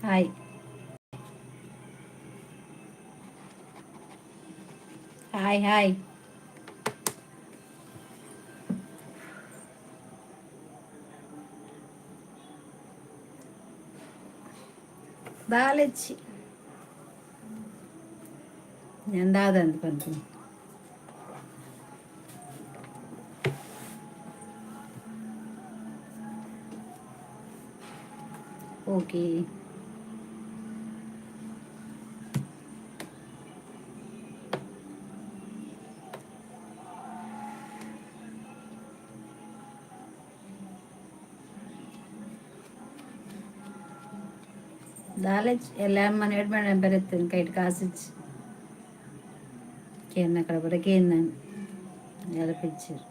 Hi hi hi. ದಾಲೆಚ್ಚಿ ഞാൻ ದಾದ ಅಂತ ಪನ್ಪುನಿ. ಓಕೆ. ದಾಲೆಚ್ ಎಲ್ಲ ಮನೆ ಎಡ್ಮೆ ಬರುತ್ತೆ ಕೈಟ್ ಕಾಸಿಚ್ಚಿ ಕೇಂದ್ರ ಕಡೆ ಬರ ಕೇಂದ್ರ ಎಲಪಿಚ್ಚರು.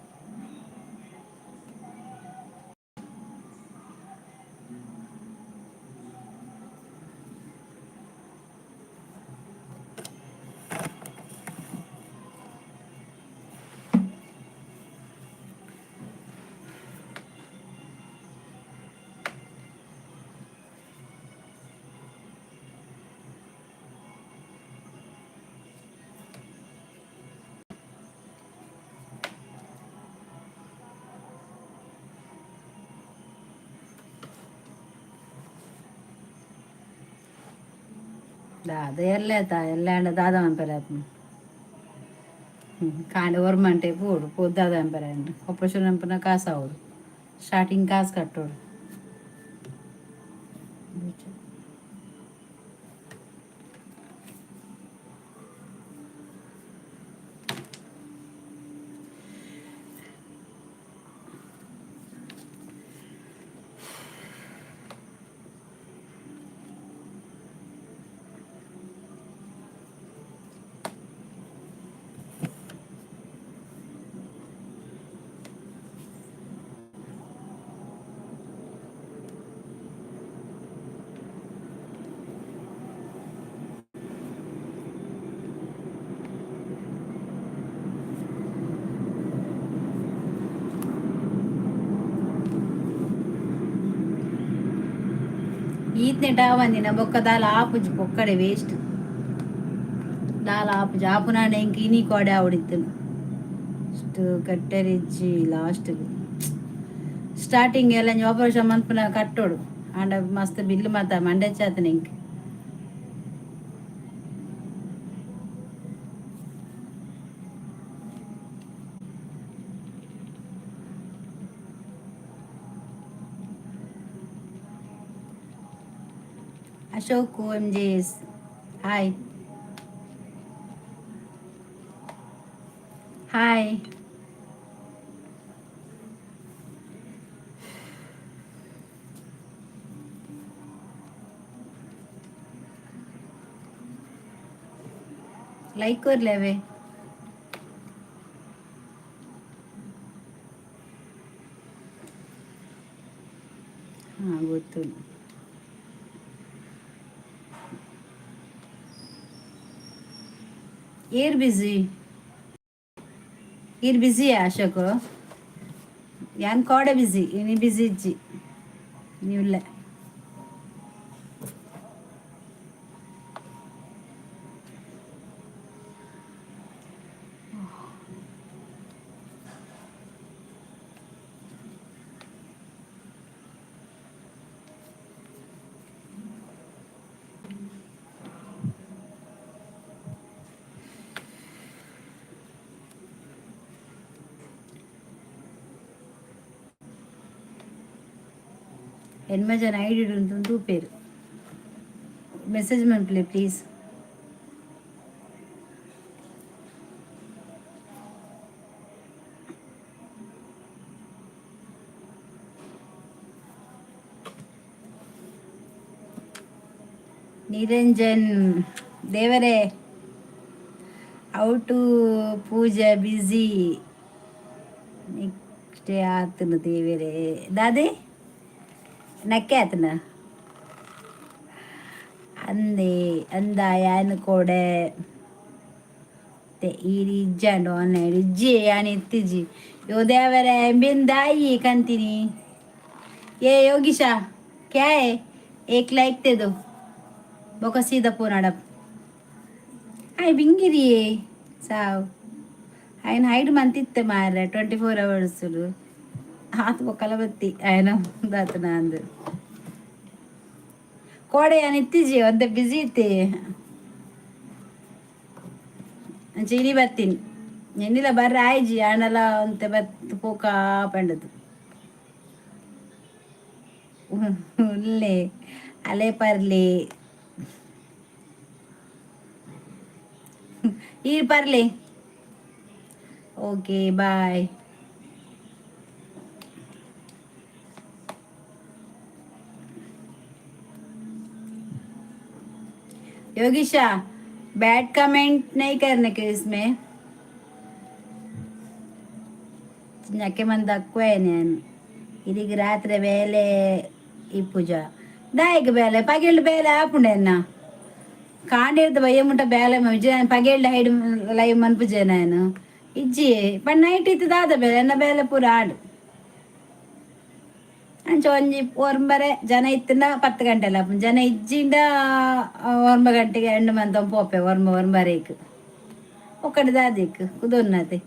ದಾದ ಎಲ್ಲೇತ ಎಲ್ಲಾಂಡ ದಾದ ಮನ್ಪೆರೆ ಕಾಂಡೆ ಒರ್ಮಂಟೆ ಪೋಡು ಪೋದು ದಾದ ಮನ್ಪೆರೆ ಆಪರೇಷನ್ ಮನ್ಪುನ ಕಾಸು ಆವೊಡು, ಸ್ಟಾರ್ಟಿಂಗ್ ಕಾಸು ಕಟ್ಟೋಡು. ಈತ್ನೆಟ ಆವಂದಿನ ಬೊಕ್ಕ ದಾಲ ಆಪುಜಿ, ಪೊಕ್ಕಡೆ ವೇಸ್ಟ್. ದಾಲ ಆಪುಜಿ, ಆಪುನಾಂಡ ಎಂಕ್ ಇನಿ ಕೋಡೆ ಆವಡಿತ್ತುನು. ಅಷ್ಟು ಕಟ್ಟೆರಿಜ್ಜಿ. ಲಾಸ್ಟ್ ಸ್ಟಾರ್ಟಿಂಗ್ ಎಲ್ಲ ಆಪರೇಷನ್ ಮನ್ಪುನ ಕಟ್ಟೋಡು, ಆಂಡ ಮಸ್ತ್ ಬಿಲ್ ಮಾತ ಮಂಡೆ ಚಾತನ ಎಂಕ್. Ashok M J S, hi hi. Like ಕೊರ್ಲೆವೆ. ಹಾಂ, ಗೊತ್ತು. ಏರ್ ಬಿಸಿ? ಈರ್ ಬಿಸಿಯಾ ಅಶೋಕ್? ಯಾನ್ ಕೋಡೆ ಬಿಸಿ, ಇನಿ ಬಿಸಿ ಇಜ್ಜಿ ನೀವುಲ್ಲ. ಎಣ್ಮ ಜನ ಐಡಿ ಉಂಟು ತೂಪೇರು. ಮೆಸೇಜ್ ಮನ್ಪುಲೆ ಪ್ಲೀಸ್. ನಿರಂಜನ್ ದೇವರೇ, ಔಟು ಪೂಜೆ ಬಿಸಿ ನೆಕ್ಸ್ಟ್ ಆತನು ದೇವರೇ. ದಾದೆ ನಕ್ಕೆ ಆತನ ಅಂದೆ ಅಂದ ಯಾನ್ ಕೋಡೆ ಈರ್ ಇಜ್ಜಾಂಡ್ ಆನ್ಲೈನ್ ಇಜ್ಜಿ, ಯಾನ್ ಇತ್ತಿಜಿ. ಯೋ ದೇವರೇ, ಬಿಂದಾಯಿ ಕಂತೀನಿ. ಏ ಯೋಗೀಶ, क्या है? एक लाइक दे दो. ಬೊಕ ಸೀದಾ ಪೋನಾಡ. ಆಯ್ ಬಿಂಗಿರಿಯೇ ಸಾವ್. ఆయన ಹೈಡ್ ಮಂತಿತ್ತೆ ಮಾರ್ರೆ 24 ಅವರ್ಸ್. ಆತು ಬೊಕ್ಕಲ ಬತ್ತಿ ఆయన ದಾತನ ಅಂದು ಕೋಡೆ ಯಾನ್ ಇತ್ತೀಜಿ, ಒಂತೆ ಬಿಸಿ ಇತ್ತೆ. ಅಂಚ ಇನಿ ಬತ್ತೀನಿ. ಎನ್ನಿಲ ಬರ್ರೆ ಆಯ್ಜಿ, ಆಂಡಲ ಒಂತೆ ಬತ್ ಪೋಕ ಪಂಡದು. ಉಲ್ಲೆ ಅಲೆ ಪರ್ಲಿ, ಈ pearly. Okay, bye. Yogisha, bad comment नहीं करने के इसमें. ನಕ್ಕೆ ಮಂದ ನಾನು ಇದೀಗ ರಾತ್ರಿ ಬೇಲೆ ಇಪ್ಪುಜ. ದಾಯಿಗೆ ಬೇಲೆ? ಪಗೆಲ್ಡ್ ಬೇಲೆ ಆಪುಂಡೆ ಎನ್ನ. ಕಾಂಡಿರ್ದ ಬಯ್ಯ ಮುಟ್ಟ ಬೇಲೆ. ವಿಜಯ ಪಗೆಲ್ಡ್ ಹೈಡ್ ಲೈವ್ ಮನ್ಪುಜೆ ನಾನು. ಇಜ್ಜಿ ಪಂಡ ನೈಟ್ ಇತ್ತು ದಾದ ಬೇಲೆ? ಎನ್ನ ಬೇಲೆ ಪೂರ ಆಡು. ಅಂಚ ಒಂಜಿ ಒರ್ಂಬರೆ ಜನ ಇತ್ತಿಂಡ 10 ಗಂಟೆಲ, ಜನ ಇಜ್ಜಿಂಡ 9 ಗಂಟೆಗೆ ಎಂಡು ಮಂತ ಪೋಪೆ. ಒರ್ಂಬ ಒರ್ಂಬರೇಕ್ ಒಕ್ಕಡೆ ದಾದಿಕ್ ಕುದೊನ್ನತೆ.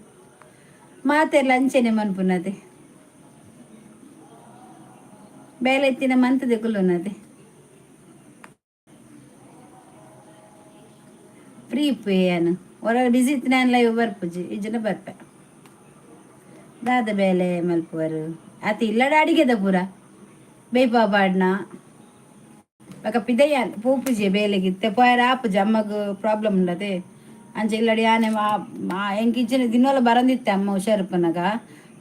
ಮಾತೆರ್ಲ ಅಂಚೆನೆ ಮನ್ಪುನತೆ. ಬೇಲೆ ಇತ್ತಿನ ಮಂತದೆ ಕುಲ್ಲುನತೆ. ಫ್ರೀ ಇಪ್ಪು ಏನು ಹೊರಗೆ ಬಿಸಿ ಇತ್ತು. ನಾನು ಲೈವ್ ಬರ್ಪುಜಿ, ಇಜ್ಜಿನ ಬರ್ಪೆ. ದಾದ ಬೇಲೆ ಮಲ್ಪುವರು? ಆತ ಇಲ್ಲಡ ಅಡಿಗೆದ ಪೂರ ಬೇಯ್ಪಾ ಪಾಡ್ನ. ಬೊಕ ಪಿದಯ್ಯ ಪೋಪುಜಿ ಬೇಲೆಗಿತ್ತೆ. ಪೋಯರ ಆಪುಜಿ, ಅಮ್ಮಗ್ ಪ್ರಾಬ್ಲಮ್ ಉಂಡತೆ. ಅಂಚ ಇಲ್ಲಡಿ ಆನೆ ಎಂಕ್ ಇಜ್ಜಿನ ದಿನೋಲ ಬರಂದಿತ್ತೆ. ಅಮ್ಮ ಹುಷಾರುಪ್ಪನಗ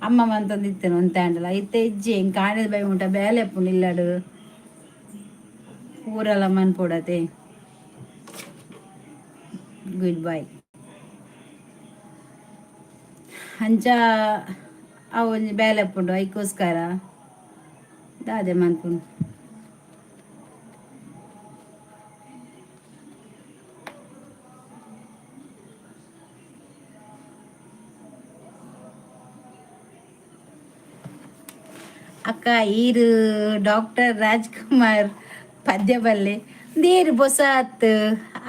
ಅಮ್ಮ ಮಂತೊಂದಿತ್ತೇನೆ ಒಂತೆ. ಆಂಡಲ ಇತ್ತೆ ಇಜ್ಜಿ. ಎಂಕ್ ಆಣೆದ ಬೈ ಉಂಟ ಬೇಲೆ ಇಪ್ಪುಂಡು ಇಲ್ಲಡು ಪೂರಲ ಮನ್ಪೊಡತೆ. Good bye. ಅಂಚ ಅವು ಒಂಜಿ ಬೇಲೆ ಇಪ್ಪುಂಡು, ಐಕೋಸ್ಕರ ದಾದೆ ಮನ್ಪುಂಡು? ಅಕ್ಕ, ಈರು ಡಾಕ್ಟರ್ ರಾಜ್ಕುಮಾರ್ ಪದ್ಯ ಬಲ್ಲೆ ದೇರು ಬೊಸಾತ್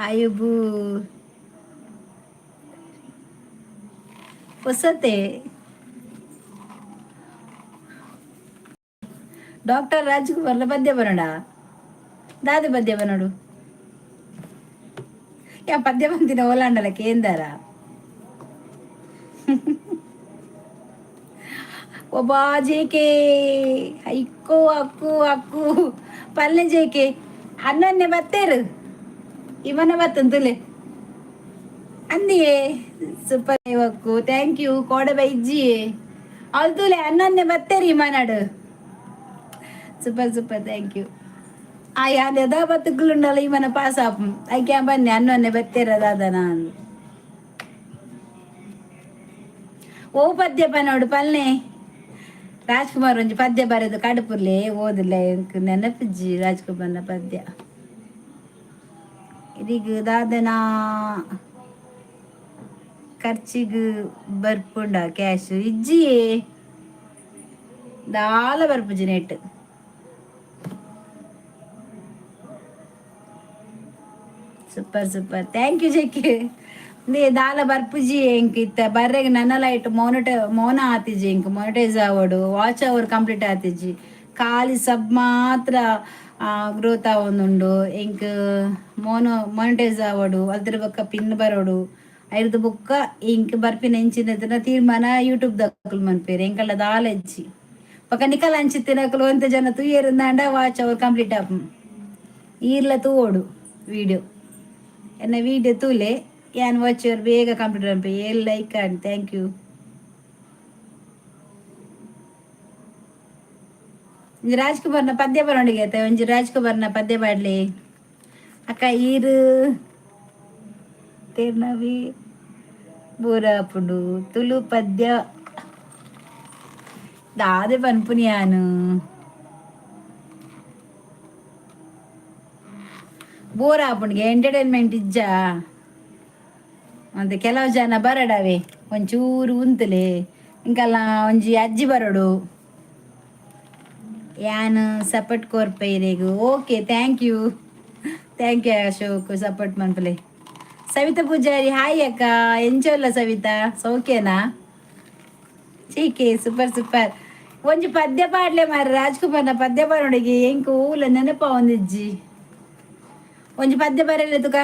ಆಯುಬು ಹೊಸತೆ. ಡಾಕ್ಟರ್ ರಾಜ್ಕುಮಾರ್ನ ಪದ್ಯ ಬರೋಣ. ದಾದ ಪದ್ಯ ಬನ್ನೋಡು? ಯಾ ಪದ್ಯ ಬಂತಿನ ಓಲಾಂಡಲ ಕೇಂದರ. ಒಬ್ಬ ಜೇಕೆ ಐಕ್ಕೋ ಅಕ್ಕು ಅಕ್ಕು ಪಲ್ಲೆ ಜೇಕೆ ಅನ್ನನ್ನೇ ಬತ್ತೇರು. ಇವನ ಬತ್ತಂತುಲೆ ಅಂದಿಯೇ. ಸೂಪರ್ ಅಕ್ಕು, thank you. ಕೋಡೆ ಬೈಜ್ಜಿ ಅಲ್ತುಲೆ ಅನ್ನನ್ನೇ Battery ಇಮನಾಡು. Super super, thank you. ಆ ಯಾವ್ದು ಬತ್ತುಕುలుಂಡಲ್ಲ ಇವನ ಪಾಸ್ ಆಪು. ಐಕ್ಯಾ ಬನ್ನಿ ಅನ್ನೊನ್ನೆ ಬತ್ತೇರ ದಾದ ನಾನು. ಓ ಪದ್ಯ ಪನೋಡು ಪಲ್ನೆ. ರಾಜ್ಕುಮಾರ್ ಒಂಜಿ ಪದ್ಯ ಬರೆದು ಕಡುಪುರ್ಲೆ ಓದಿಲ್ಲ. ಎಂಕ್ ನೆನಪಿಜ್ಜಿ ರಾಜ್ಕುಮಾರ್ನ ಪದ್ಯ. ಇದೀಗ ದಾದನ ಖರ್ಚಿಗ್ ಬರ್ಪುಂಡ ಕ್ಯಾಶ್? ಇಜ್ಜಿ, ದಾಲ ಬರ್ಪುಜಿ net. Super super, thank you ಜೆಕ್ಕೆ. ದಾಲ ಬರ್ಪುಜಿ ಎಂಕ್ ಇತ್ತ. ಬರ್ರೆಗ್ ನನ್ನ ಲೈಟ್ ಮೋನ ಆತಿಜಿ. ಎಂಕ್ ಮೊನಿಟೈಸ್ ಆವಡು, ವಾಚ್ ಅವರ್ ಕಂಪ್ಲೀಟ್ ಆತಿಜಿ. ಖಾಲಿ ಸಬ್ ಮಾತ್ರ ಗ್ರೋತ್ ಆವೊಂದುಂಡು. ಎಂಕ್ ಮೋನೋ ಮೊನಿಟೈಸ್ ಆವಡು, ಅದ್ರ ಬೊಕ್ಕ ಪಿನ್ ಬರೋಡು. ಐರ್ದ ಬೊಕ್ಕ ಇಂಕ್ ಬರ್ಪಿನ ಎಂಚಿನ ತೀರ್ಮಾನ ಯೂಟ್ಯೂಬ್ ದಕುಲು ಮನ್ಪೇರು. ಎಂಕಲ್ಲ ದಾಲ ಇಜ್ಜಿ. ಬೊಕ್ಕ ನಿಕಲ್ ಅಂಚಿತ್ತಿನಕುಲು ಒಂತೆ ಜನ ತೂಯೆರಿಂದಾಂಡ ವಾಚ್ ಅವರ್ ಕಂಪ್ಲೀಟ್ ಆಪು. ಈರ್ಲ ತೂವೊಡು ವಿಡಿಯೋ. ಎನ್ನ ವಿಡಿಯೋ ತೂಲೆ, ಯಾನ್ ವಾಚ್ ಅವರ್ ಬೇಗ ಕಂಪ್ಲೀಟ್ ಅನ್ಪೆ. ಏಲ್ like and thank you. ಒಂಜಿ ರಾಜ್ಕುಮಾರ್ನ ಪದ್ಯ ಬರೋಣಿಗೆ ಆಯ್ತಾ? ಒಂಜಿ ರಾಜ್ಕುಮಾರ್ನ ಪದ್ಯ ಪಾಡ್ಲಿ. ಅಕ್ಕ, ಈರು ತೇರ್ನವಿ ಬೂರಾಪುಂಡು. ತುಳು ಪದ್ಯ ದಾದೆ ಪನ್ಪುನಿ ಯಾನು? ಬೋರ್ ಆಪುಂಡಿಗೆ, ಎಂಟರ್ಟೈನ್ಮೆಂಟ್ ಇಜ್ಜಾ. ಮತ್ತೆ ಕೆಲವು ಜನ ಬರಡವೆ, ಒಂಚೂರು ಉಂತಲೆ. ಇಂಕಲ್ಲ ಒಂಜಿ ಅಜ್ಜಿ ಬರೋಡು. ಯಾನ್ ಸಪೋರ್ಟ್ ಕೊರ್ಪೈರೆಗ್. Okay, thank you. Thank you Ashok, support ಮನ್ಪಲೆ. ಸವಿತಾ ಪೂಜಾರಿ, ಹಾಯ್ ಅಕ್ಕ. ಎಂಚೊಲ್ಲ ಸವಿತಾ? ಸೌಖ್ಯನಾ? ಚೀಕೆ, ಸೂಪರ್ ಸೂಪರ್. ಒಂಜಿ ಪದ್ಯ ಪಾಡ್ಲೆ ಮಾರ್ರೆ, ರಾಜ್ಕುಮಾರ್ನ ಪದ್ಯ ಪಾಡುಡಿಗೆ. ಎಂಕ್ ಊಲ ನೆನಪ ಒಂದಿಜ್ಜಿ. ಒಂಜಿ ಪದ್ಯ ಬರಲೆ ತುಕ.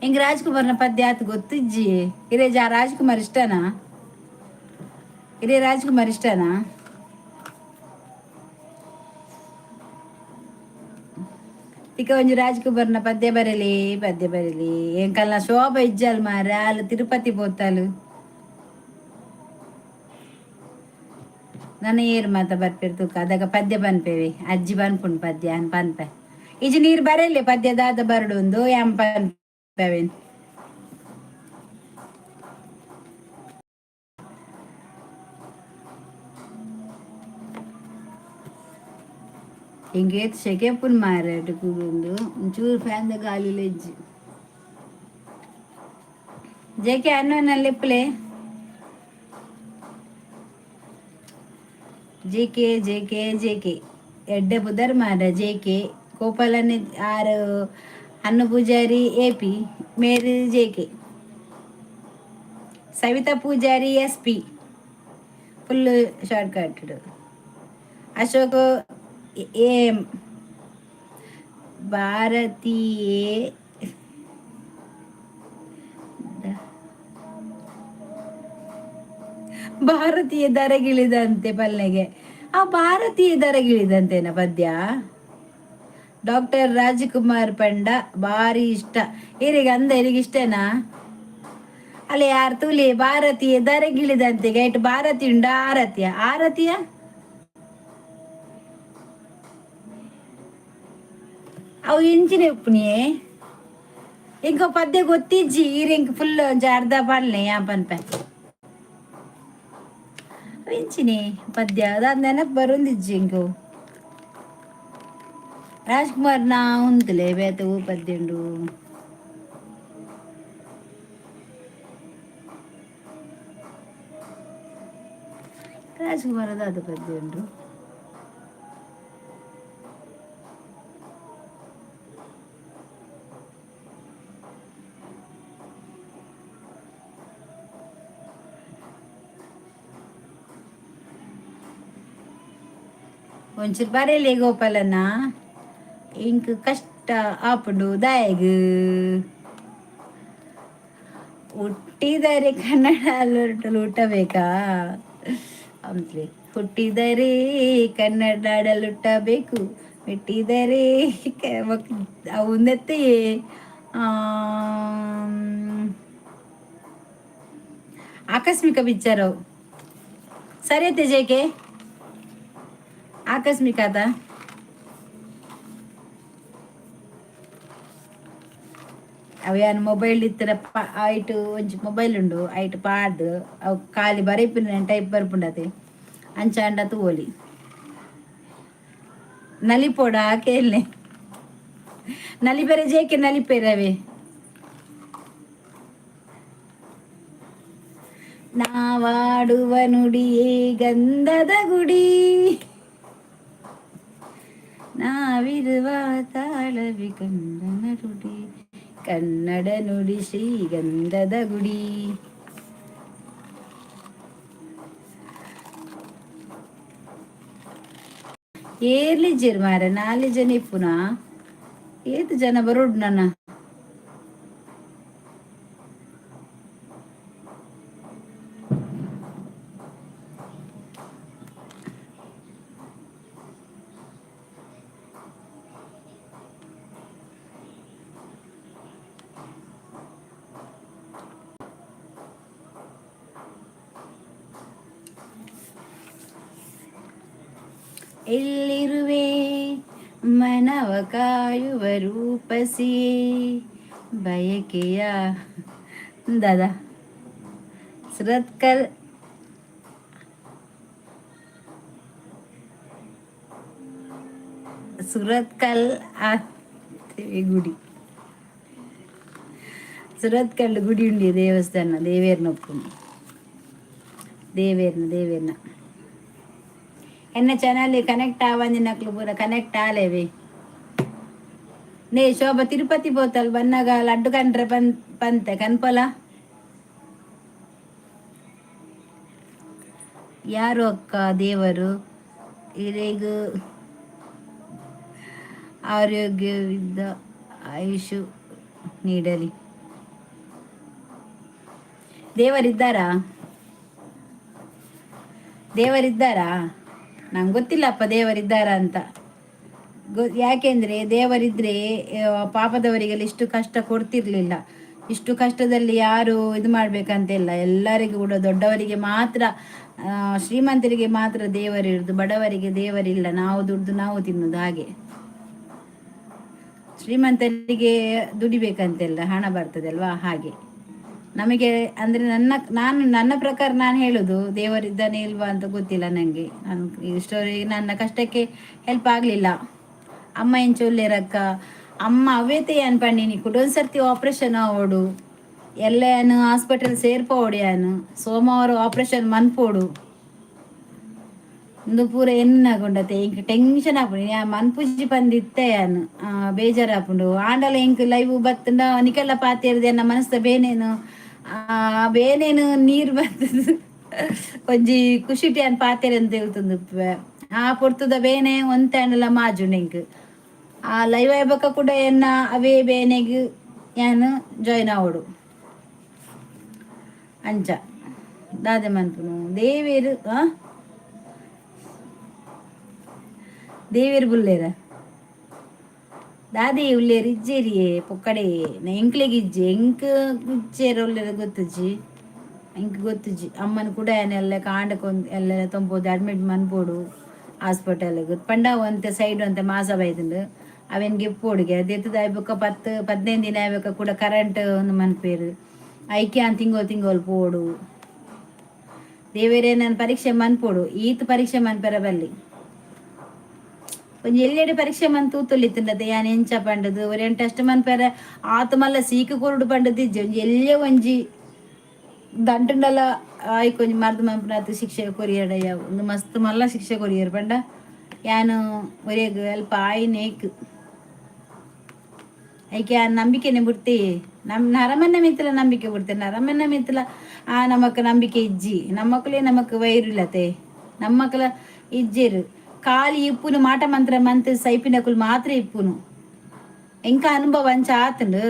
ಎಂಕ್ ರಾಜ್ಕುಮಾರ್ನ ಪದ್ಯ ಆತ್ ಗೊತ್ತಿಜ್ಜಿ. ಇರೇ ಜಾ ರಾಜ್ಕುಮಾರ್ ಇಷ್ಟನಾ? ಇರೇ ರಾಜ್ಕುಮಾರ್ ಇಷ್ಟನಾ? ಇಕ ಒಂಜಿ ರಾಜ್ಕುಮಾರ್ನ ಪದ್ಯ ಬರಲಿ, ಪದ್ಯ ಬರಲಿ. ಎಂಕಲ್ನ ಶೋಭ ಇಜ್ಜಲ್ ಮಾರ್ರೆ, ಆಲ್ ತಿರುಪತಿ ಪೋತಾಲು. ನನ ಏರು ಮಾತ ಬರ್ಪೇರು ತೂಕ. ಅದಗ ಪದ್ಯ ಪನ್ಪೇವೆ. ಅಜ್ಜಿ ಪನ್ಪುಂಡು ಪದ್ಯ ಅನ್ ಪನ್ಪೆ. ಇಜ್ಜಿ ನೀರು ಬರಲಿ, ಪದ್ಯ ದಾದ ಬರಡು ಯಾಂ ಪನ್ಪವೇನ್. ಇಂಕೇತ್ ಸೆಕೆ ಮಾರ್ರೆ ಕೂದೊಂದು. ಒಂಚೂರು ಫ್ಯಾನ್ ದ ಗಾಲಿಲ ಇಜ್ಜಿ. ಜೆಕೆ ಅನ್ನ ಲೆಪ್ಪಲೆ. ಜೆಕೆ ಜೆಕೆ ಜೆಕೆ, ಎಡ್ಡೆ ಪುದರ್ ಮಾರ್ರೆ. ಜೆಕೆ ಗೋಪಾಲನ್ ಆರು, ಅನ್ನು ಪೂಜಾರಿ ಎಪಿ ಮೇರು JK. Savita Poojary SP, full short cut. Ashok M. ಭಾರತೀಯೇ ಭಾರತೀಯ ದರಗಿಳಿದಂತೆ ಪಲ್ಲೆಗೆ. ಆ ಭಾರತೀಯ ದರಗಿಳಿದಂತೆನ ಪದ್ಯ? ಡಾಕ್ಟರ್ ರಾಜಕುಮಾರ್ ಪಂಡ ಭಾರಿ ಇಷ್ಟ ಇರಿಗೆ ಅಂದ. ಇರಿಗೆ ಇಷ್ಟನಾ? ಅಲ್ಲ, ಯಾರು ತುಲಿ ಭಾರತೀಯ ದರಗಿಳಿದಂತೆ ಗೈಟ್. ಭಾರತಿ ಉಂಡ ಆರತಿಯ ಆರತಿಯ. ಅವು ಇಂಚಿನ ಉಪ್ಪುನಿಯೇ. ಇಂಕ ಪದ್ಯ ಗೊತ್ತಿಜ್ಜಿ. ಈರ್ ಇಂಕ್ ಫುಲ್ ಒಂಜಿ ಅರ್ಧ ಪಲ್ಲೆ ಯಾ ಪನ್ಪೆ. ಇಂಚಿನಿ ಪದ್ಯ ಅದಾದ ನೆನಪು ಬರೊಂದಿಜ್ಜಿ ಇಂಕು. ರಾಜ್ಕುಮಾರ್ ನಾ ಉಂತುಲೆ, ಬೇತೆ ಹೂ ಪದ್ಯ ಉಂಡು. ರಾಜ್ಕುಮಾರ್ ದಾದ ಪದ್ಯ ಉಂಡು? ಒಂಚೂರು ಬರೇಲಿ ಗೋಪಾಲಣ್ಣ, ಇಂಕ್ ಕಷ್ಟ ಆಪುಂಡು. ದಾಯಗ್ ಹುಟ್ಟಿದರೆ ಕನ್ನಡ ಹುಟ್ಟಬೇಕಾ ಅಂತಲೇ. ಹುಟ್ಟಿದರೆ ಕನ್ನಡ ಹುಟ್ಟಬೇಕು, ಮೆಟ್ಟಿದರೆ ಉನ್ನತೆ. ಆಕಸ್ಮಿಕ ಪಿಕ್ಚರ್ ಸರಿ ಜೇಕೆ, ಆಕಸ್ಮಿಕ ಅದ. ಅವು ಯಾನ್ ಮೊಬೈಲ್ ಇತ್ತರ ಐಟ್ ಒಂಜಿ ಮೊಬೈಲ್ ಉಂಡು, ಐಟ್ ಪಾಡ್ದು ಅವು ಖಾಲಿ ಬರೆಪಿನ ಟೈಪ್ ಬರ್ಪುಂಡತೆ. ಅಂಚಾಂಡ ತೂವೊಲಿ. ನಲಿಪೋಡ ಕೇಳ್ನೆ. ನಲಿಪೆರೆ ಜೇಕೆ, ನಲಿಪೆರವೆ. ನಾವಾಡುವ ನುಡಿಯೇ ಗಂಧದ ಗುಡಿ, ನಾವಿರುವ ತಾಳವಿ ಕನ್ನಡ ನುಡಿ, ಕನ್ನಡ ನುಡಿ ಶ್ರೀಗಂಧದ ಗುಡಿ. ಏರ್ಲಿ ಮಾರೆ, ನಾಲ್ಕು ಜನ ಇಪ್ಪುನಾ? ಏತ್ ಜನ ಬರೋಡು ನನ್ನ? ಎಲ್ಲಿರುವೆ ಮನವ ಕಾಯುವ ರೂಪಸಿ ಬಯಕೆಯ ದಾದಾ? ಸುರತ್ಕಲ್ ಸುರತ್ಕಲ್ ಆ ಗುಡಿ, ಸುರತ್ಕಲ್ ಗುಡಿ ಉಂಡಿ ದೇವಸ್ಥಾನ. ದೇವೇರ್ನ ಒಪ್ಪುಂಡು, ದೇವೇರ್ನ ದೇವೇರ್ನ. ಎನ್ನ ಚಾನಲ್ ಕನೆಕ್ಟ್ ಆವಂದಿನಕ್ಲು ಪೂರ ಕನೆಕ್ಟ್ ಆಲೇವೆ. ನೇ ಶೋಭಾ ತಿರುಪತಿ ಪೋತಲ್ ಬನ್ನಾಗ ಲಡ್ಡು ಕಂಡ್ರೆ ಪನ್ ಪಂತೆ ಕನ್ಪಲ. ಯಾರು ಅಕ್ಕ ದೇವರು? ಇರೆಗ್ ಆರೋಗ್ಯವಿದ್ದ ಆಯುಷು ನೀಡಲಿ. ದೇವರಿದ್ದಾರಾ? ದೇವರಿದ್ದಾರಾ? ನಂಗೆ ಗೊತ್ತಿಲ್ಲಪ್ಪ ದೇವರಿದ್ದಾರಾ ಅಂತ. ಯಾಕೆಂದರೆ ದೇವರಿದ್ದರೆ ಪಾಪದವರಿಗೆಲ್ಲ ಇಷ್ಟು ಕಷ್ಟ ಕೊಡ್ತಿರ್ಲಿಲ್ಲ. ಇಷ್ಟು ಕಷ್ಟದಲ್ಲಿ ಯಾರು ಇದು ಮಾಡಬೇಕಂತಿಲ್ಲ. ಎಲ್ಲರಿಗೂ ಕೂಡ, ದೊಡ್ಡವರಿಗೆ ಮಾತ್ರ, ಶ್ರೀಮಂತರಿಗೆ ಮಾತ್ರ ದೇವರಿರುದು, ಬಡವರಿಗೆ ದೇವರಿಲ್ಲ. ನಾವು ದುಡ್ದು ನಾವು ತಿನ್ನುದು ಹಾಗೆ. ಶ್ರೀಮಂತರಿಗೆ ದುಡಿಬೇಕಂತೆಲ್ಲ, ಹಣ ಬರ್ತದೆ ಅಲ್ವಾ, ಹಾಗೆ. ನಮಗೆ ಅಂದರೆ ನಾನು ನನ್ನ ಪ್ರಕಾರ ನಾನು ಹೇಳುದು, ದೇವರಿದ್ದಾನೆ ಇಲ್ವಾ ಅಂತ ಗೊತ್ತಿಲ್ಲ ನನಗೆ. ನಾನು ಇಷ್ಟವರೆಗೆ ನನ್ನ ಕಷ್ಟಕ್ಕೆ ಹೆಲ್ಪ್ ಆಗಲಿಲ್ಲ. ಅಮ್ಮ ಎಂಚ ಉಲ್ಲೇರಕ್ಕ? ಅಮ್ಮ ಅವೇತೆ ಅನ್ಪಂಡಿನಿ ಕುಡೊಂದು ಸರ್ತಿ ಆಪರೇಷನ್ ಆವೋಡು, ಎಲ್ಲೇನು ಹಾಸ್ಪಿಟಲ್ ಸೇರ್ಪೋಡು, ಯಾನು ಸೋಮವಾರ ಆಪರೇಷನ್ ಮನ್ಪೋಡು. ಇಂದು ಪೂರ ಎನ್ನಾಗುಂಡತೆ, ಎಂಕ್ ಟೆನ್ಷನ್ ಆಪುಂಡು. ಯಾ ಮನ್ಪುಜಿ ಪಂದಿತ್ತೆ ಯಾನು ಬೇಜಾರಾಪುಂಡು. ಆಂಡಲ ಎಂಕ್ ಲೈವ್ ಬತ್ತಂಡ ನಿಕೆಲ್ಲ ಪಾತೆರ್ದೆ ಎನ್ನ ಮನಸ್ಸ ಬೇನೇನು, ಆ ಬೇನೇನು ನೀರು ಬರ್ತದೆ. ಒಂಜಿ ಖುಷಿಟಿ ಯಾನ್ ಪಾತೆರೆ ಅಂತ ಹೇಳ್ತಂದು. ಆ ಪೊರ್ತುದ ಬೇನೆ ಒಂತೆ ಆಂಡಲ ಮಾಜುಂಡು ಎಂಕ್. ಆ ಲೈವ್ ಆಯ್ಬಕ ಕೂಡ ಎನ್ನ ಅವೇ ಬೇನೆಗ್ ಯಾನ್ ಜಾಯ್ನ್ ಆವೊಡು. ಅಂಚ ದಾದೆ ಮನ್ಪುನು ದೇವೇರು? ಆ ದೇವೇರು ಬುಲ್ಲೇರ? ದಾದೆ ಉಲ್ಲೇರು? ಇಜ್ಜೇರಿಯೇ ಪೊಕ್ಕಡೆ ಎಂಕ್ಲೆಗ್ ಇಜ್ಜಿ, ಎಂಕ್ ಇಜ್ಜೇರು. ಉಲ್ಲೇರ ಗೊತ್ತುಜ್ಜಿ, ಎಂಕ್ ಗೊತ್ತುಜ್ಜಿ. ಅಮ್ಮನ ಕೂಡ ಎಲ್ಲ ಕಾಂಡಕ್ಕೆ ಎಲ್ಲ ತೊಂಬೋದು, ಅಡ್ಮಿಟ್ ಮನ್ಪೋಡು ಹಾಸ್ಪಿಟಲ್ಗೆ. ಪಂಡ ಒಂತೆ ಸೈಡ್ ಒಂತೆ ಮಾಸ ಬೈದುಂಡು, ಅವೆನ್ ಗೆಪ್ಪೋಡುಗೆ. ದೆತ್ತದ ಬೊಕ್ಕ 10-15 ದಿನ ಆಯ್ಬೊಕ್ಕ ಕೂಡ ಕರೆಂಟ್ ಒಂದು ಮನ್ಪೇರು. ಐಕೆ ಆನ್ ತಿಂಗೋಲ್ ತಿಂಗೋಲ್ ಪೋಡು. ದೇವೇರೇ ನಾನು ಪರೀಕ್ಷೆ ಮನ್ಪೋಡು, ಈತ್ ಪರೀಕ್ಷೆ ಮನ್ಪೆರ ಬಲ್ಲಿ. ಒಂಜಿ ಎಲ್ಲೆಡೆ ಪರೀಕ್ಷೆ ಮನ್ ತೂತೊಲಿತ್ತುಂಡತೆ ಯಾನ್ ಎಂಚ ಪಂಡದು. ಒರೆನ್ ಟೆಸ್ಟ್ ಮನ್ಪೆರೆ ಆತ್ ಮಲ್ಲ ಸೀಕು ಕೊರಡು ಪಂಡದು ಇಜ್ಜಿ. ಒಂಜಿ ಎಲ್ಲೆ ಒಂಜಿ ದಂಟುಂಡಲ ಆಯ್ಕ್ ಒಂಜಿ ಮರ್ದ್ ಮನ್ಪುನಾತ್ ಶಿಕ್ಷೆ ಕೊರಿಯಡಯ್ಯ. ಒಂದು ಮಸ್ತ್ ಮಲ್ಲ ಶಿಕ್ಷೆ ಕೊರಿಯರ್ ಪಂಡ ಯಾನು ಒರಿಯಗ್ ಅಲ್ಪ ಆಯಿನೇಕ್ ಐಕೆ ಆ ನಂಬಿಕೆನೆ ಬುಡ್ತಿ. ನಮ್ ನರಮನ್ನ ಮಿತ್ತಲ ನಂಬಿಕೆ ಬಿಡ್ತೆ. ನರಮನ್ನ ಮಿತ್ತಲ ಆ ನಮಕ್ ನಂಬಿಕೆ ಇಜ್ಜಿ. ನಮ್ಮಕ್ಕಲೇ ನಮಕ್ ವೈರು ಇಲ್ಲತೆ, ನಮ್ಮಕಲ ಇಜ್ಜೆರು. ಖಾಲಿ ಇಪ್ಪುನು ಮಾಟ ಮಂತ್ರ ಮಂತ್ ಸೈಪಿನಕುಲು ಮಾತ್ರ ಇಪ್ಪುನು. ಎಂಕ ಅನುಭವ ಅಂಚ ಆತುಂಡು.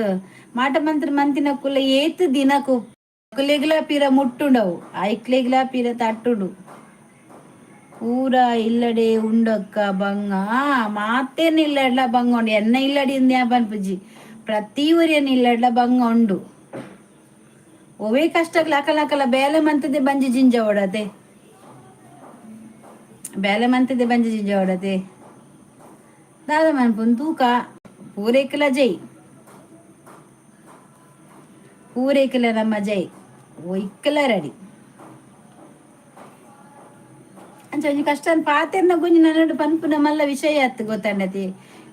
ಮಾಟ ಮಂತ್ರ ಮಂತಿನಕುಲ ಏತ್ ದಿನಕು ಅಕುಲೆಗ್ಲ ಪಿರ ಮುಟ್ಟುಂಡವು, ಐಕ್ಲೆಗ್ಲ ಪಿರ ತಟ್ಟುಂಡು. ಪೂರ ಇಲ್ಲಡೆ ಉಂಡಕ್ಕ ಬಂಗ ಮಾತೇನು ಇಲ್ಲಡ್ಲ ಬಂಗ ಉಂಡು. ಎನ್ನ ಇಲ್ಲಡಿ ಇಂದ್ಯಾ ಪನ್ಪುಜಿ, ಪ್ರತಿ ಊರಿನ ಇಲ್ಲಡ್ಲ ಬಂಗ ಉಂಡು. ಒವೇ ಕಷ್ಟಕ್ಲ ಅಕಲ ಅಕಲ ಬೇಲೆ ಮಂತದೆ ಬಂಜಿ ಜಿಂಜ ಓಡತೆ, ಬೇಲೆ ಮಂತದೆ ಬಂಜಿ ಜಿಂಜ ಓಡತೆ. ದಾದ ಮನ್ಪುನ್ ತೂಕ. ಪೂರೈಕಲ ಜೈ, ಪೂರೈಕಲ ನಮ್ಮ ಜೈ, ಒಯ್ಕಲ ರೆಡಿ. ಅಂಚ ಒಂಜಿ ಕಷ್ಟ ಪಾತೆರ್ನ ಗುಂಜಿ ನನ್ನಡು ಪನ್ಪುನ ಮಲ್ಲ ವಿಷಯ ಅತ್ತು ಗೊತ್ತಂಡತಿ.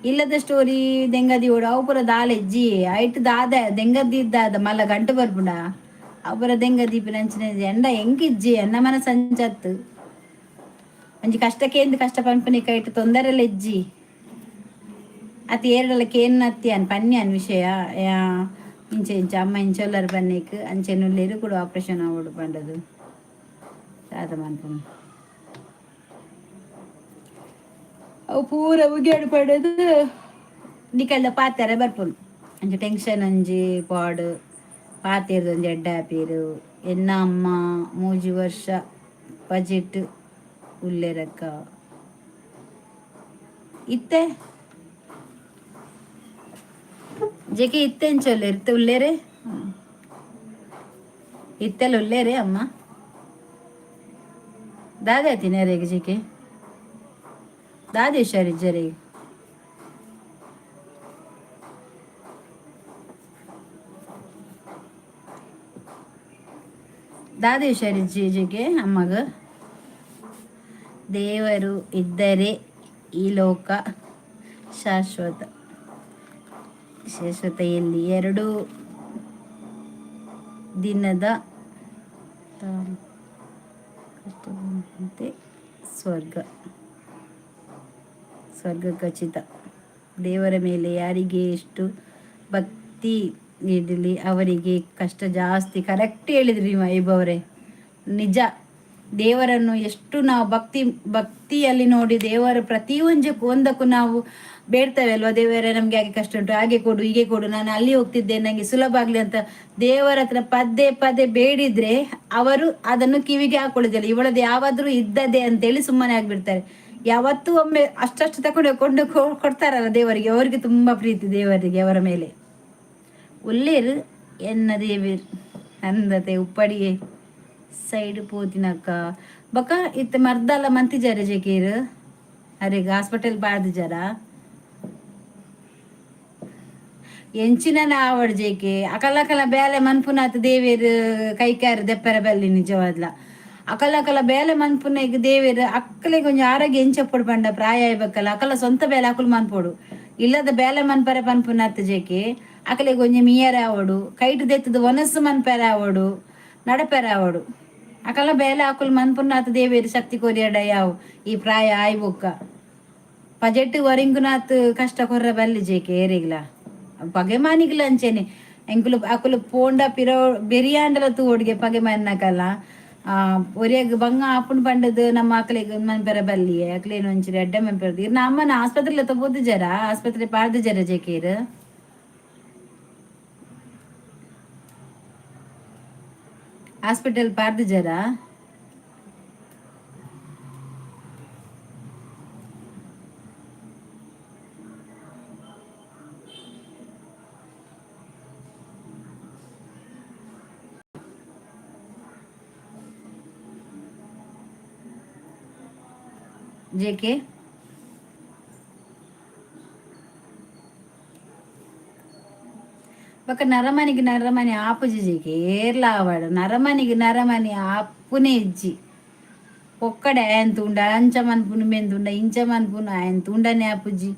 ಇಲ್ಲದ ಸ್ಟೋರಿ ದೆಂಗದಿ ಓಡು. ಅವು ಪೂರ ದಾಲ ಇಜ್ಜಿ. ಐಟ್ ದಾದ ದೆಂಗದಿ ದಾದ ಮಲ್ಲ ಗಂಟು ಬರ್ಪುಂಡ? ಅವು ಪೂರ ದೆಂಗ ದೀಪಿನ ಅಂಚಿನ ಎಂಡ ಎಂಕಿಜ್ಜಿ. ಎನ್ನ ಮನಸ್ಸು ಅಂಚತ್ತು. ಒಂಜಿ ಕಷ್ಟಕ್ಕೇಂದು ಕಷ್ಟ ಪನ್ಪುನಿ ಕೈಟ್ ತೊಂದರೆಲ್ಲ ಇಜ್ಜಿ. ಅತಿ ಏರಡಲ ಕೇನ್ನತ್ತಿ ಅನ್ ಪನ್ನಿ ಅನ್ ವಿಷಯ. ಇಂಚ ಇಂಚ ಅಮ್ಮ ಇಂಚೊಲ್ಲರ್ ಪನ್ನಿಕ್ ಅಂಚೆನುಲ್ಲೇರು ಕೂಡ ಆಪರೇಷನ್ ಆವೊಡು ಪಂಡದು. ದಾದ ಮನ್ಪುನು? ಅವು ಪೂರ ಉಗ್ಯಾಡು ಪಡೆದು ನಿಕಲ್ದ ಪಾತೆರ ಬರ್ಪುನು. ಅಂಚ ಟೆನ್ಷನ್ ಒಂಜಿ ಪಾಡು ಪಾತೆರ್ದು ಒಂಜಿ ಎಡ್ಡೆ ಆಪೀರು. ಎನ್ನ ಅಮ್ಮ 3 ವರ್ಷ ಬಜೆಟ್ ಉಲ್ಲೇರಕ್ಕ ಇತ್ತೆ ಜೆಕೆ ಇತ್ತೆ ಎಂಚ ಇತ್ತೆ ಉಲ್ಲೇರೆ? ಇತ್ತೆಲ್ಲ ಉಲ್ಲೇರೆ ಅಮ್ಮ? ದಾದೆ ಆತಿನ ಜಿಕೆ? ದಾದೆ ಹುಷಾರಿಜ್ಜರಿಗೆ? ದಾದೆ ಹುಷಾರಿಜ್ಜಿ ಜಿಕೆ ಅಮ್ಮಗ? ದೇವರು ಇದ್ದರೆ ಈ ಲೋಕ ಶಾಶ್ವತ. ಶಾಶ್ವತ ಎಲ್ಲಿ? 2 ದಿನದ ಕಷ್ಟವಂತೆ ಸ್ವರ್ಗ, ಸ್ವರ್ಗ ಖಚಿತ. ದೇವರ ಮೇಲೆ ಯಾರಿಗೆ ಎಷ್ಟು ಭಕ್ತಿ ಇರಲಿ ಅವರಿಗೆ ಕಷ್ಟ ಜಾಸ್ತಿ. ಕರೆಕ್ಟ್ ಹೇಳಿದ್ರಿ ನೀವು ಅವರೇ, ನಿಜ. ದೇವರನ್ನು ಎಷ್ಟು ನಾವು ಭಕ್ತಿ ಭಕ್ತಿಯಲ್ಲಿ ನೋಡಿ ದೇವರ ಪ್ರತಿಯೊಂದಕ್ಕೂ ಒಂದಕ್ಕೂ ನಾವು ಬೇಡ್ತೇವೆ ಅಲ್ವಾ? ದೇವರೇ, ನಮಗೆ ಹಾಗೆ ಕಷ್ಟ ಉಂಟು, ಹಾಗೆ ಕೊಡು, ಹೀಗೆ ಕೊಡು, ನಾನು ಅಲ್ಲಿ ಹೋಗ್ತಿದ್ದೆ, ನನಗೆ ಸುಲಭ ಆಗಲಿ ಅಂತ ದೇವರ ಹತ್ರ ಪದೇ ಪದೇ ಬೇಡಿದ್ರೆ ಅವರು ಅದನ್ನು ಕಿವಿಗೆ ಹಾಕೊಳ್ಳೋದಿಲ್ಲ. ಇವಳದ್ದು ಯಾವಾದ್ರೂ ಇದ್ದದೆ ಅಂತೇಳಿ ಸುಮ್ಮನೆ ಆಗ್ಬಿಡ್ತಾರೆ. ಯಾವತ್ತೂ ಒಮ್ಮೆ ಅಷ್ಟಷ್ಟು ತಕೊಂಡು ಕೊಂಡು ಕೊಡ್ತಾರಲ್ಲ ದೇವರಿಗೆ, ಅವರಿಗೆ ತುಂಬಾ ಪ್ರೀತಿ ದೇವರಿಗೆ ಅವರ ಮೇಲೆ. ಉಲ್ಲೇರು ಎನ್ನ ದೇವೇರ್ ಅಂದತೆ. ಉಪ್ಪಡಿಗೆ ಸೈಡ್ ಪೋತಿನಕ್ಕ ಬೊಕ ಇತ್ತೆ ಮರ್ದಲ್ಲ ಮಂತಿಜಾರ ಜೇಕೇರು ಅರೆಗ್ ಹಾಸ್ಪಿಟಲ್ ಬಾರ್ದಿಜಾರ? ಎಂಚಿನ ಆವಡ್ ಜೇಕೆ, ಅಕಲ ಅಕಲ ಬೇಲೆ ಮನ್ಪುನಾತ್ ದೇವೇರ್ ಕೈಕಾರ್ ದೆಪ್ಪರ ಬಲ್ಲಿ. ನಿಜವಾದ್ಲ ಅಕಲ ಅಕಲ ಬೇಲೆ ಮನ್ಪುನ ಈಗ ದೇವೇರ್ ಅಕ್ಕಲೆಗ್ ಒಂಜಿ ಆರೋಗ್ಯ ಎಂಚಪ್ಪೊಡು ಪಂಡ, ಪ್ರಾಯ ಆಯ್ಬೇಕಲ್ಲ, ಅಕಲ ಸ್ವಂತ ಬೇಲೆ ಅಕುಲು ಮನ್ಪೊಡು, ಇಲ್ಲದ ಬೇಲೆ ಮನ್ಪರೆ ಪನ್ಪುನಾತ್ ಜೇಕೆ. ಅಕಲೆಗ್ ಒಂಜಿ ಮೀಯರೆ ಆವೊಡು, ಕೈಟ್ ದೆತ್ತದ ಒನಸ್ಸು ಮನ್ಪೆರೆ ಆವೊಡು, ನಡಪೆರೆ ಆವೊಡು. ಅಕಲ ಬೇಲೆ ಅಕುಲು ಮನ್ಪುನಾತ್ ದೇವೇರ್ ಶಕ್ತಿ ಕೊರಿಯಡ ಯಾವು ಈ ಪ್ರಾಯ ಆಯ್ ಬೊಕ್ಕ. ಪಜೆಟ್ ಒರಿಂಗುನಾತ್ ಕಷ್ಟ ಕೊರ್ರ ಬಲ್ಲಿ ಜೇಕೆ ಏರಿಗ್ಲ, ಪಗೆಮಾನಿಗ್ಲ ಅಂಚೆನೆ. ಎಂಕುಲು ಅಕುಲು ಪೋಂಡ ಪಿರೋ ಬೆರಿಯಾಂಡಲ ತೂವೊಡಿಗೆ ಪಗೆಮಾನಿನಕಲ್ಲ. ಆ ಒರಿಯಗ್ ಬಂಗ ಆಪುಂಡು ಪಂಡದ್ ನಮ್ಮ ಅಕ್ಲೆಗ್ ಮನ್ಪೆರೆ ಬಲ್ಲಿಯೆ. ಅಕ್ಲೇನ್ ಒಂಚೂರು ಎಡ್ಡೆ ಮನ್ಪೆರ್. ಇರ್ನ ಅಮ್ಮನ ಆಸ್ಪತ್ರೆಲ ಪೋತುಜರ? ಆಸ್ಪತ್ರೆ ಪಾಡ್ದಿಜರ ಜೇಕೇರ್? ಹಾಸ್ಪಿಟಲ್ ಪಾಡ್ದಿಜರ? ಜೆಕೆ, ಬೊಕ ನರಮನಿಗೆ ನರಮನಿ ಆಪುಜಿ ಜೆಕೆ, ಏರ್ಲ ಆವಡ್ ನರಮನಿಗೆ ನರಮನಿ ಆಪುನೇ ಇಜ್ಜಿ. ಒಕ್ಕಡೆ ಆಯನ್ ತೂಂಡ ಅಂಚ ಮನ್ಪುನು, ಮೆಂದುಂಡ ಇಂಚ ಮನ್ಪುನು, ಆಯನ್ ತೂಂಡನೆ ಆಪುಜಿ.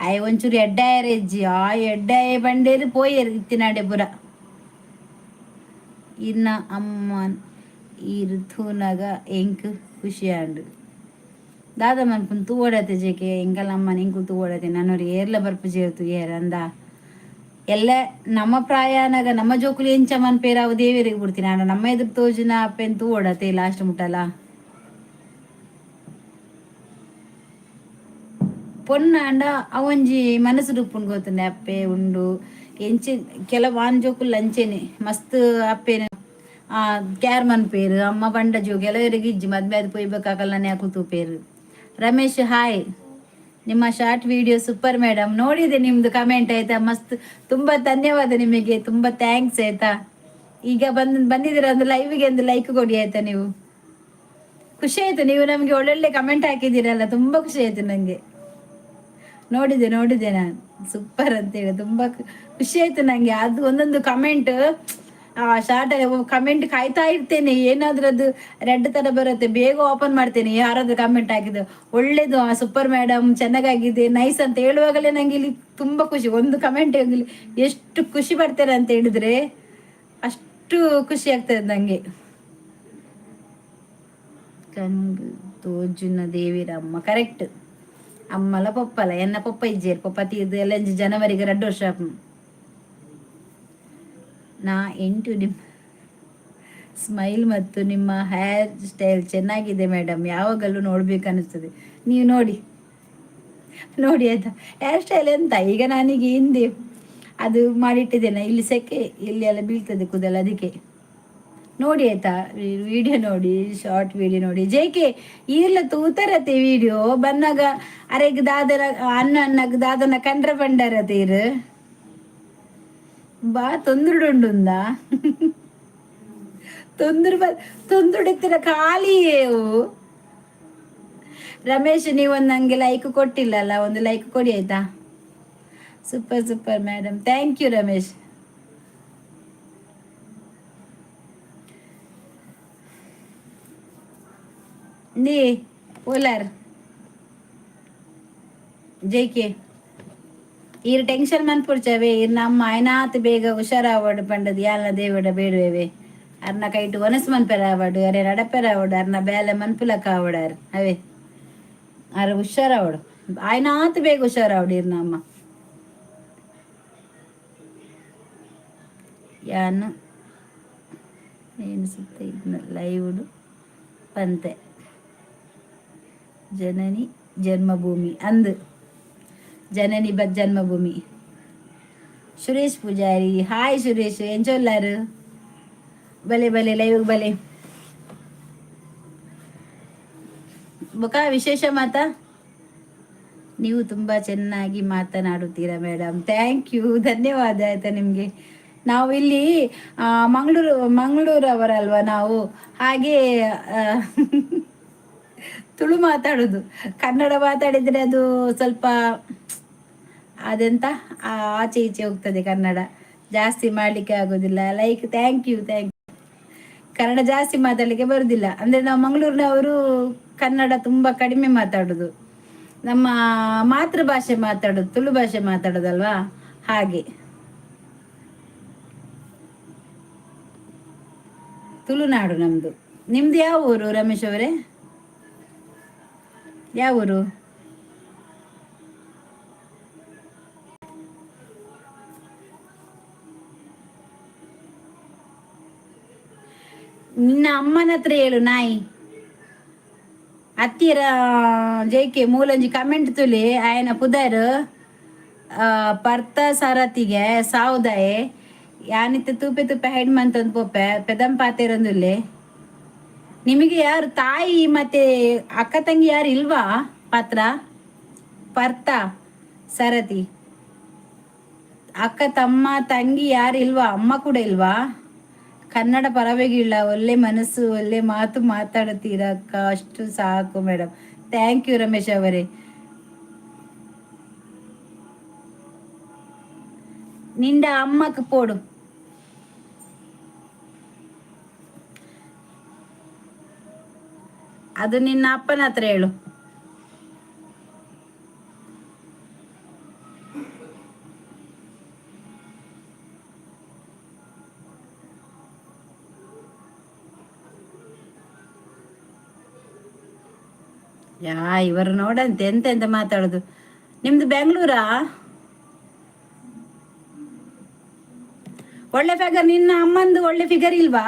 ಆಯೆ ಒಂಚೂರು ಎಡ್ಡಾಯರೆ ಇಜ್ಜಿ. ಆ ಎಡ್ಡಾಯ ಬಂಡೇರು ಪೋಯೆರ್ ಇತ್ತಿನಾಡೆ ಪುರ. ಇನ್ನ ಅಮ್ಮನ್ ಈರ್ ತೂನಗ ಎಂಕ್ ಖುಷಿ ಆಂಡ್. ದಾದ ಮನ್ಪುನು, ತೂವೊಡತೆ ಜೆಕೆ. ಎಂಕಲ್ನ ಅಮ್ಮನ ಎಂಕುಲು ತೂವೊಡತೆ. ನನೊರಿ ಏರ್ಲ ಬರ್ಪುಜೆರ್ ತೂಯೆರ್ ಅಂದ. ಎಲ್ಲ ನಮ್ಮ ಪ್ರಾಯನಾಗ ನಮ್ಮ ಜೋಕುಲು ಎಂಚ ಮನ್ಪೇರ್ ಅವು ದೇವೆರಿಗೆ ಬುಡ್ತಿನ. ಆಂಡ ನಮ್ಮ ಎದುರು ತೋಜುನ ಅಪ್ಪೆನ್ ತೂವೊಡತೆ ಲಾಸ್ಟ್ ಮುಟ್ಟಲ. ಪೊಣ್ಣಾಂಡ ಅವೊಂಜಿ ಮನಸ್ಸು ಉಪ್ಪುಂಡು ಗೊತ್ತುಂಡೆ, ಅಪ್ಪೆ ಉಂಡು ಎಂಚೆ. ಕೆಲವು ಆನ್ ಜೋಕುಲು ಅಂಚೆನೆ ಮಸ್ತ್ ಅಪ್ಪೆನ ಕ್ಯಾರ್ ಮನ್ಪೇರು ಅಮ್ಮ ಪಂಡ ಜೋ. ಕೆಲವರಿಗೆ ಇಜ್ಜಿ, ಮದ್ಮೆ ಆದ್ ಪೋಯ್ಬೇಕಾಗಲ್ಲನೆ ಅಕುಲು ತೂಪೇರು. ರಮೇಶ್ ಹಾಯ್, ನಿಮ್ಮ short video super madam. ನೋಡಿದೆ ನಿಮ್ದು ಕಮೆಂಟ್, ಆಯ್ತಾ? ಮಸ್ತ್, ತುಂಬಾ ಧನ್ಯವಾದ ನಿಮಗೆ, ತುಂಬಾ thanks, ಆಯ್ತಾ? ಈಗ ಬಂದ್ ಬಂದಿದ್ದೀರ ಒಂದು ಲೈವ್ಗೆ, ಒಂದು ಲೈಕ್ ಕೊಡಿ, ಆಯ್ತಾ ನೀವು? ಖುಷಿ ಆಯ್ತು, ನೀವು ನಮಗೆ ಒಳ್ಳೊಳ್ಳೆ ಕಮೆಂಟ್ ಹಾಕಿದ್ದೀರಲ್ಲ, ತುಂಬಾ ಖುಷಿ ಆಯ್ತು ನಂಗೆ. ನೋಡಿದೆ ನೋಡಿದೆ ನಾನು, ಸೂಪರ್ ಅಂತೇಳಿ ತುಂಬಾ ಖುಷಿ ಆಯ್ತು ನಂಗೆ. ಅದು ಒಂದೊಂದು ಕಮೆಂಟ್, ಆ ಶಾರ್ಟ್ ಕಮೆಂಟ್ ಕಾಯ್ತಾ ಇರ್ತೇನೆ. ಏನಾದ್ರೂ ಅದು ರೆಡ್ ತರ ಬರುತ್ತೆ, ಬೇಗ ಓಪನ್ ಮಾಡ್ತೇನೆ. ಯಾರಾದ್ರೂ ಕಮೆಂಟ್ ಹಾಕಿದ್ದು ಒಳ್ಳೇದು, ಸೂಪರ್ ಮೇಡಮ್, ಚೆನ್ನಾಗಾಗಿದೆ, ನೈಸ್ ಅಂತ ಹೇಳುವಾಗಲೇ ನಂಗೆ ಇಲ್ಲಿ ತುಂಬಾ ಖುಷಿ. ಒಂದು ಕಮೆಂಟ್ ಎಷ್ಟು ಖುಷಿ ಪಡ್ತೇನೆ ಅಂತ ಹೇಳಿದ್ರೆ ಅಷ್ಟು ಖುಷಿ ಆಗ್ತದೆ ನಂಗೆ. ಕಣ್ಗ್ ತೋಜುನ ದೇವಿರಮ್ಮ, ಕರೆಕ್ಟ್. ಅಮ್ಮಲ ಪೊಪ್ಪಲ ಎನ್ನ ಪೊಪ್ಪ ಇಜ್ಜೇರ್. ಪೊಪ್ಪ ತೀರ್ದು ಎಲ್ಲ ಜನವರಿಗೆ 2 ವರ್ಷ. ನಾ ಎಂಟು ನಿಮ್ಮ ಸ್ಮೈಲ್ ಮತ್ತು ನಿಮ್ಮ ಹೇರ್ ಸ್ಟೈಲ್ ಚೆನ್ನಾಗಿದೆ ಮೇಡಮ್, ಯಾವಾಗಲೂ ನೋಡ್ಬೇಕು ಅನಿಸ್ತದೆ. ನೀವು ನೋಡಿ ನೋಡಿ, ಆಯ್ತಾ? ಹೇರ್ ಸ್ಟೈಲ್ ಎಂತ, ಈಗ ನಾನೀಗ ಹಿಂದೆ ಅದು ಮಾಡಿಟ್ಟಿದ್ದೇನೆ. ಇಲ್ಲಿ ಸೆಕೆ, ಇಲ್ಲಿ ಎಲ್ಲ ಬೀಳ್ತದೆ ಕೂದಲು, ಅದಕ್ಕೆ. ನೋಡಿ ಆಯ್ತಾ, ವಿಡಿಯೋ ನೋಡಿ, ಶಾರ್ಟ್ ವಿಡಿಯೋ ನೋಡಿ ಜೇಕೆ. ಈರ್ಲ ತೂತರತೆ ವಿಡಿಯೋ ಬನ್ನಾಗ ಅರೆಗ್ ದಾದನ ಅನ್ನ ಅನ್ನಗ್ ದಾದನ ಕಂಡ್ರ ಬಂಡಾರತೆ ಇರು ಬಾ. ತೊಂದ್ರುಡುಂಡುಂದ ತೊಂದ್ರೆ ತೊಂದ್ರುಡಿತ್ತಿನ ಖಾಲಿಯೇವು. ರಮೇಶ್, ನೀವೊಂದು ನಂಗೆ ಲೈಕ್ ಕೊಟ್ಟಿಲ್ಲಲ್ಲ, ಒಂದು ಲೈಕ್ ಕೊಡಿ, ಆಯ್ತಾ? Super super madam, thank you Ramesh. ನೀ ಓಲಾರ್ ಜೈಕೆ, ಈರ್ ಟೆನ್ಷನ್ ಮನ್ಪುಡ್ಚವೆ. ಇರ್ ನಮ್ಮ ಆಯ್ನಾತ್ ಬೇಗ ಹುಷಾರಾವಡು ಪಂಡದ್ ಯಾಲ್ನ ದೇವಡ ಬೇಡುವೆವೆ. ಅರ್ನ ಕೈಟು ಒನಸ್ ಮನ್ಪೆರ ಆವಡು, ಅರೆ ನಡಪೆರ ಆವಡು, ಅರ್ನ ಬೇಲೆ ಮನ್ಪುಲಕ್ಕ ಆವಡಾರ್ ಅವೇ. ಅರ ಹುಷಾರಾವಡು, ಆಯ್ನಾತ್ ಬೇಗ ಹುಷಾರಾವಡು ಇರ್ನ ಅಮ್ಮ. ಯಾನು ಏನು ಸುತ್ತ ಲೈವ್ ಪಂತೆ. ಜನನಿ ಜನ್ಮಭೂಮಿ ಅಂದು, ಜನನಿ ಬ ಜನ್ಮಭೂಮಿ. ಸುರೇಶ್ ಪೂಜಾರಿ, ಹಾಯ್ ಸುರೇಶ್. ಎಂಚೊಲ್ಲಾರು? ಬಲೆ ಬಲೆ, ಲೈವ್ ಬಲೆ. ಬೊಕ ವಿಶೇಷ ಮಾತಾ? ನೀವು ತುಂಬ ಚೆನ್ನಾಗಿ ಮಾತನಾಡುತ್ತೀರಾ madam. Thank you, ಧನ್ಯವಾದ. ಆಯ್ತಾ ನಿಮಗೆ. ನಾವು ಇಲ್ಲಿ ಮಂಗಳೂರು, ಮಂಗಳೂರವರಲ್ವ ನಾವು, ಹಾಗೆ ತುಳು ಮಾತಾಡೋದು. ಕನ್ನಡ ಮಾತಾಡಿದರೆ ಅದು ಸ್ವಲ್ಪ ಅದೆಂತ ಆಚೆ ಈಚೆ ಹೋಗ್ತದೆ. ಕನ್ನಡ ಜಾಸ್ತಿ ಮಾಡಲಿಕ್ಕೆ ಆಗೋದಿಲ್ಲ. Like, thank you, thank you. Kannada ಜಾಸ್ತಿ ಮಾತಾಡಲಿಕ್ಕೆ ಬರುದಿಲ್ಲ. ಅಂದರೆ ನಾವು ಮಂಗಳೂರಿನವರು ಕನ್ನಡ ತುಂಬ ಕಡಿಮೆ ಮಾತಾಡೋದು. ನಮ್ಮ ಮಾತೃಭಾಷೆ ಮಾತಾಡೋದು, ತುಳು ಭಾಷೆ ಮಾತಾಡೋದಲ್ವಾ, ಹಾಗೆ. ತುಳುನಾಡು ನಮ್ಮದು. ನಿಮ್ದು ಯಾವ ಊರು ರಮೇಶ್ ಅವರೇ? ಯಾವ ಊರು? ನಿನ್ನ ಅಮ್ಮನ ಹತ್ರ ಹೇಳು ನಾಯಿ. ಅತ್ತಿರ ಜೈಕೆ ಮೂಲಂಜಿ ಕಮೆಂಟ್ ತುಲಿ. ಆಯನ ಪುದರ್ ಪರ್ತ ಸಾರಥಿಗೆ ಸಾವುದಾಯೆ. ಯಾನಿತ್ತ ತೂಪೆ ತೂಪೆ ಹೆಡ್ ಮಂತಂದು ಪೋಪೆ ಪೆದಂ ಪಾತೆರೊಂದುಲ್ಲೆ. ನಿಮಗೆ ಯಾರು ತಾಯಿ ಮತ್ತೆ ಅಕ್ಕ ತಂಗಿ ಯಾರು ಇಲ್ವಾ? ಪಾತ್ರ ಪರ್ತ ಸರತಿ, ಅಕ್ಕ ತಮ್ಮ ತಂಗಿ ಯಾರು ಇಲ್ವಾ? ಅಮ್ಮ ಕೂಡ ಇಲ್ವಾ? ಕನ್ನಡ ಪರವಾಗಿಲ್ಲ. ಒಳ್ಳೆ ಮನಸ್ಸು, ಒಳ್ಳೆ ಮಾತು ಮಾತಾಡುತ್ತೀರ ಅಕ್ಕ, ಅಷ್ಟು ಸಾಕು madam. Thank you Ramesh ಅವರೇ. ನಿಂಡ ಅಮ್ಮಕ್ಕೆ ಪೋಡು. ಅದು ನಿನ್ನ ಅಪ್ಪನ ಹತ್ರ ಹೇಳು. ಯಾ, ಇವರು ನೋಡಂತೆ ಎಂತ ಎಂತ ಮಾತಾಡೋದು. ನಿಮ್ದು ಬೆಂಗಳೂರಾ? ಒಳ್ಳೆ ಫಿಗರ್. ನಿನ್ನ ಅಮ್ಮಂದು ಒಳ್ಳೆ ಫಿಗರ್ ಇಲ್ವಾ?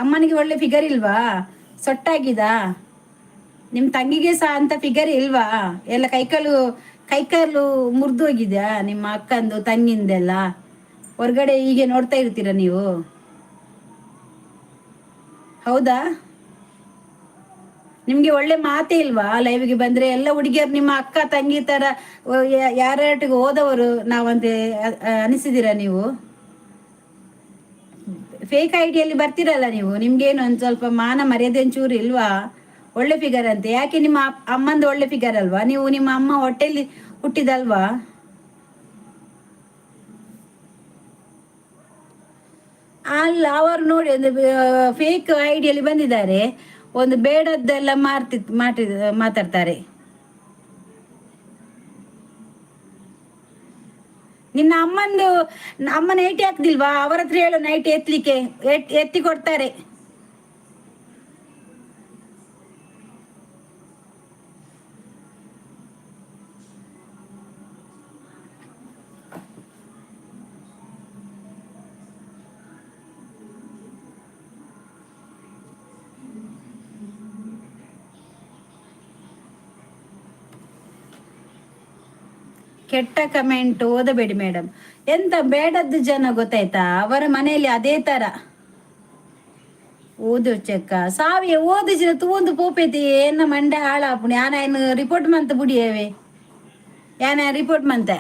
ಅಮ್ಮನಿಗೆ ಒಳ್ಳೆ ಫಿಗರ್ ಇಲ್ವಾ? ಸೊಟ್ಟಾಗಿದಾ? ನಿಮ್ಮ ತಂಗಿಗೆ ಸಹ ಅಂತ ಫಿಗರ್ ಇಲ್ವಾ? ಎಲ್ಲ ಕೈಕಾಲು ಕೈಕಾಲು ಮುರಿದು ಹೋಗಿದ್ಯಾ ನಿಮ್ಮ ಅಕ್ಕಂದು ತಂಗಿಂದೆಲ್ಲ? ಹೊರಗಡೆ ಹೀಗೆ ನೋಡ್ತಾ ಇರ್ತೀರಾ ನೀವು? ಹೌದಾ? ನಿಮ್ಗೆ ಒಳ್ಳೆ ಮಾತೇ ಇಲ್ವಾ? ಲೈವ್ಗೆ ಬಂದ್ರೆ ಎಲ್ಲ ಹುಡುಗಿಯರು ನಿಮ್ಮ ಅಕ್ಕ ತಂಗಿ ತರ ಯಾರ್ಯಾಟಿಗೆ ಹೋದವರು ನಾವಂತೆ ಅನಿಸಿದ್ದೀರಾ ನೀವು? ಫೇಕ್ ಐಡಿಯಲ್ಲಿ ಬರ್ತೀರಲ್ಲ ನೀವು, ನಿಮ್ಗೇನು ಒಂದು ಸ್ವಲ್ಪ ಮಾನ ಮರ್ಯಾದೆ ಒಂಚೂರು ಇಲ್ವಾ? ಒಳ್ಳೆ ಫಿಗರ್ ಅಂತೆ. ಯಾಕೆ, ನಿಮ್ಮ ಅಮ್ಮಂದು ಒಳ್ಳೆ ಫಿಗರ್ ಅಲ್ವಾ? ನೀವು ನಿಮ್ಮ ಅಮ್ಮ ಹೊಟ್ಟೆಲಿ ಹುಟ್ಟಿದಲ್ವಾ? ಅಲ್ಲ, ಅವರು ನೋಡಿ, ಒಂದು ಫೇಕ್ ಐಡಿಯಲ್ಲಿ ಬಂದಿದ್ದಾರೆ, ಒಂದು ಬೇಡದ್ದೆಲ್ಲ ಮಾರ್ತಿ ಮಾತಾಡ್ತಾರೆ. ನಿನ್ನ ಅಮ್ಮಂದು, ಅಮ್ಮ ನೈಟಿ ಹಾಕ್ದಿಲ್ವಾ? ಅವರ ಹತ್ರ ಹೇಳು ನೈಟಿ ಎತ್ತಲಿಕ್ಕೆ, ಎತ್ತಿ ಕೊಡ್ತಾರೆ. ಕೆಟ್ಟ ಕಮೆಂಟ್ ಓದಬೇಡಿ ಮೇಡಮ್. ಎಂತ ಬೇಡದ್ದು ಜನ ಗೊತ್ತಾಯ್ತಾ? ಅವರ ಮನೆಯಲ್ಲಿ ಅದೇ ತರ. ಓದು ಚೆಕ್ಕ ಸಾವಿಯ ಓದಿಸಿದ ತೂಂದು ಪೋಪೈತಿ. ಏನ ಮಂಡೆ ಹಾಳಾಪುಣಿ. ಯಾನ ಏನು ರಿಪೋರ್ಟ್ ಮಂತ ಬುಡಿಯವೆ. ಯಾನ ರಿಪೋರ್ಟ್ ಮಂತೆ.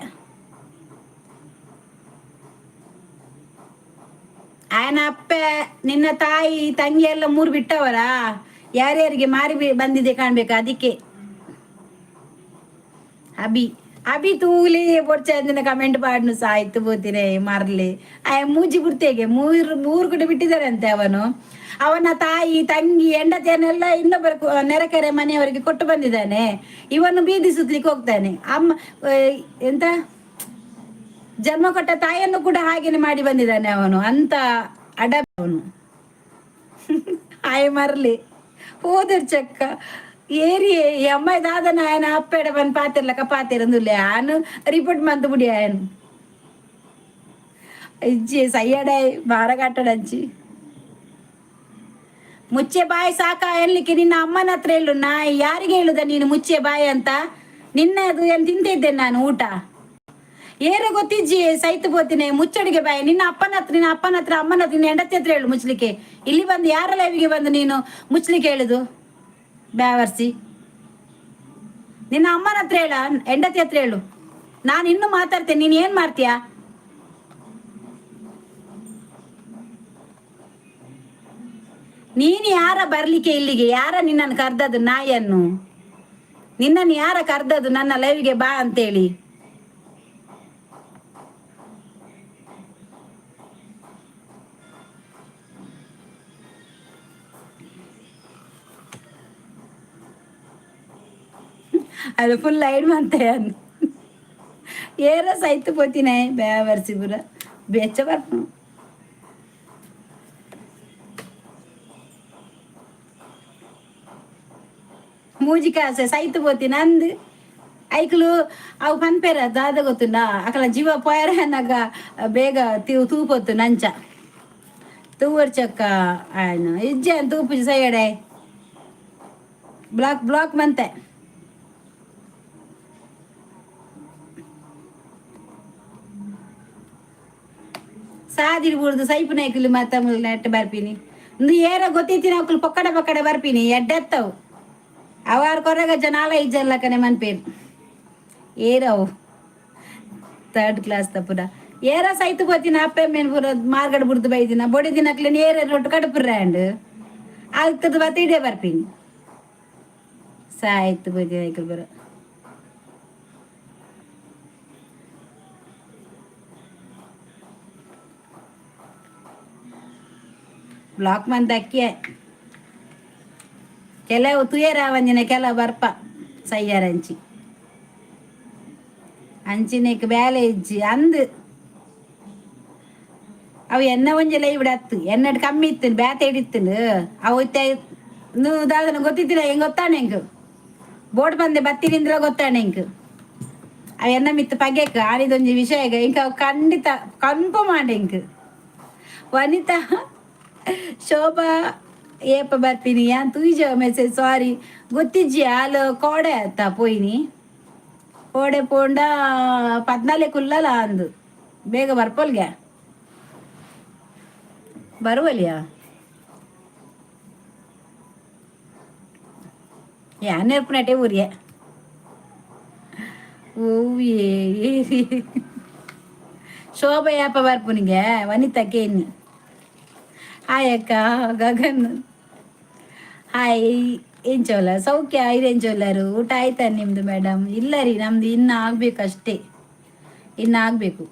ಆಯನ ಅಪ್ಪೆ, ನಿನ್ನ ತಾಯಿ, ತಂಗಿ ಎಲ್ಲ ಮೂರು ಬಿಟ್ಟವರಾ? ಯಾರ್ಯಾರಿಗೆ ಮಾರಿ ಬಂದಿದೆ ಕಾಣ್ಬೇಕು ಅದಕ್ಕೆ. ಅಭಿ ಅಭಿ ತೂಲಿ ಬೊಡ್ಚಂದಿನ ಕಮೆಂಟ್ ಪಾಡ್ನು ಸಾಯ್ತು ಬೋತಿರೆ ಮರ್ಲಿ. ಆಯ ಮೂಜಿ ಬುಡ್ತೇಗೆ ಮೂರು ಮೂರು ಕಡೆ ಬಿಟ್ಟಿದ್ದಾರೆ ಅಂತೆ ಅವನು. ಅವನ ತಾಯಿ, ತಂಗಿ, ಹೆಂಡತಿಯನ್ನೆಲ್ಲ ಇನ್ನೊಬ್ಬರ ನೆರೆಕೆರೆ ಮನೆಯವರಿಗೆ ಕೊಟ್ಟು ಬಂದಿದ್ದಾನೆ. ಇವನು ಬೀದಿ ಸುತ್ತಲಿಕ್ಕೆ ಹೋಗ್ತಾನೆ. ಅಮ್ಮ ಎಂತ ಜನ್ಮ ಕೊಟ್ಟ ತಾಯಿಯನ್ನು ಕೂಡ ಹಾಗೇನೆ ಮಾಡಿ ಬಂದಿದ್ದಾನೆ ಅವನು. ಅಂತ ಅಡ ಅವನು. ಆಯ್ ಮರ್ಲಿ ಹೋದರ್ ಚಕ್ಕ ಏರಿ. ಈ ಅಮ್ಮಾಯಿ ದಾದನ ఆయన ಅಪ್ಪೆಡ ಬಂದು ಪಾತಿರ್ಲಕ್ಕ ಪಾತಿರಂದುಲ್ಲೆ. ಆನು ರಿಪೋರ್ಟ್ ಮಂತ್ ಬುಡಿ. ಆಯನು ಇಜ್ಜಿ ಸಯ್ಯಡೆ ಬಾರಗಟ್ಟಡಂಚಿ ಮುಚ್ಚೆ ಬಾಯಿ ಸಾಕ ಎನ್ಲಿಕ್ಕೆ ನಿನ್ನ ಅಮ್ಮನ ಹತ್ರ ಹೇಳು. ನಾಯಿ, ಯಾರಿಗೆ ಹೇಳುದ ನೀನು ಮುಚ್ಚೆ ಬಾಯಿ ಅಂತ? ನಿನ್ನದು ಏನ್ ತಿಂತಿದ್ದೆ ನಾನು ಊಟ? ಏರ ಗೊತ್ತಿಜ್ಜಿ ಸೈತು ಪೋತಿನಿ. ಮುಚ್ಚಡಿಗೆ ಬಾಯಿ. ನಿನ್ನ ಅಪ್ಪನ ಹತ್ರ, ನಿನ್ನ ಅಪ್ಪನ ಹತ್ರ, ಅಮ್ಮನ ಹತ್ರ, ನಿನ್ನ ಹೆಂಡತಿ ಹತ್ರ ಹೇಳು ಮುಚ್ಲಿಕ್ಕೆ. ಇಲ್ಲಿ ಬಂದು ಯಾರ ಲೈವಿಗೆ ಬಂದು ನೀನು ಮುಚ್ಲಿಕ್ಕೆ ಹೇಳುದು? ಬ್ಯಾವರ್ಸಿ, ನಿನ್ನ ಅಮ್ಮನ ಹತ್ರ ಹೇಳ, ಹೆಂಡತಿ ಹತ್ರ ಹೇಳು. ನಾನು ಇನ್ನು ಮಾತಾಡ್ತೇನೆ, ನೀನ್ ಏನ್ ಮಾಡ್ತೀಯಾ? ನೀನು ಯಾರ ಬರ್ಲಿಕ್ಕೆ ಇಲ್ಲಿಗೆ? ಯಾರ ನಿನ್ನನ್ನು ಕರ್ದದ್ದು? ನಾಯಿಯನ್ನು, ನಿನ್ನನ್ನು ಯಾರ ಕರ್ದದ್ದು ನನ್ನ ಲೈವ್ಗೆ ಬಾ ಅಂತೇಳಿ? ಅದು ಫುಲ್ ಲೈಡ್ ಮಂತೆ. ಏರ ಸೈತು ಪೋತಿನ ಬೇವರ್ಸಿ ಪೂರ ಬೆಚ್ಚ ಬರ್ಪು. ಮೂಜಿ ಕಾಸೆ ಸೈತು ಪೋತಿನ ಅಂದ್ ಐಕ್ಲು ಅವು ಪನ್ಪೇರ ದಾದ ಗೊತ್ತುಂಡ? ಅಕಲ ಜೀವ ಪೋಯರ ಅನ್ನಾಗ ಬೇಗ ತೀವ್ ತೂಪೊತ್ತು ನಂಚ ತೂವರ್ ಚಕ್ಕ ಆಯ್ನ ಇಜ್ಜೆ ತೂಪು ಸೈಯಡೆ ಬ್ಲಾಕ್ ಬ್ಲಾಕ್ ಮಂತೆ. ಸಾದಿಡ್ ಬುಡ್ದು ಸೈಪು ನೈಕುಲು ಮತ್ತ ನೆಟ್ ಬರ್ಪಿನಿ. ಇಂದು ಏರ ಗೊತ್ತಿತ್ತಿನ ಅಕುಲು ಪೊಕ್ಕಡೆ ಪೊಕ್ಕಡೆ ಬರ್ಪಿನಿ ಎಡ್ಡೆತ್ತವು. ಅವಾರ್ ಕೊರಗ ಜನಾಲ ಇಜ್ಜಲ್ಲಕನೆ ಮನ್ಪೇರು. ಏರವು ಥರ್ಡ್ ಕ್ಲಾಸ್ ತಪ್ಪುರ ಏರ ಸೈತು ಪೋತಿನ. ಅಪ್ಪೆ ಮೇನ್ ಪೂರ ಮಾರ್ಗಡ್ ಬುಡ್ದು ಬೈದಿನ ಬೊಡಿ ದಿನಕ್ಲೆ ಏರ ರೊಟ್ಟು ಕಡುಪುರ್ರ ಅಂಡ್ ಆಗ್ತದ ಬತ್ತ ಇಡೇ ಬರ್ಪಿನಿ. ಸಾಯ್ತು ಪೋತಿನ ಐಕಲ್ ಬರ. ಬ್ಲಾಕ್ ಮಂತ್ ಅಕ್ಕಿಯ ಕೆಲವು ತುಯರ ಒಂಜಿನ ಕೆಲವು ಬರ್ಪ ಸಯ್ಯಾರಂಚಿ ಅಂಚಿನೆಕ್ ಬೇಲೆ ಇಜ್ಜಿ ಅಂದ್. ಅವು ಎನ್ನ ಒಂಜಿ ಲೈವ್ ಅತ್ತು ಎನ್ನಡ್ ಕಮ್ಮಿ ಇತ್ತು, ಬ್ಯಾತೆ ಹಿಡಿತ್ತು. ಅವು ಇತ್ತೆ ದಾದನ ಗೊತ್ತಿದ್ದಿಲ್ಲ. ಹೆಂಗ್ ಗೊತ್ತಾಣೆ ಎಂಕ್ ಬೋಟ್ ಬಂದೆ ಬತ್ತಿರಿಂದ್ರ ಗೊತ್ತಾಣೆ ಎಂಕ್. ಅವು ಎನ್ನ ಮಿತ್ತು ಪಗೆಕ್ ಆನಿದೊಂಜಿ ವಿಷಯ ಇಂಕ ಅವು ಖಂಡಿತ ಕನ್ಫರ್ಮ್ ಆಂಡ್ ಎಂಕ್. ವನಿತಾ, ಶೋಭಾ ಏಪ ಬರ್ಪಿನಿ? ಯಾನ್ ತೂಯಿಜ ಮೆಸೇಜ್, ಸಾರಿ. ಗೊತ್ತಿಜ್ಜಿ. ಆಲ್ ಕೋಡೆ ಅತ್ತ ಪೋಯಿನಿ? ಕೋಡೆ ಪೋಂಡ ಪದ್ನಾಲೆ ಕುಲ್ಲಲ ಅಂದು. ಬೇಗ ಬರ್ಪೋಲ್ಗೆ ಬರುವಲಿಯಾ? ಯಾನ್ ನೆರ್ಪುನಟೆ ಊರಿಯೆ ಓಯೇ. ಶೋಭಾ ಯಾಪ ಬರ್ಪುನಿಗೆ? ವನಿತಾ ಕೇನಿ. ಹಾಯ್ ಅಕ್ಕ. ಗಗನ್ ಹಾಯ್. ಎಂಚೋಲ ಸೌಖ್ಯ ಐರೆಂಚೋಲರು? ಊಟ ಆಯ್ತಾ ನಿಮ್ದು ಮೇಡಮ್? ಇಲ್ಲ ರೀ, ನಮ್ದು ಇನ್ನು ಆಗ್ಬೇಕು ಅಷ್ಟೇ. ಇನ್ನು ಆಗಬೇಕು,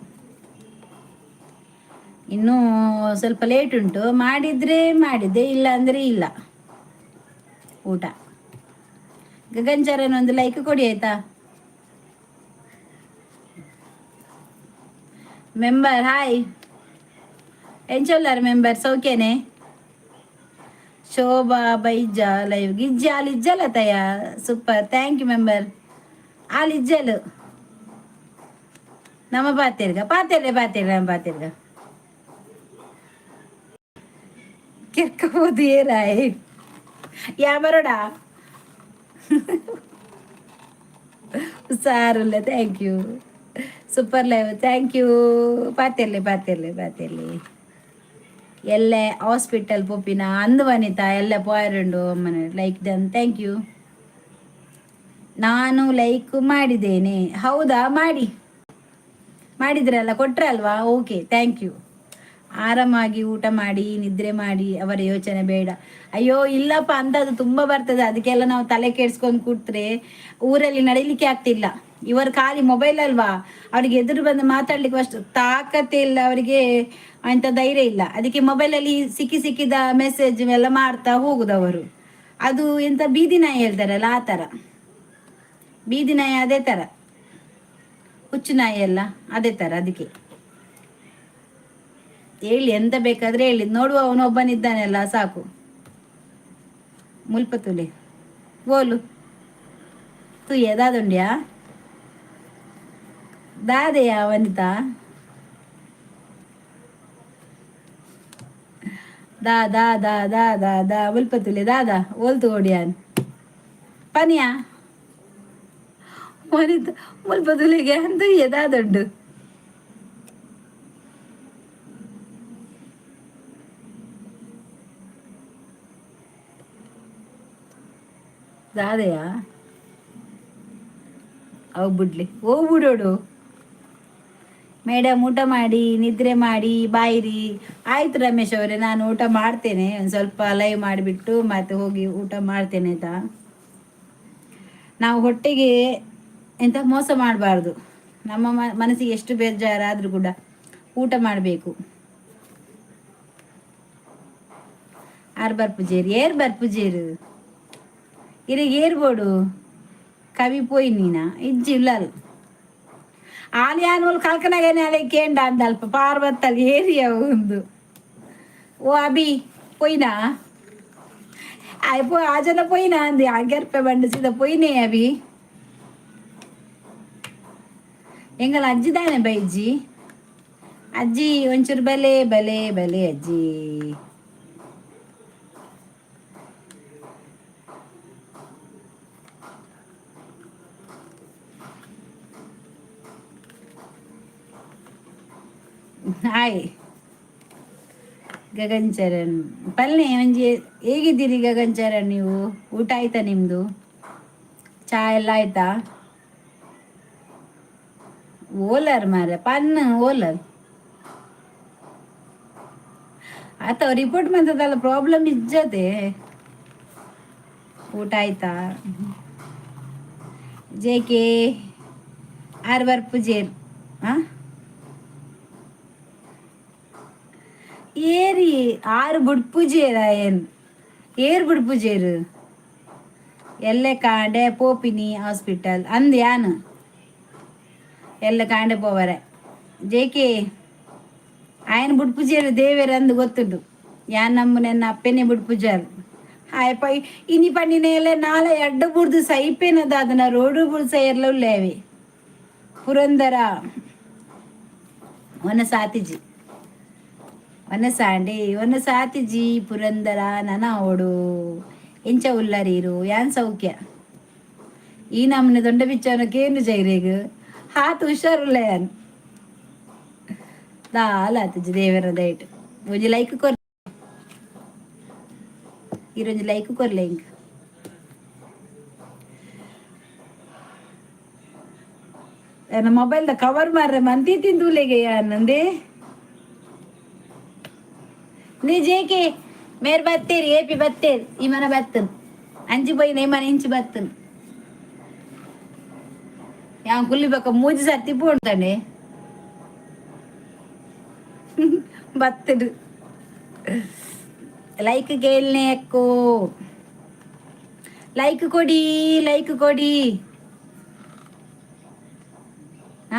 ಇನ್ನೂ ಸ್ವಲ್ಪ ಲೇಟ್ ಉಂಟು. ಮಾಡಿದ್ರೆ ಮಾಡಿದ್ದೆ, ಇಲ್ಲ ಅಂದರೆ ಇಲ್ಲ ಊಟ. ಗಗನ್ ಚರಣ್, ಒಂದು ಲೈಕ್ ಕೊಡಿ ಆಯ್ತಾ? Member hi. ಎಂಚೊಲ್ಲಾರ ಮೆಂಬರ್? ಸೌಖ್ಯನೆ? ಶೋಭಾ ಬೈಜ ಲೈವ್ ಗಿಜ್ಜಿ ಅಲ್ಲಿ ಇಜ್ಜಲ್ಲ ತಯ್ಯ. Super, thank you member. ಅಲ್ಲಿ ಇಜ್ಜಲು ನಮ್ಮ ಪಾತಿರ್ಗ ಪಾತಿರ್ರೆ ಪಾತಿರ್ಗ ನಮ್ಮ ಪಾತಿರ್ಗ ಕಿರ್ಕಬೋದು. ಏರಾಯ್ ಯಾ Baroda ಸಾರುಲ್ಲ. Thank you. Super live, thank you. ಪಾತಿರ್ಲಿ ಪಾತಿರ್ಲಿ ಪಾತಿರ್ಲಿ. ಎಲ್ಲೆ ಹಾಸ್ಪಿಟಲ್ ಪೋಪಿನ ಅಂದು ವನಿತಾ. ಎಲ್ಲೆ ಪೋಯರುಂಡು ಅಮ್ಮನೆ. Like done, thank you. ನಾನು ಲೈಕ್ ಮಾಡಿದ್ದೇನೆ. ಹೌದಾ? ಮಾಡಿ ಮಾಡಿದ್ರಲ್ಲ, ಕೊಟ್ರಲ್ವಾ? Okay, thank you. ಆರಾಮಾಗಿ ಊಟ ಮಾಡಿ ನಿದ್ರೆ ಮಾಡಿ, ಅವರ ಯೋಚನೆ ಬೇಡ. ಅಯ್ಯೋ ಇಲ್ಲಪ್ಪ, ಅಂತದ್ದು ತುಂಬ ಬರ್ತದೆ. ಅದಕ್ಕೆಲ್ಲ ನಾವು ತಲೆ ಕೆಡ್ಸ್ಕೊಂಡು ಕೂತ್ರೆ ಊರಲ್ಲಿ ನಡಿಲಿಕ್ಕೆ ಆಗ್ತಿಲ್ಲ. ಇವರು ಖಾಲಿ ಮೊಬೈಲ್ ಅಲ್ವಾ, ಅವರಿಗೆ ಎದುರು ಬಂದು ಮಾತಾಡ್ಲಿಕ್ಕೆ ಅಷ್ಟು ತಾಕತ್ತೆ ಇಲ್ಲ ಅವರಿಗೆ, ಅಂತ ಧೈರ್ಯ ಇಲ್ಲ. ಅದಕ್ಕೆ ಮೊಬೈಲಲ್ಲಿ ಸಿಕ್ಕಿ ಸಿಕ್ಕಿದ ಮೆಸೇಜ್ ಎಲ್ಲ ಮಾಡ್ತಾ ಹೋಗುದು ಅವರು. ಅದು ಎಂತ ಬೀದಿ ನಾಯಿ ಹೇಳ್ತಾರಲ್ಲ, ಆ ಥರ. ಬೀದಿ ನಾಯಿ ಅದೇ ಥರ, ಹುಚ್ಚು ನಾಯಿ ಅಲ್ಲ, ಅದೇ ಥರ. ಅದಕ್ಕೆ ಹೇಳಿ, ಎಂತ ಬೇಕಾದ್ರೆ ಹೇಳಿ. ನೋಡುವ ಅವನೊಬ್ಬನಿದ್ದಾನೆಲ್ಲ, ಸಾಕು. ಮುಲ್ಪತುಲೆ ಓಲು ತುಯ್ಯ ದಾದುಂಡ್ಯಾ ದಾದೆಯಾ ವನಿತಾ? ದಾ ದಾ ದಾ ದಾ ದಾ ದಾ ಮುಲ್ಪತ್ತುಲೆ ದಾದಾ ಓಲ್ತು ಓಡಿಯಾನ್ ಪನಿಯಾ ವನಿತ ಮುಲ್ಪತ್ತುಲೆಗೆ ಅಂತ ದಾದುಂಡು. ದಾದೆಯಾ ಅವು ಬಿಡ್ಲಿ ಹೋಗ್ಬಿಡೋಡು. ಮೇಡಮ್ ಊಟ ಮಾಡಿ, ನಿದ್ರೆ ಮಾಡಿ, ಬಾಯಿರಿ. ಆಯ್ತು ರಮೇಶ್ ಅವರೇ, ನಾನು ಊಟ ಮಾಡ್ತೇನೆ. ಒಂದು ಸ್ವಲ್ಪ ಲೈವ್ ಮಾಡಿಬಿಟ್ಟು ಮತ್ತೆ ಹೋಗಿ ಊಟ ಮಾಡ್ತೇನೆ, ಆಯ್ತಾ? ನಾವು ಹೊಟ್ಟೆಗೆ ಎಂತ ಮೋಸ ಮಾಡಬಾರ್ದು. ನಮ್ಮ ಮನಸ್ಸಿಗೆ ಎಷ್ಟು ಬೇಜಾರಾದರೂ ಕೂಡ ಊಟ ಮಾಡಬೇಕು. ಆರ್ ಬರ್ಪುಜೇರು, ಏರ್ ಬರ್ಪುಜೇರು, ಇರಿಗೆ ಏರ್ಬೋಡು. ಕವಿ ಪೋಯಿ ನೀನಾ ಇಜ್ಜಿ ಉಲ್ಲಲ್ ಆಲ್ ಯಾನ್ ಕಲ್ಕನಾಗನೆ ಅಲೆ ಕೇಂಡ ಅಂದ ಅಲ್ಪ ಪಾರ್ವತ್ತಲ್ಲಿ ಏರಿಯ ಒಂದು. ಓ ಅಭಿ ಪೋಯಿನಾ? ಆಯ್ ಪೋ, ಆ ಜನ ಪೋಯಿನಾ ಅಂದು ಆಗೆರ್ಪೆ ಬಂಡು ಸೀದಾ ಪೋಯಿನೇ. ಅಭಿ ಎಂಗಲ ಅಜ್ಜಿ ದಾನೆ ಬೈಜ್ಜಿ? ಅಜ್ಜಿ ಒಂಚೂರು ಬಲೆ ಬಲೆ ಬಲೆ ಅಜ್ಜಿ. ಹಾಯ್ ಗಗನ್ ಚರಣ್ ಪಲ್ನೆ ಒಂಜಿ. ಹೇಗಿದ್ದೀರಿ ಗಗನ್ ಚರಣ್ ನೀವು? ಊಟ ಆಯ್ತಾ ನಿಮ್ದು? ಚಾ ಎಲ್ಲ ಆಯ್ತಾ? ಓಲರ್ ಮಾರ ಪನ್ನ ಓಲರ್ ಆತ ರಿಪೋರ್ಟ್ ಬಂದದಲ್ಲ, ಪ್ರಾಬ್ಲಮ್ ಇಜ್ಜತೆ. ಊಟ ಆಯ್ತಾ? ಜೆ ಕೆ ಆರ್ ಬರ್ಪುಜೇರ್. ಆ ಏರಿ ಆರು ಬುಡ್ಪುಜೇರ ಏನ್ ಏರ್ ಬುಡ್ಪುಜೇರು? ಎಲ್ಲೆ ಕಾಂಡೆ ಪೋಪಿನಿ ಹಾಸ್ಪಿಟಲ್ ಅಂದ್ ಯಾನ್ ಎಲ್ಲ ಕಾಂಡೆ ಪೋವರೆ. ಜೇಕೆ ఆయన ಬುಡ್ಪುಜೇರು ದೇವೇರು ಅಂದು ಗೊತ್ತುಂಡು. ಯಾನ್ ನಮ್ಮನೆನ್ನ ಅಪ್ಪೆನೆ ಬುಡ್ಪುಜಾರು. ಆಯ್ ಪೈ ಇನಿ ಪಂಡಿನೇಲೆ ನಾಳೆ ಎಡ್ಡ ಬುಡ್ದು ಸೈಪೇನದ ಅದನ್ನ ರೋಡು ಬುಡ್ದು ಸೈರ್ಲ ಉಲ್ಲೇವಿ. ಪುರಂದರ ಒನ ಸಾತಿಜಿ ಒನ ಸಾಂಡಿ ಒನ ಸಾತಿಜಿ. ಪುರಂದರ ನನ ಓಡು ಎಂಚ ಉಲ್ಲರೀರು? ಯಾನ್ ಸೌಖ್ಯ. ಈ ನಮ್ಮನೆ ದೊಂಡ ಬಿಚ್ಚವನ ಕೇನು ಜೈರೇಗ್ ಹಾತು ಹುಷಾರುಲ್ಲ. ಯಾನ್ ದಾಲ ಆತಿಜಿ ದೇವರ ದಯಟ್. ಒಂಜಿ ಲೈಕ್ ಕೊರ್ ಈರೊಂಜಿ ಲೈಕ್ ಕೊರ್ಲೆ ಇಂಕ್. ನನ್ನ ಮೊಬೈಲ್ದ ಕವರ್ ಮಾರ್ರೆ ಮಂತಿ ತಿಂದೂಲೆಗೆ ಯಾನಂದೆ. ನೀ ಜೇಕೆ ಮೇರ್ ಬತ್ತೇರಿ ಏಪಿ ಬತ್ತೇರಿ ಈ ಮನ ಬತ್ತನ್ ಅಂಜಿ ಪೋಯಿನ ಈ ಮನ ಇಂಚಿ ಬತ್ತನ್. ಯಾನ್ ಕುಲ್ಲಿ ಬೊಕ್ಕ ಮೂಜಿ ಸರ್ತಿ ಪೋಂತಾನೆ ಬತ್ತಡು. ಲೈಕ್ ಕೇಳ್ನೆ ಅಕ್ಕೋ, ಲೈಕ್ ಕೊಡಿ, ಲೈಕ್ ಕೊಡಿ.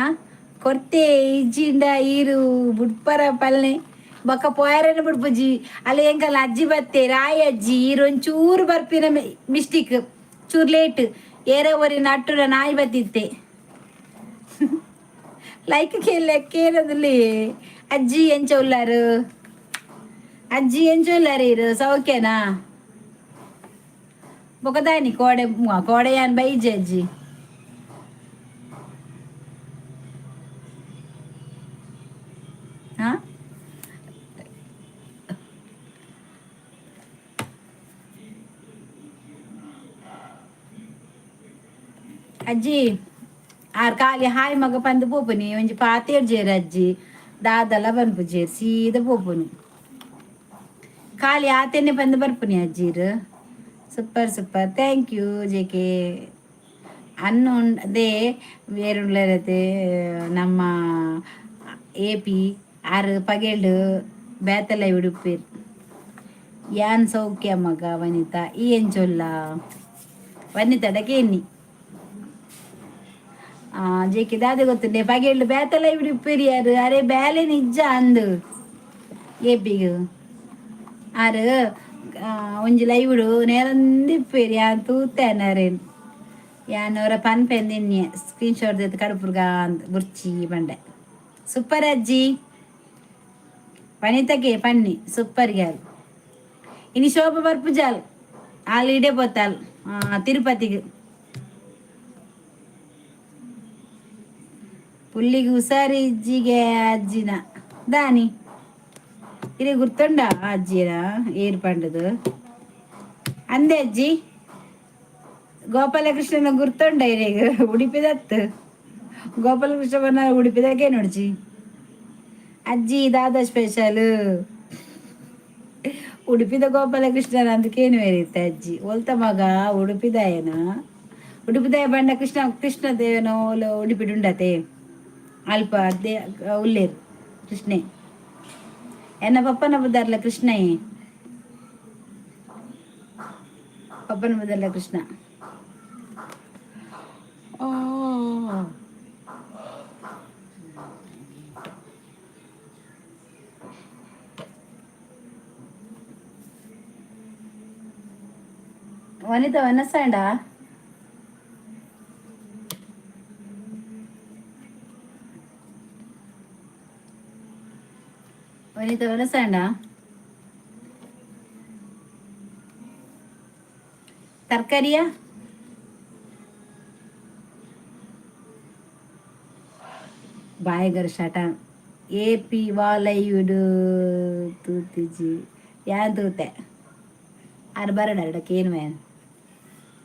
ಆ ಕೊರ್ತೆ ಇಜ್ಜಿಂಡ ಈರು ಬುಡ್ಪರ ಪಲ್ನೆ ಬೊಕ್ಕ ಪೋಯರನ ಬುಡ್ಪುಜಿ. ಅಲ್ಲ ಎಂಕಲ್ಲ ಅಜ್ಜಿ ಬತ್ತೆ ರಾಯಿ ಅಜ್ಜಿ. ಈರು ಒಂಚೂರು ಬರ್ಪಿನ ಮಿಸ್ಟೇಕ್, ಚೂರು ಲೇಟ್. ಏರ ಒರಿ ನಟ್ಟುನ ನಾಯಿ ಬತ್ತಿತ್ತೆ. ಲೈಕ್ ಕೇಳ ಕೇಳದಲ್ಲಿ. ಅಜ್ಜಿ ಎಂಚ ಉಲ್ಲಾರು? ಅಜ್ಜಿ ಎಂಚ ಉಲ್ಲಾರು ಇರು? ಸೌಖ್ಯನಾ? ಬೊಕದಾನಿ ಕೋಡೆ ಕೋಡೆ ಯಾನ್ ಬೈಜೆ ಅಜ್ಜಿ. ಹಾ ಅಜ್ಜಿ ಆರ್ ಖಾಲಿ ಹಾಯ್ ಮಗ ಪಂದ್ ಪೋಪುನಿ. ಒಂಜಿ ಪಾತೇರ್ಜೇರ್ ಅಜ್ಜಿ, ದಾದಲ ಪನ್ಪುಜೇರ್, ಸೀದ ಪೋಪುನಿ. ಖಾಲಿ ಆತೇನೆ ಪಂದ್ ಬರ್ಪುನಿ ಅಜ್ಜಿರ್. Super super, thank you J K. ಅನ್ನು ಅದೇ ಬೇರುಳ್ಳರತೆ ನಮ್ಮ ಎ ಪಿ ಆರ್ ಪಗೆಲ್ಡ್ ಬೇತಲ ಉಡುಪೇರ್. ಯಾನ್ ಸೌಖ್ಯ ಮಗ ವನಿತಾ, ಈ ಎಂಚೊಲ್ಲ ವನಿತಾಡ ಕೇನಿ ಜೇಕೆ ದಾದೆ ಗೊತ್ತುಂಡೆ ಪಗೆಲ್ಡ್ ಬೇತಲ ಉಡುಪೇರ್ ಯಾರು? ಅರೆ ಬೇಲೆ ನಿಜ ಅಂದು ಏಪಿಗ್ ಆರ್ ಒಂಜಿ ಲೈವುಡು ನೇರಂದಿಪ್ಪೇರ್. ಯಾನ್ ತೂತೇನೆ ಅರೇನ್. ಯಾನ್ ಅವರ ಪನ್ಪೆಂದಿನ್ನೆ ಸ್ಕ್ರೀನ್ ಶಾಟ್ ದೆತ್ತ್ ಕಡುಪುರ್ಗ ಅಂದ್ ಬುರ್ಚಿ ಪಂಡೆ. ಸೂಪರ್ ಅಜ್ಜಿ. ವನಿತಕ್ಕೆ ಪನ್ನಿ ಸೂಪರ್ ಗ್ಯಾಲ್. ಇನಿ ಶೋಭ ಬರ್ಪುಜಾಲ್ ಆಲ್ ಇಡೆ ಪೋತಾಲ್ ತಿರುಪತಿಗೆ. ಪುಲ್ಲಿಗೆ ಹುಷಾರಿ ಇಜ್ಜಿಗೆ ಅಜ್ಜಿನ ದಾನಿ ಇರೆ ಗುರ್ತುಂಡ ಅಜ್ಜಿನ ಏರ್ ಪಂಡದು ಅಂದೆ ಅಜ್ಜಿ ಗೋಪಾಲಕೃಷ್ಣನ ಗುರ್ತುಂಡ ಇರೆಗ್ ಉಡುಪಿದತ್ತು ಗೋಪಾಲಕೃಷ್ಣ ಬನ್ನ ಉಡುಪಿದಾಗೆ ನೋಡ್ಜಿ ಅಜ್ಜಿ ದಾದ ಸ್ಪೆಷಲ್ ಉಡುಪಿದ ಗೋಪಾಲಕೃಷ್ಣನ ಅಂದಕೇನು ಇರುತ್ತೆ ಅಜ್ಜಿ ಒಲ್ತ ಮಗ ಉಡುಪಿದಾಯನ ಉಡುಪಿದಾಯ ಬಂಡ ಕೃಷ್ಣ ಕೃಷ್ಣ ದೇವನ ಓಲು ಉಡುಪಿಡುಂಡತೆ ಅಲ್ಪ they ಉಲ್ಲೇರು ಕೃಷ್ಣೆ ಎನ್ನ ಪಪ್ಪನ ಬುದಾರ್ಲ ಕೃಷ್ಣಯೇ ಪಪ್ಪನ ಬುದಾರ್ಲ ಕೃಷ್ಣ. ವನಿತಾ ವನಸಾಂಡ ವನಿತಾ ವನಸಾಂಡ ತರಕಾರಿಯ ಬಾಯಗರ್ ಶಟ ಎ ಪಿ ವಾಲೈಯುಡು ತೂತಿಜಿ ಯಾನ್ ತೂತೆ ಆರು ಬರಡ ಅರಡಕ್ಕೆ ಏನು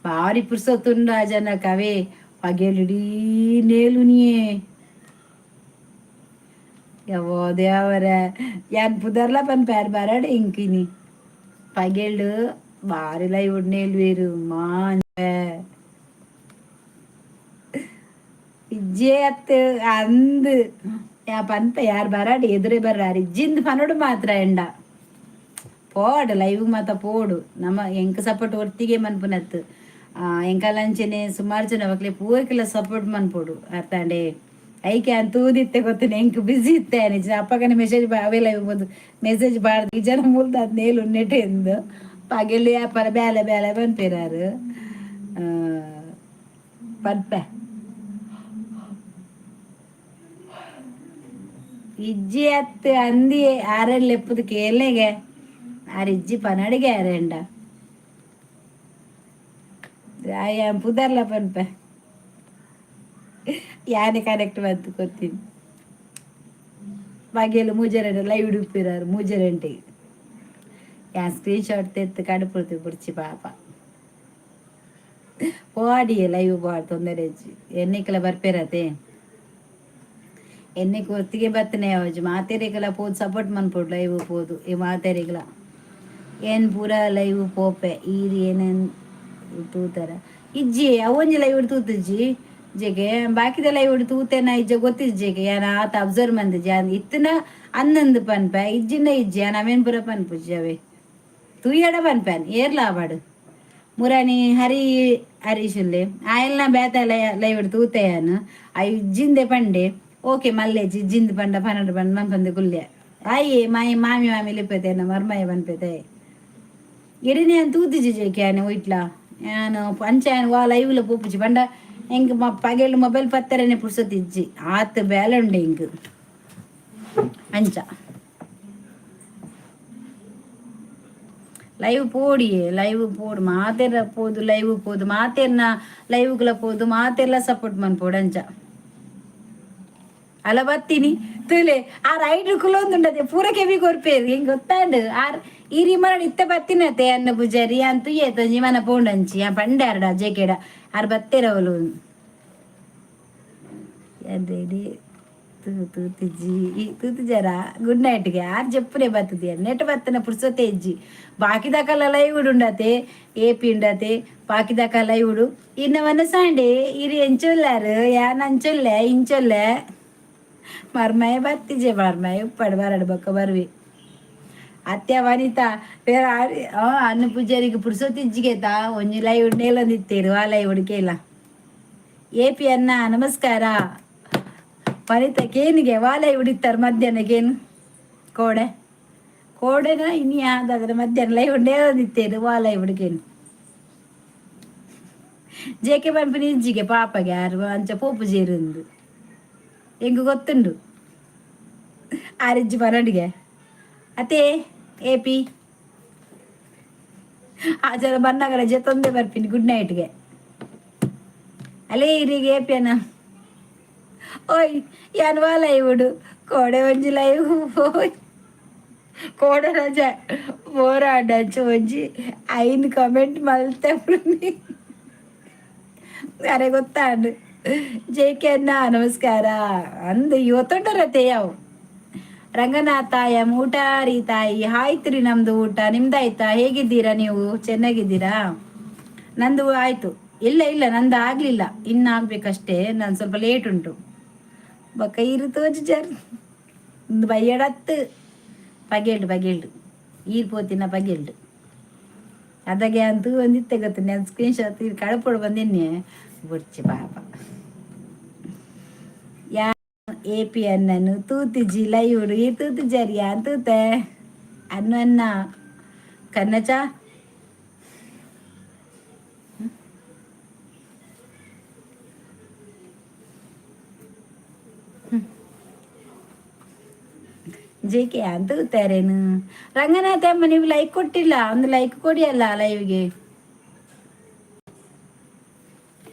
ಭಾರಿ ಪುರ್ಸೊತ್ತುಂಡು ಆ ಜನಕ್ಕೆ ಅವೇ ಪಗೆಲಿಡೀ ನೇಲುನಿಯೇ ಯವ್ವೋ ದೇವರ ಯಾನ್ ಪುದರ್ಲ ಪನ್ಪೆ ಆರ್ ಬರಡ್ ಇಂಕಿನಿ ಪಗೆಲ್ಡ್ ಬಾರಿ ಲೈವ್ ನೇಲ್ವೇರು ಮಾಂಜ ಇಜ್ಜೆ ಅತ್ ಅಂದ್ ಯಾ ಪನ್ಪೆ ಯಾರು ಬರಡ್ ಎದುರೇ ಬರ್ರಾರು ಇಜ್ಜಿಂದ್ ಪನೋಡು ಮಾತ್ರ ಎಂಡ ಪೋಡು ಲೈವ್ ಮಾತ ಪೋಡು ನಮ್ಮ ಎಂಕ್ ಸಪೋರ್ಟ್ ಒಟ್ಟಿಗೆ ಮನ್ಪುನತ್ತು ಎಂಕಲಂಚನೆ ಸುಮಾರು ಜನ ಅವಕ್ಲೆ ಪೂರಕ್ಕೆಲ್ಲ ಸಪೋರ್ಟ್ ಮನ್ಪೋಡು ಅರ್ಥಾಂಡೆ ಐಕೆ ಅಂತ ತೂದಿತ್ತೆ ಗೊತ್ತೇನೆ ಎಂಕ್ ಬಿಸಿ ಇತ್ತೆ ನಿಜ ಅಪ್ಪಗನೆ ಮೆಸೇಜ್ ಅವೇ ಲೈವ್ ಬಂದು ಮೆಸೇಜ್ ಬಾರ್ದು ಈ ಜನ ಮುಲ್ದ ಅದ್ ನೇಲು ನೆಟೆ ಎಂದು ಪಗೆಲು ವ್ಯಾಪಾರ ಬ್ಯಾಲೆ ಬ್ಯಾಲೆ ಪನ್ಪೇರಾರು ಪನ್ಪೆ ಇಜ್ಜಿ ಅತ್ ಅಂದಿ ಆರೆಲ್ ಲೆಪ್ಪುದು ಕೇಳಗೆ ಆರ್ ಇಜ್ಜಿ ಪನಡಿಗೆ ಆರೆಂಡ ಆಯ್ ಪುದರ್ಲ ಪನ್ಪೆ ಯಾನೆ ಕನೆಕ್ಟ್ ಬಂತು ಕೊತ್ತೀನಿ ಬಗೆಲು ಮೂಜರೆಂಟು ಲೈವ್ ಉಡುಪಿರಾರು ಮೂಜರೆಂಟಿಗೆ ಯಾ ಸ್ಕ್ರೀನ್ ಶಾಟ್ ತೆತ್ತು ಕಡುಪುಡ್ತು ಬುಡ್ಚಿ ಪಾಪ ಪೋಡಿ ಲೈವ್ ಬಾಡ್ ತೊಂದರೆ ಇಜ್ಜಿ ಎನ್ನಿಕಲ ಬರ್ಪೇರತೆ ಎನ್ನಿಕ್ ಒತ್ತಿಗೆ ಬತ್ತನೆ ಯಾವಜಿ ಮಾತೇರಿಗಲ ಪೋದು ಸಪೋರ್ಟ್ ಮನ್ಪೋಡು ಲೈವ್ ಪೋದು ಈ ಮಾತೇರಿಗಲ ಏನ್ ಪೂರ ಲೈವ್ ಪೋಪೆ ಈರ್ ಏನೇನ್ ತೂತಾರ ಇಜ್ಜಿ ಅವೊಂಜಿ ಲೈವ್ ತೂತುಜ್ಜಿ ಜೆಗೆ ಬಾಕಿದ ಲೈವ್ ತೂತೆನ ಇಜ್ಜ ಗೊತ್ತಿಜ್ಜೆಗೆ ಯಾನ ಆತ ಅಬ್ಸರ್ವ್ ಮಂದಿಜಿ ಇತ್ತನ ಅನ್ನಂದು ಪನ್ಪೆ ಇಜ್ಜಿನ ಇಜ್ಜಿ ಯಾನ್ ಅವೇನ್ ಪೂರ ಪನ್ಪುಜ್ಜಿ ಅವೇ ತೂಯಡ ಪನ್ಪೆನ್ ಏರ್ಲ ಆವಡ್ ಮುರಾನಿ ಹರಿ ಹರೀಶುಲ್ಲೆ ಆಯಲ್ನ ಬೇತ ಲೈವ್ ತೂತೆಯಾನು I ಇಜ್ಜಿಂದೆ ಪಂಡೆ ಓಕೆ ಮಲ್ಲೆಜಿ ಇಜ್ಜಿಂದ ಪಂಡ ಪನ್ನಡು ಪಂಡ ಮನ್ಪಂದೆ ಕುಲ್ಯ ಆಯೆ ಮಾಯಿ ಮಾಮಿ ಮಾಮಿ ಲಿಪ್ಪತೆ ಮರ್ಮಾಯ ಪನ್ಪೆತೆ ಎಡಿನೇ ತೂತಿಜಿ ಜೇಕೆ ಯಾನೆ ಒಯ್ಟ್ಲಾ ಯಾನು ಪಂಚಾಯನ್ ವಾ ಲೈವ್ಲ ಪೋಪುಜಿ ಪಂಡ ಎಂಕ್ ಪಗೆಲ್ ಮೊಬೈಲ್ ಪತ್ತರನೆ ಪುರ್ಸೊತ್ತಿಜ್ಜಿ ಆತ್ ಬೇಲೆ ಉಂಡು ಎಂಕ್ ಅಂಚ ಲೈವ್ ಪೋಡಿಯೇ ಲೈವ್ ಪೋಡು ಮಾತೆರ ಪೋದು ಲೈವ್ ಪೋದು ಮಾತೆರ್ನ ಲೈವ್ಗಳ ಪೋದು ಮಾತೆರ್ಲ ಸಪೋರ್ಟ್ ಮನ್ಪೋಡು ಅಂಚ ಅಲ್ಲ ಬತ್ತೀನಿ ತೂಲೆ ಆ ರೈಡ್ ಕುಲೊಂದುಂಡದೆ ಪೂರ ಕೆವಿ ಕೊರ್ಪೇರು ಹಿಂಗ್ ಗೊತ್ತಾಂಡು ಆರ್ ಈ ರಿಮನ ಇತ್ತ ಬತ್ತಿನತೆ ಅನ್ನ ಪೂಜಾರಿ ಅಂತ ಏತೊಂಜಿ ಮನ ಪೋಂಡಂಚಿ ಆ ಪಂಡೆ ಅರಡ ಜೇಕೆಡ ಆರ್ ಬತ್ತೇರವಲು ಅದೇಡಿ ತೂತಿಜಿ ತೂತಿಜಾರ ಗುಡ್ ನೈಟ್ಗೆ ಆರ್ ಜಪ್ಪುನೆ ಬತ್ತದಿ ನೆಟ್ ಬತ್ತನ ಪುರ್ಸೊತ್ತೆ ಇಜ್ಜಿ ಬಾಕಿದಾಕಲ್ಲ ಲೈವ್ ಉಂಡತೆ ಎ ಪಿ ಉಂಡತೆ ಬಾಕಿದಾಕ ಲೈವ್ ಇನ್ನ ಸಾಂಡೆ ಇರಿ ಎಂಚೊಲ್ಲಾರು ಯಾನ್ ಅಂಚೊಲ್ಲೆ ಇಂಚೊಲ್ಲೆ ಮರ್ಮಾಯ ಬತ್ತಿಜೆ ಮರ್ಮಾಯ ಉಪ್ಪಡು ಬರಡು ಬೊಕ್ಕ ಬರ್ವಿ ಅತ್ಯ ವನಿತಾ ಬೇರೆ ಅನ್ನ ಪೂಜಾರಿಗೆ ಪುರ್ಸೊತ್ತಿಜ್ಜಿಗೆತಾ ಒಂಜಿ ಲೈವ್ ನೇಲೊಂದಿತ್ತೇರು ಆ ಲೈವ್ ಕೇಲ ಎ ಪಿ ಅನ್ನ ನಮಸ್ಕಾರ ವನಿತಾ ಕೇನಿಗೆ ವಾಲೈ ಉಡಿತಾರೆ ಮಧ್ಯಾಹ್ನಕ್ಕೇನು ಕೋಡೆ ಕೋಡೆನ ಇನಿ ಯಾವ್ದಾದ್ರೆ ಮಧ್ಯಾಹ್ನ ಲೈವ್ ನೇಲೊಂದಿತ್ತೇರು ವಾಲೈ ಹುಡುಗೇನು ಜೆ ಕೆ ಪನ್ಪಿನ ಇಜ್ಜಿಗೆ ಪಾಪಗೆ ಯಾರು ಅಂಚ ಪೋಪು ಜೇರುಂದು ಎಂಕ್ ಗೊತ್ತುಂಡು ಆರಿಜ್ಜಿ ಪನಡಿಗೆ ಅತೇ ಎ ಪಿ ಆ ಜನ ಬನ್ನಾಗ ರಜೆ ತೊಂದೆ ಬರ್ತೀನಿ ಗುಡ್ ನೈಟ್ಗೆ. ಅಲ್ಲೇ ಇರಿಗೆ ಏಪ್ಯನ. ಓಯ್, ಯಾನ್ವಾ ಲೈವ್ ಕೋಡೆ ಒಂಜಿ ಲೈವ್ ಓಯ್ ಕೋಡೆ ರಜೆ ಬೋರಾಡಂಚು ಒಂಜಿ ಐನ್ ಕಮೆಂಟ್ ಮಲ್ತೆ. ಅರೆ ಗೊತ್ತಾಂಡು. ಜೆ ಕೆ ಅಣ್ಣ ನಮಸ್ಕಾರ ಅಂದು ಇವತ್ತೊಂಡರತೆ ಯಾವ. ರಂಗನಾಥ ಎಂ ಊಟ ರೀ ತಾಯಿ? ಆಯ್ತು ರೀ ನಮ್ದು ಊಟ. ನಿಮ್ದಾಯ್ತಾ? ಹೇಗಿದ್ದೀರಾ ನೀವು? ಚೆನ್ನಾಗಿದ್ದೀರಾ? ನಂದು ಆಯ್ತು. ಇಲ್ಲ ಇಲ್ಲ, ನಂದು ಆಗ್ಲಿಲ್ಲ, ಇನ್ನು ಆಗ್ಬೇಕಷ್ಟೇ. ನಾನು ಸ್ವಲ್ಪ ಲೇಟ್ ಉಂಟು. ಬೊಕ್ಕ ಇರು ತೋಜು ಬಯ್ಯಡತ್ತು ಪಗೆಲ್ಡು ಪಗೆಲ್ಡು ಈರ್ ಪೋತಿನ ಪಗೆಲ್ಡು ಅದಗೆ ಅಂತೂ ಒಂದಿತ್ತೆ ಗೊತ್ತು. ನಾನು ಸ್ಕ್ರೀನ್ ಶಾಟ್ ಇದು ಕಳಪೊಡು ಬಂದಿನ್ನೆ ಬುಡ್ಚಿ ಪಾಪ. ಯಾ ಎ ಪಿ ಅನ್ನನು ತೂತಿಜಿ ಲೈವ್. ಈ ತೂತಿಜಾರಿ ಯಾನ್ ತೂತೆ ಅನ್ನು ಅನ್ನ ಕನ್ನಚ. ಜೆ ಕೆ ಅಂತ ತೂತಾರೇನು? ರಂಗನಾಥ ಅಮ್ಮ, ನೀವು ಲೈಕ್ ಕೊಟ್ಟಿಲ್ಲ. ಒಂದು ಲೈಕ್ ಕೊಡಿ ಅಲ್ಲ ಲೈವ್ಗೆ.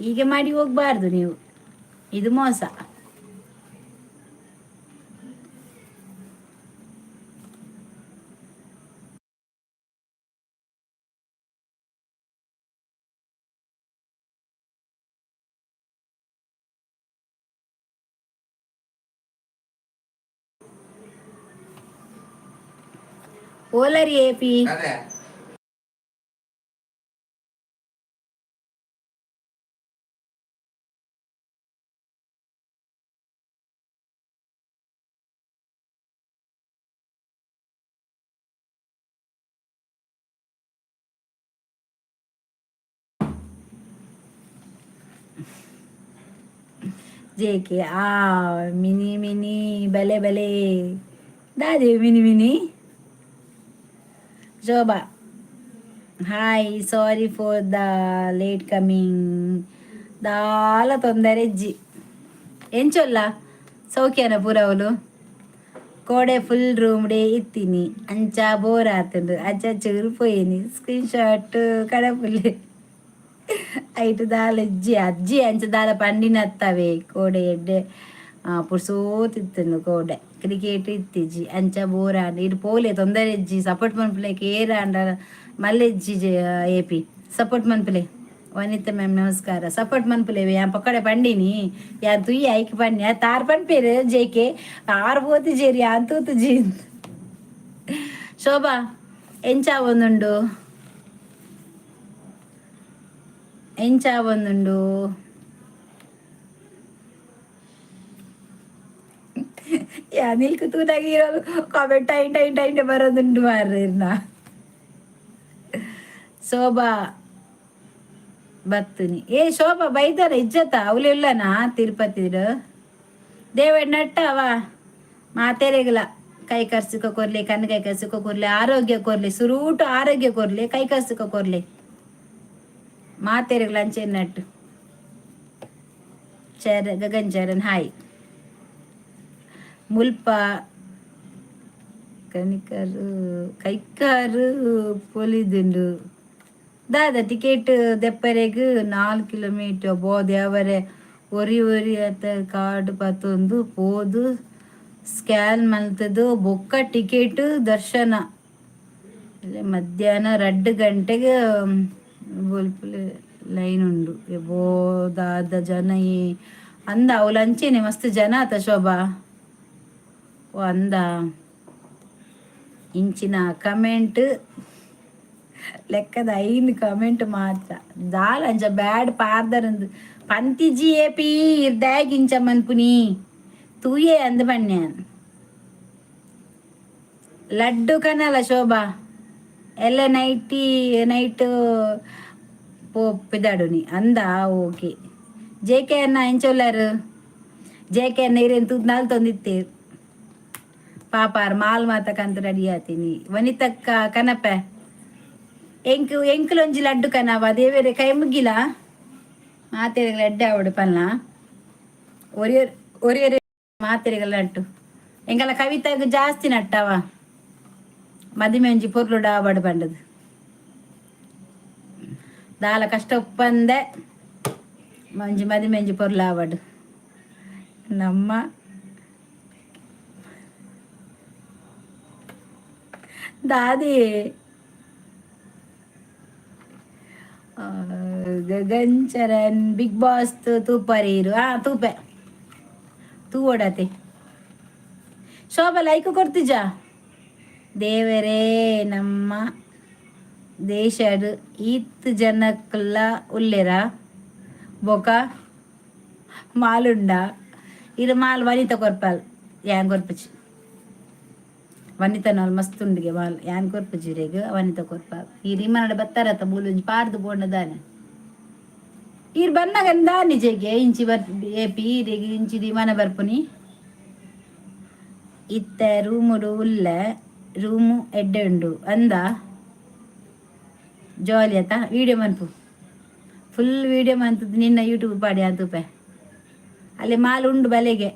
ಹೀಗೆ ಮಾಡಿ ಹೋಗ್ಬಾರ್ದು ನೀವು, ಇದು ಮೋಸ. ಓಲರಿ ಎಪಿ. ಅದೇ. ಜೆ ಕೆ ಆ ಮಿನಿ ಮಿನಿ ಬಲೆ ಬಲೆ ದಾದೆ mini mini. Shobha hi, sorry for the late coming. ದಾಲ ತೊಂದರೆ ಇಜ್ಜಿ. ಎಂಚೊಲ್ಲ? ಸೌಖ್ಯನ ಪೂರವಲು? ಕೋಡೆ ಫುಲ್ ರೂಮ್ ಡೇ ಇತ್ತೀನಿ, ಅಂಚ ಬೋರ್ ಆತುಂಡು. ಅಜ್ಜ ಚೂರು ಪೋಯಿನಿ. Screen shot ಕಡಪುಲ್ಲೆ. ಐಟು ದಾಲ ಇಜ್ಜಿ ಅಜ್ಜಿ. ಅಂಚ ದಾಲ ಪಂಡಿನತ್ತವೆ. ಕೋಡೆ ಎಡ್ಡೆ ಪುರ್ಸೋತಿತ್ತುಂಡು. ಕೋಡೆ ಕ್ರಿಕೆಟ್ ಇತ್ತಿಜ್ಜಿ, ಅಂಚ ಬೋರ್ ಆಂಡ್. ಇರ್ ಪೋಲೆ, ತೊಂದರೆ ಇಜ್ಜಿ. ಸಪೋರ್ಟ್ ಮನ್ಪುಲೆ ಏರ್ ಆಂಡ ಮಲ್ಲೆಜ್ಜಿ. ಎ ಪಿ ಸಪೋರ್ಟ್ ಮನ್ಪುಲೆ. ವನಿತಾ ಮ್ಯಾಮ್ ನಮಸ್ಕಾರ. ಸಪೋರ್ಟ್ ಮನ್ಪುಲೆ. ಯಾನ್ ಪಕ್ಕಡೆ ಪಂಡಿನಿ, ಯಾನ್ ತುಯ್ಯ ಐಕ್ ಪನ್ಯ ತಾರ್ ಪನ್ಪೇರು. ಜೇಕೆ ಆರ್ ಪೋತಿ ಜೇರಿ ಯಾನ್ ತೂತುಜಿ. ಶೋಭಾ, ಎಂಚ ಒಂದುಂಡು? ಎಂಚ ಒಂದುಂಡು? ನಿಲ್ಕು ತೂನಾಗ ಇರೋದು ಕಾಮೆಂಟ್ ಟೈನ್ ಟೈನ್ ಟೈನ್ ಬರೋದುಂಡು ಮಾರ್ರೆ. ಶೋಭಾ ಬತ್ತುನಿ. ಏ ಶೋಭಾ, ಬೈದಾರ ಇಜ್ಜತ ಅವಲಿಲ್ಲನಾ ತಿರುಪತಿ ದೇವಣ್ಣಟ್ಟ ಅವ ಮಾತೆರೆಗಲ ಕೈ ಕರ್ಸಿಕ ಕೊರ್ಲಿ, ಕಣ್ಣು ಕೈ ಕರ್ಸಿಕ ಕೊರ್ಲಿ, ಆರೋಗ್ಯ ಕೊರ್ಲಿ, ಸುರೂಟು ಆರೋಗ್ಯ ಕೊರ್ಲಿ, ಕೈ ಕರ್ಸಿಕ ಕೊರ್ಲಿ ಮಾತೆರೆಗಲ ಅಂಚೆನ್ನಟ್ಟು. ಚರ ಗಗನ್ ಚರಣ್ ಹಾಯ್. ಮುಲ್ಪ ಕನಿಕರು ಕೈಕಾರು ಪೊಲಿದುಂಡು. ದಾದ ಟಿಕೆಟ್ ದೆಪ್ಪರೆಗ್ 4 ಕಿಲೋಮೀಟರ್ ಬೋದೆ ಅವರೆ ಒರಿ ಒರಿ ಅತ್ತ ಕಾರ್ಡ್ ಪತ್ತೊಂದು ಪೋದು ಸ್ಕ್ಯಾನ್ ಮಲ್ತದು ಬೊಕ್ಕ ಟಿಕೆಟ್ ದರ್ಶನ. ಮಧ್ಯಾಹ್ನ 2 ಗಂಟೆಗೆ ಬೊಲ್ಪುಲೆ ಲೈನ್ ಉಂಡು. ಬೋದಾದ ಜನ ಈ ಅಂದ ಅವ್ಲು ಅಂಚೆನೆ ಮಸ್ತ್ ಜನ ಆತ. ಶೋಭಾ, ಓ ಅಂದ ಇಂಚಿನ ಕಮೆಂಟ್ ಲೆಕ್ಕದ ಐನು ಕಮೆಂಟ್ ಮಾತ್ರ. ದಾಲ ಅಂಚ ಬ್ಯಾಡ್ ಪಾರ್ದರಂದು ಪಂತಿಜಿ ಏಪಿ ಇರ್ದಾಗ್ ಇಂಚ ಮನ್ಪುನಿ ತೂಯೆ ಅಂದ್ ಪನ್ಯಾನ್. ಲಡ್ಡು ಕನಲ ಶೋಭಾ. ಎಲ್ಲ ನೈಟಿ ನೈಟ್ ಪೋಪಿದಾಡುನಿ ಅಂದ. ಓಕೆ ಜೆ ಕೆ ಅನ್ನ, ಎಂಚೊಲ್ಲಾರು? ಜೆ ಕೆ ಅನ್ನ ಇರೇನು ತೂತ್ ನಾಲ್ ತೊಂದಿತ್ತೆ. ಪಾಪಾರ್ ಮಾಲ್ ಮಾತಕಂತ ರೆಡಿ ಆತೀನಿ. ವನಿತಕ್ಕ ಕನಪೆ ಎಂಕ್ ಎಂಕುಲೊಂಜಿ ಲಡ್ಡು ಕನವ. ದೇವೇರೆ ಕೈ ಮುಗ್ಗಿಲ. ಮಾತೆರೆಗಳ ಎಡ್ಡೆ ಆವಡು ಪಲ್ಲ. ಒರಿಯರ್ ಒರಿಯರ್ ಮಾತೆರೆಗಳ ನಟ್ಟು ಎಂಕಲ ಕವಿತಾಗ ಜಾಸ್ತಿ ನಟ್ಟವ. ಮದಿಮೆ ಒಂಜಿ ಪೊರ್ಲು ಡಾಬಾಡು ಪಂಡದು. ದಾಲ ಕಷ್ಟ ಒಪ್ಪಂದೆ ಮಂಜಿ ಮದಿಮೆಂಜಿ ಪೊರ್ಲಾವಡ್ ನಮ್ಮ ದಾದಿ. ಗಗನ್ ಚರಣ್, ಬಿಗ್ ಬಾಸ್ ತೂಪರೀರು? ಆ ತೂಪೆ, ತೂವೊಡತೆ. ಶೋಭಾ, ಲೈಕ್ ಕೊರ್ತಿಜಾ? ದೇವರೇ, ನಮ್ಮ ದೇಶಡ್ ಈತ್ ಜನಕ್ಲ ಉಲ್ಲೆರ? ಬೊಕ ಮಾಲುಂಡ? ಇರು ಮಾಲ್ ವನಿತ ಕೊರ್ಪಾಲ್, ಯಾನ್ ಕೊರ್ಪುಜಿ. ವನಿತನಲ್ ಮಸ್ತ್ ಉಂಡುಗೆ ಮಾಲ್. ಯಾನ್ ಕೊರ್ಪುಜಿ ಇರೆಗ್, ವನಿತ ಕೊರ್ಪಾಲ್. ಈ ವಿಮಾನಡ್ ಬತ್ತಾರತ್ತ, ಮೂಲೊಂಜಿ ಪಾರ್ದು ಪೋಂಡ ದಾನೆ? ಈರ್ ಬನ್ನಗ ದಾನಿ ಜೆಗೆ ಇಂಚಿ ಬರ್ ಏಪಿ ಈರೆಗ್ ಇಂಚಿ ವಿಮಾನ ಬರ್ಪುನಿ. ಇತ್ತೆ ರೂಮುಡು ಉಲ್ಲೆ, ರೂಮು ಎಡ್ಡೆ ಉಂಡು ಅಂದ. ಜಾಲಿ ಆತ. ವೀಡಿಯೋ ಮನ್ಪು, ಫುಲ್ ವೀಡಿಯೋ ಮಂತದ್ದು ನಿನ್ನ ಯೂಟ್ಯೂಬ್ ಪಾಡಿ ಅಂತೂಪೆ. ಅಲ್ಲಿ ಮಾಲ್ ಉಂಡು ಬಲೆಗೆ.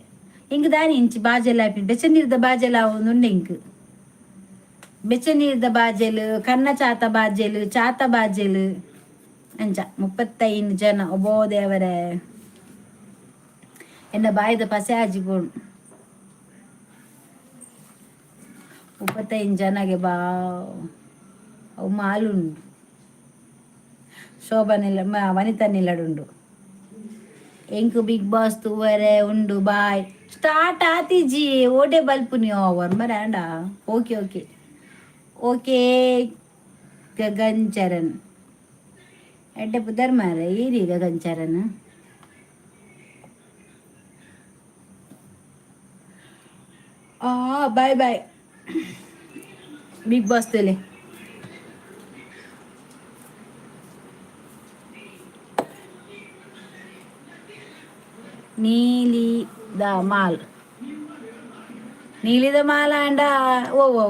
ಇಂಕ್ ದಾನಿ ಇಂಚಿ ಬಾಜೆಲ್ ಆಪಿ, ಬೆಚ್ಚ ನೀರ್ದ ಬಾಜೆಲ್ ಆವೊಂದು ಉಂಡು ಇಂಕ್. ಬೆಚ್ಚ ನೀರ್ದ ಬಾಜೆಲ್, ಕನ್ನ ಚಾತ ಬಾಜೆಲ್, ಚಾತ ಬಾಜೆಲ್ ಅಂಚ. 35 ಜನ. ಒಬ್ಬೋ ದೇವರೇ, ಎನ್ನ ಬಾಯಿದ ಪಸೆ ಆಜಿ ಬೋಣು. 35 ಜನಗೆ ಬಾ. ಅವು ಮಾಲುಂಡು. ಶೋಭಾ ನಿಲ್ಲ, ವನಿತಾ ನಿಲ್ಲಡುಂಡು. ಎಂಕ್ ಬಿಗ್ ಬಾಸ್ ತೂವರೆ ಉಂಡು, ಬಾಯ್. ಸ್ಟಾರ್ಟ್ ಆತಿಜಿ, ಓಡೆ ಬಲ್ಪುನಿ ಓವರ್ ಮರಾಂಡ. Okay okay okay. Gagan Charan ಎಡ್ಡೆ ಪುದರ್ ಮಾರ ಈರಿ ಗಗನ್ ಚರಣ್. ಆ ಬಾಯ್ ಬಾಯ್. ಬಿಗ್ ಬಾಸ್ ತೂಲೆ. ನೀಲಿದ ಮಾಲ್, ನೀಲಿದ ಮಾಲ್ ಆಂಡ ಓ ಓ.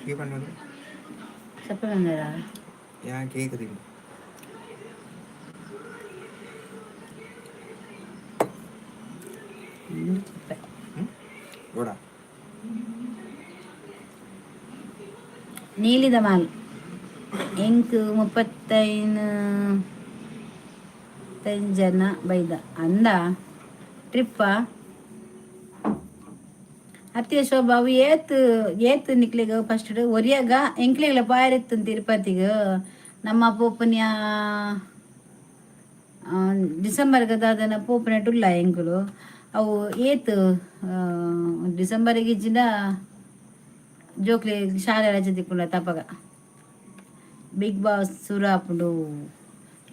ಈ ಪಣ್ಣದು. ಸಪ್ಪೆ. ಯಾನ್ ಕೇಕುದಿಲ್ಲ. ಚಪ್ಪೆ. ಬೋಡ. ನೀಲಿದ ಮಾಲ್. ಎಂಕ್ 35 ಜನ ಬೈದ ಅಂದ. ಟ್ರಿಪ್ಪ ಅತ್ತೆ ಶೋಭಾ, ಅವು ಏತ್ ಏತ್ ನಿಕ್ಲೆಗ್? ಫಸ್ಟ್ ಒರಿಯಾಗ ಎಂಕ್ಲೆಗ್ಲ ಪಾಯರಿತ್ತು ತಿರುಪತಿಗ್. ನಮ್ಮ ಪೋಪುನ್ಯ ಡಿಸೆಂಬರ್ಗೆ ದಾದನ ಪೋಪುನೆಟ್ ಉಲ್ಲ ಎಂಕುಲು. ಅವು ಏತ್ ಡಿಸೆಂಬರ್ಗೆ ಇಜ್ಜಿಂಡ ಜೋಕ್ಲೆ ಶಾಲೆ ರಜೆ ತಿಕ್ಕುಂಡ ತಪಗ. ಬಿಗ್ ಬಾಸ್ ಸುರು ಆಪುಂಡು.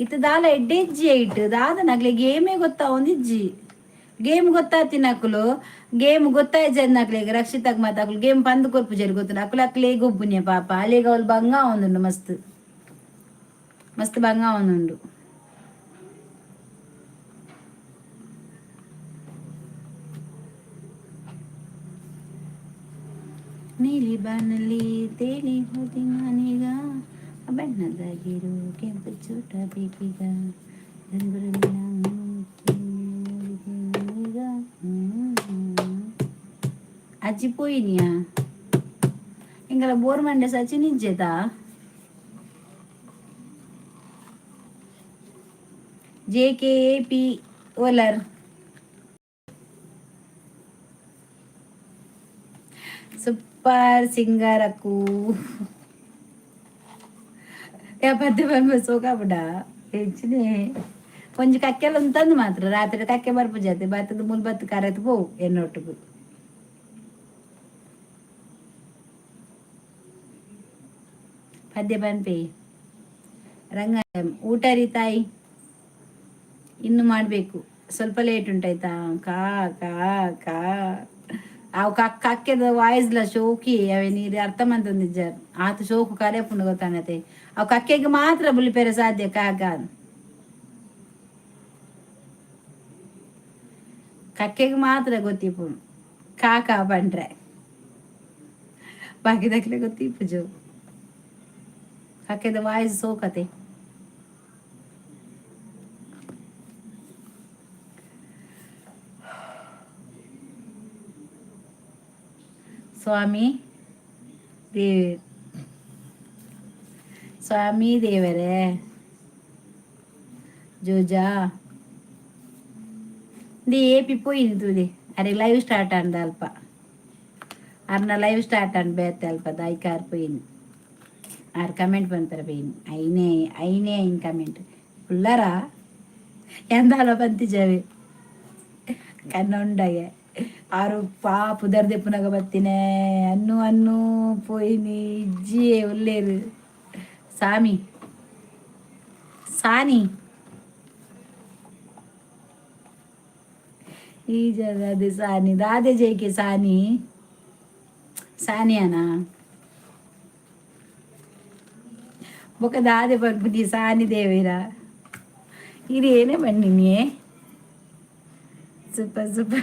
ಇತ್ತೆ ದಾಲ ಎಡ್ಡೆ ಇಜ್ಜಿ ಐಟ್ ದಾದ. ನಕ್ಲೆ ಗೇಮೇ ಗೊತ್ತಾವೊಂದಿಜ್ಜಿ. ಗೇಮ್ ಗೊತ್ತಾತಿನಕುಲು, ಗೇಮ್ ಗೊತ್ತಾಯ್ಜನ್ ನಕ್ಲೆಗ್, ರಕ್ಷಿತಾಗ್ ಮಾತ ಅಕುಲು ಗೇಮ್ ಪಂದ್ ಕೊರ್ಪುಜೆರ್ ಗೊತ್ತುಂಡು. ಅಕುಲು ಅಕ್ಲೆ ಗೊಬ್ಬುನಿಯ ಪಾಪ. ಅಲೆಗ್ ಅವ್ಲು ಬಂಗ ಆವೊಂದುಂಡು, ಮಸ್ತ್ ಮಸ್ತ್ ಬಂಗ ಆವೊಂದುಂಡು. ನೀಲಿ ಬಾನಲ್ಲಿ ತೇಲಿ ಹೋದಿ ನಾನೀಗ, ಬಣ್ಣದಾಗಿರು ಕೆಂಪು ಚೋಟ ಬೇಕೀಗ, ರಂಗುರಂಗಿನ ನಾನೀಗ. ಅಜ್ಜಿ ಪೋಯಿನಿಯಾ? ಎಂಕಲ ಬೋರ್ ಮಂಡೆ ಸಚಿನ್ ಇಜ್ಜೆತಾ? ಜೆ ಕೆ ಎ ಪಿ ಓಲರ್? ಸೂಪರ್ ಸಿಂಗರ್ ಅಕ್ಕು. ಪದ್ಯ ಪನ್ಪ ಸೋಕಾಪುಡ ಹೆಚ್ಚಿನೆ. ಒಂಜಿ ಕಕ್ಕೆಲ ಉಂತಂದು ಮಾತ್ರ ರಾತ್ರಿ ಕಕ್ಕೆ ಬರ್ಪುಜಾತೆ. ಬತ್ತದ ಮುಲ್ ಬತ್ತು ಕರೆತ್ ಪೋವು ಎನ್ನೊಟ್ಟುಗು. ಪದ್ಯ ಪನ್ಪೆ ರಂಗ. ಊಟ ರೀ ತಾಯಿ? ಇನ್ನು ಮಾಡಬೇಕು, ಸ್ವಲ್ಪ ಲೇಟ್ ಉಂಟಾಯ್ತಾ? ಕಾ ಕಾ ಕಾ. ಅವು ಕಕ್ ಕಕ್ಕೆದ ವಾಯ್ಸ್ಲ ಶೋಕಿ ಅವೆ. ನೀರು ಅರ್ಥ ಮಂತೊಂದಿಜ್ಜಾರ್. ಆತ ಶೋಕು ಕರೆಪುಂಡು ಗೊತ್ತಾನತೆ. ಅವು ಕಕ್ಕೆಗೆ ಮಾತ್ರ ಬುಲಿಪೆರೆ ಸಾಧ್ಯ. ಕಾಕ ಕಕ್ಕೆಗೆ ಮಾತ್ರ ಗೊತ್ತಿಪ್ಪುಂಡು ಕಾಕ ಪಂಡ್ರೆ, ಬಾಕಿದಕ್ಲೆ ಗೊತ್ತಿಪ್ಪುಜು. ಕಕ್ಕೆದ ವಾಯ್ಸ್ ಸೋಕತೆ. ಸ್ವಾಮಿ ದೇವ್ ಸ್ವಾಮಿ ದೇವರೇ ಜೋಜಾ the ಏಪಿ ಪೋಯಿನಿ ತೂದೆ ಅರೆ ಲೈವ್ ಸ್ಟಾರ್ಟ್ ಅಂದ ಅಲ್ಪ ಅರ್ನ ಲೈವ್ ಸ್ಟಾರ್ಟ್ ಅಂಡ್ ಬೇತೆ ಅಲ್ಪ ದಾಯ್ಕಾರ್ ಪೋಯಿನಿ ಆರ್ ಕಮೆಂಟ್ ಬಂತಾರೆ ಪೋಯಿನಿ ಐನೇ ಐನೇ ಐನ್ ಕಮೆಂಟ್ ಉಲ್ಲರಾ ಎಂದಾಲ ಬಂತಿಜಾವೆ ಕಣ್ಣುಂಡಗೆ ಆರು ಪಾಪು ದರ್ದೆಪ್ಪುನಗ ಬತ್ತಿನೇ ಅನ್ನು ಅನ್ನು ಪೋಯಿನಿ ಇಜ್ಜಿಯೇ ಉಲ್ಲೇರು ಸಾಮಿ ಸಾನಿ ಈ ಜಗದೆ ಸಾನಿ ದಾದೆ ಜೈಕೆ ಸಾನಿ ಸಾನಿಯಾನಾ ಬೊಕ ದಾದೆ ಪನ್ಪುನಿ ಸಾನಿ ದೇವೇರ ಇದು ಏನೇ ಬನ್ನಿನಿ. Super super.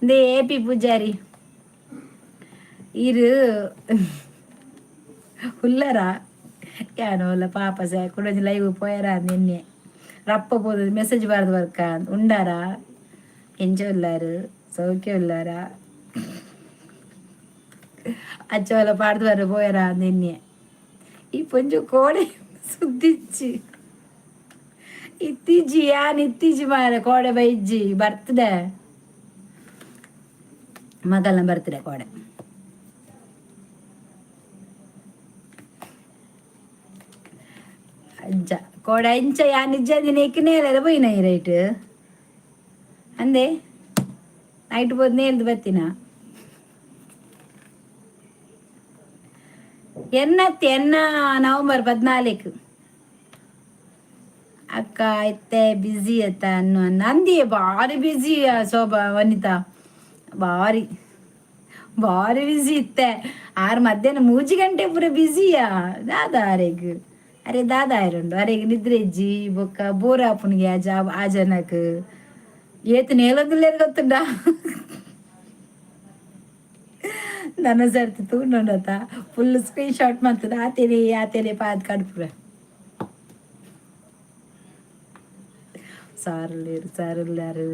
They A P Poojary ಇರು ಉಲ್ಲರಾ ಯಾನೋಲ್ಲ ಪಾಪ ಸೆ ಕುಡೊಂಜಿ ಲೈವ್ ಪೋಯರ ನಿನ್ನೆ ರಪ್ಪ ಪೋದು ಮೆಸೇಜ್ ಬಾರ್ದು ವರ್ಕ ಉಂಡಾರಾ ಎಂಚ ಉಲ್ಲಾರು ಸೌಖ್ಯ ಉಲ್ಲಾರಾ ಅಚ್ಚೋಲ ಪಾಡ್ದು ಬರ ಪೋಯರ ನಿನ್ನೆ ಈ ಪೊಂಜು ಕೋಡೆ ಸುದ್ದಿಚ್ಚಿ ಇತ್ತೀಚಿ ಯಾನ್ ಇತ್ತೀಚಿ ಮಾರೆ ಕೋಡೆ ಬೈಜ್ಜಿ ಬರ್ತ್ಡೇ ಮಗಲ್ನ ಬರ್ತ್ಡೇ ಕೋಡೆ. ಅಂಚ ಕೋಡೆ ಅಂಚ ಯಾನ್ ಇಜ್ಜಂದಿನ ನೇಲೆದ ಪೋಯಿನ ಈ ರೈಟ್ ಅಂದೆ ನೈಟ್ ಪೋದು ನೇಲ್ದು ಬತ್ತಿನ ಎನ್ನತ್ತಿ ಎನ್ನ ನವೆಂಬರ್ 14. ಅಕ್ಕ ಇತ್ತೆ ಬ್ಯುಸಿ ಅತ್ತ ಅನ್ನು ನಂದಿ ಭಾರಿ ಬ್ಯುಸಿ ಶೋಭಾ ವನಿತಾ ಭಾರಿ ಭಾರಿ ಬ್ಯುಸಿ ಇತ್ತೆ ಆರು ಮಧ್ಯಾಹ್ನ ಮೂಜಿ ಗಂಟೆ ಪೂರ ಬ್ಯುಸಿಯಾ ದಾದಾ ಅರೆಗ್ ಅರೆ ದಾದಾ ಆಯ್ರುಂಡು ಅರೆಗ್ ನಿದ್ರೆ ಇಜ್ಜಿ ಬೊಕ್ಕ ಬೋರ್ ಆಪುನಿಗೆ ಆ ಜಾಬ್ ಆ ಜನಕ್ ಏತ್ ನೇಲೊಂದುಲ್ಲೇರ್ ಗೊತ್ತುಂಡಾ ನನ್ನ ಸರ್ತಿ ತೂಂಡುಂಡತ ಫುಲ್ ಸ್ಕ್ರೀನ್ ಶಾಟ್ ಮಂತದ ಆತೇನೆ ಆತೇನೆ ಪಾದ್ ಕಡ್ಪುರ ಸಾರುಲ್ಲೇರು ಸಾರುಲ್ಲಾರು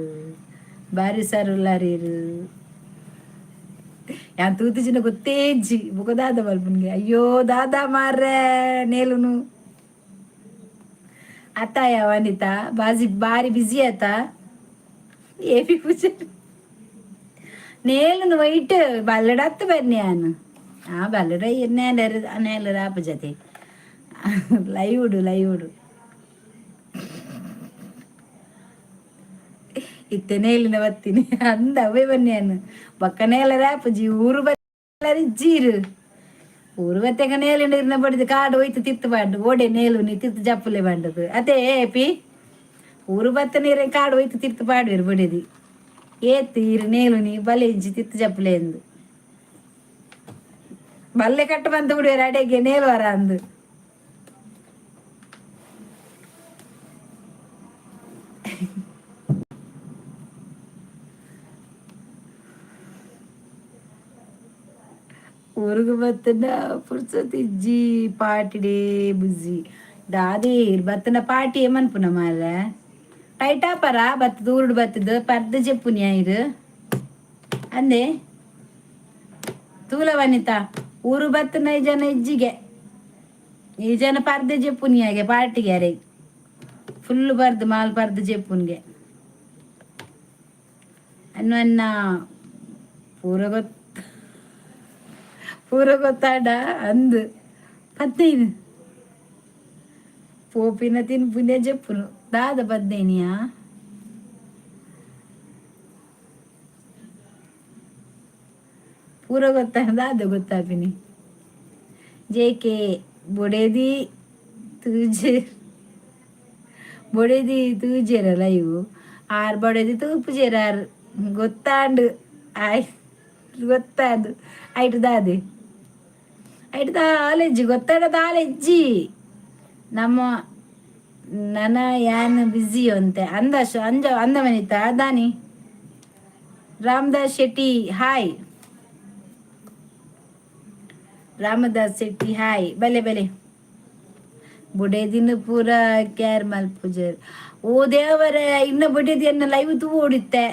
ಬಾರಿ ಸಾರುಲ್ಲಾರೀರು ಯಾನ್ ತೂತಿಜಿನ ಗೊತ್ತೇ ಇಜ್ಜಿ ಬೊಕ ದಾದ ಮಲ್ಪುನ್ಗೆ ಅಯ್ಯೋ ದಾದಾ ಮಾರ್ರೆ ನೇಲುನು ಅತ್ತಾಯ ವನಿತಾ ಬಾಜಿ ಬಾರಿ ಬ್ಯುಸಿ ಆತ ಏಪಿ ಪೂಜೆ ನೇಲುನು ವೈಟ್ ಬಲ್ಲಡತ್ತು ಬನ್ನಿ ಯಾನು ಆ ಬಲ್ಲಡ ನೇಲರು ನೇಲರು ಆಪುಜತೆ ಲೈವುಡು ಲೈವುಡು ಇತ್ತೆ ನೇಲಿನ ಬತ್ತೀನಿ ಅಂದ ಅವೇ ಬನ್ನಿ ಯಾನು ಬೊಕ್ಕ ನೇಲರ ಆಪುಜಿ ಊರು ಬತ್ತರಿ ಇಜ್ಜೀರು ಊರು ಬತ್ತೆಗ ನೇಲಿನ ಇರ್ನ ಬಡಿದು ಕಾಡು ಹೋಯ್ತು ತಿತ್ತು ಬಾಂಡು ಓಡೆ ನೇಲು ನೀ ತಿತ್ತು ಜಪ್ಪುಲೆ ಬಂಡದು ಅದೇ ಪಿ ಊರು ಬತ್ತ ನೀರ ಕಾಡು ಹೋಯ್ತು ತಿತ್ತು ಪಾಡುವೆರು ಬಡಿದಿ ಏತ್ ಇರು ನೇಲು ನೀ ಬಲೆ ಇಂಚಿ ತಿತ್ತು ಜಪ್ಪುಲೆ ಎಂದು ಬಲ್ಲೆ ಕಟ್ಟು ಬಂದು ಬಿಡುವೆರು ಅಡೆಗೆ ನೇಲು ವರ ಅಂದು. ಊರುಗು ಬತ್ತನ ಪುರ್ಸೊತ್ತು ಇಜ್ಜಿ ಪಾಟಿಡೇ ಬುಜ್ಜಿ ದಾದೆ ಬತ್ತನ ಪಾಟಿ ಏಮನ್ಪುನ ಮಾರ್ರೆ ಟೈಟ್ ಆಪರ ಬತ್ತದ ಊರುಡು ಬತ್ತದ ಪರ್ದ ಜೆಪ್ಪುನಿ ಐರು ಅಂದೆ ತೂಲ ವನಿತಾ ಊರು ಬತ್ತನ ಈ ಜನ ಇಜ್ಜಿಗೆ ಈ ಜನ ಪರ್ದೆ ಜೆಪ್ಪುನಿ ಹಾಗೆ ಪಾರ್ಟಿಗೆ ಅರೆ ಫುಲ್ ಬರ್ದು ಮಾಲ್ ಪರ್ದು ಜೆಪ್ಪುನ್ಗೆ ಅನ್ನು ಅನ್ನ ಪೂರ ಗೊತ್ತ ಪೂರ ಗೊತ್ತಾಡ ಅಂದು 15 ಪೋಪಿನ ತಿನ್ಪುನೆ ಜೆಪ್ಪುನು ದಾದ 15ಯಾ ಪೂರ ಗೊತ್ತ ದಾದ ಗೊತ್ತಾಪಿನಿ ಜೆ ಕೆ ಬೊಡೆದಿ ತೂಜೆ ಬೊಡೆದಿ ತೂಜೆರ ಲೈವ್ ಆರ್ ಬೊಡೆದಿ ತೂಪುಜೆರ ಆರ್ ಗೊತ್ತಾಂಡು ಆಯ್ ಗೊತ್ತಾಂಡು ಐಟ್ ದಾದೆ ಐಟ್ ದಾಲೆಜ್ಜಿ ಗೊತ್ತಾಡ ದಾಲೆಜ್ಜಿ ನಮ್ಮ ನನ ಯಾನ್ ಬ್ಯುಸಿ ಅಂತೆ ಅಂದ ಅಂಜ ಅಂದ ವನಿತಾ ದಾನಿ ರಾಮದಾಸ್ ಶೆಟ್ಟಿ ಹಾಯ್ ರಾಮದಾಸ್ ಶೆಟ್ಟಿ ಹಾಯ್ ಬಲೆ ಬಲೆ ಬುಡೇದಿನ ಪೂರ ಕ್ಯಾರ್ ಮಲ್ಪುಜೆರ್ ಓ ದೇವರೇ ಇನ್ನ ಬೊಡೆದಿ ಅನ್ನ ಲೈವ್ ತೂ ಓಡಿತ್ತೆ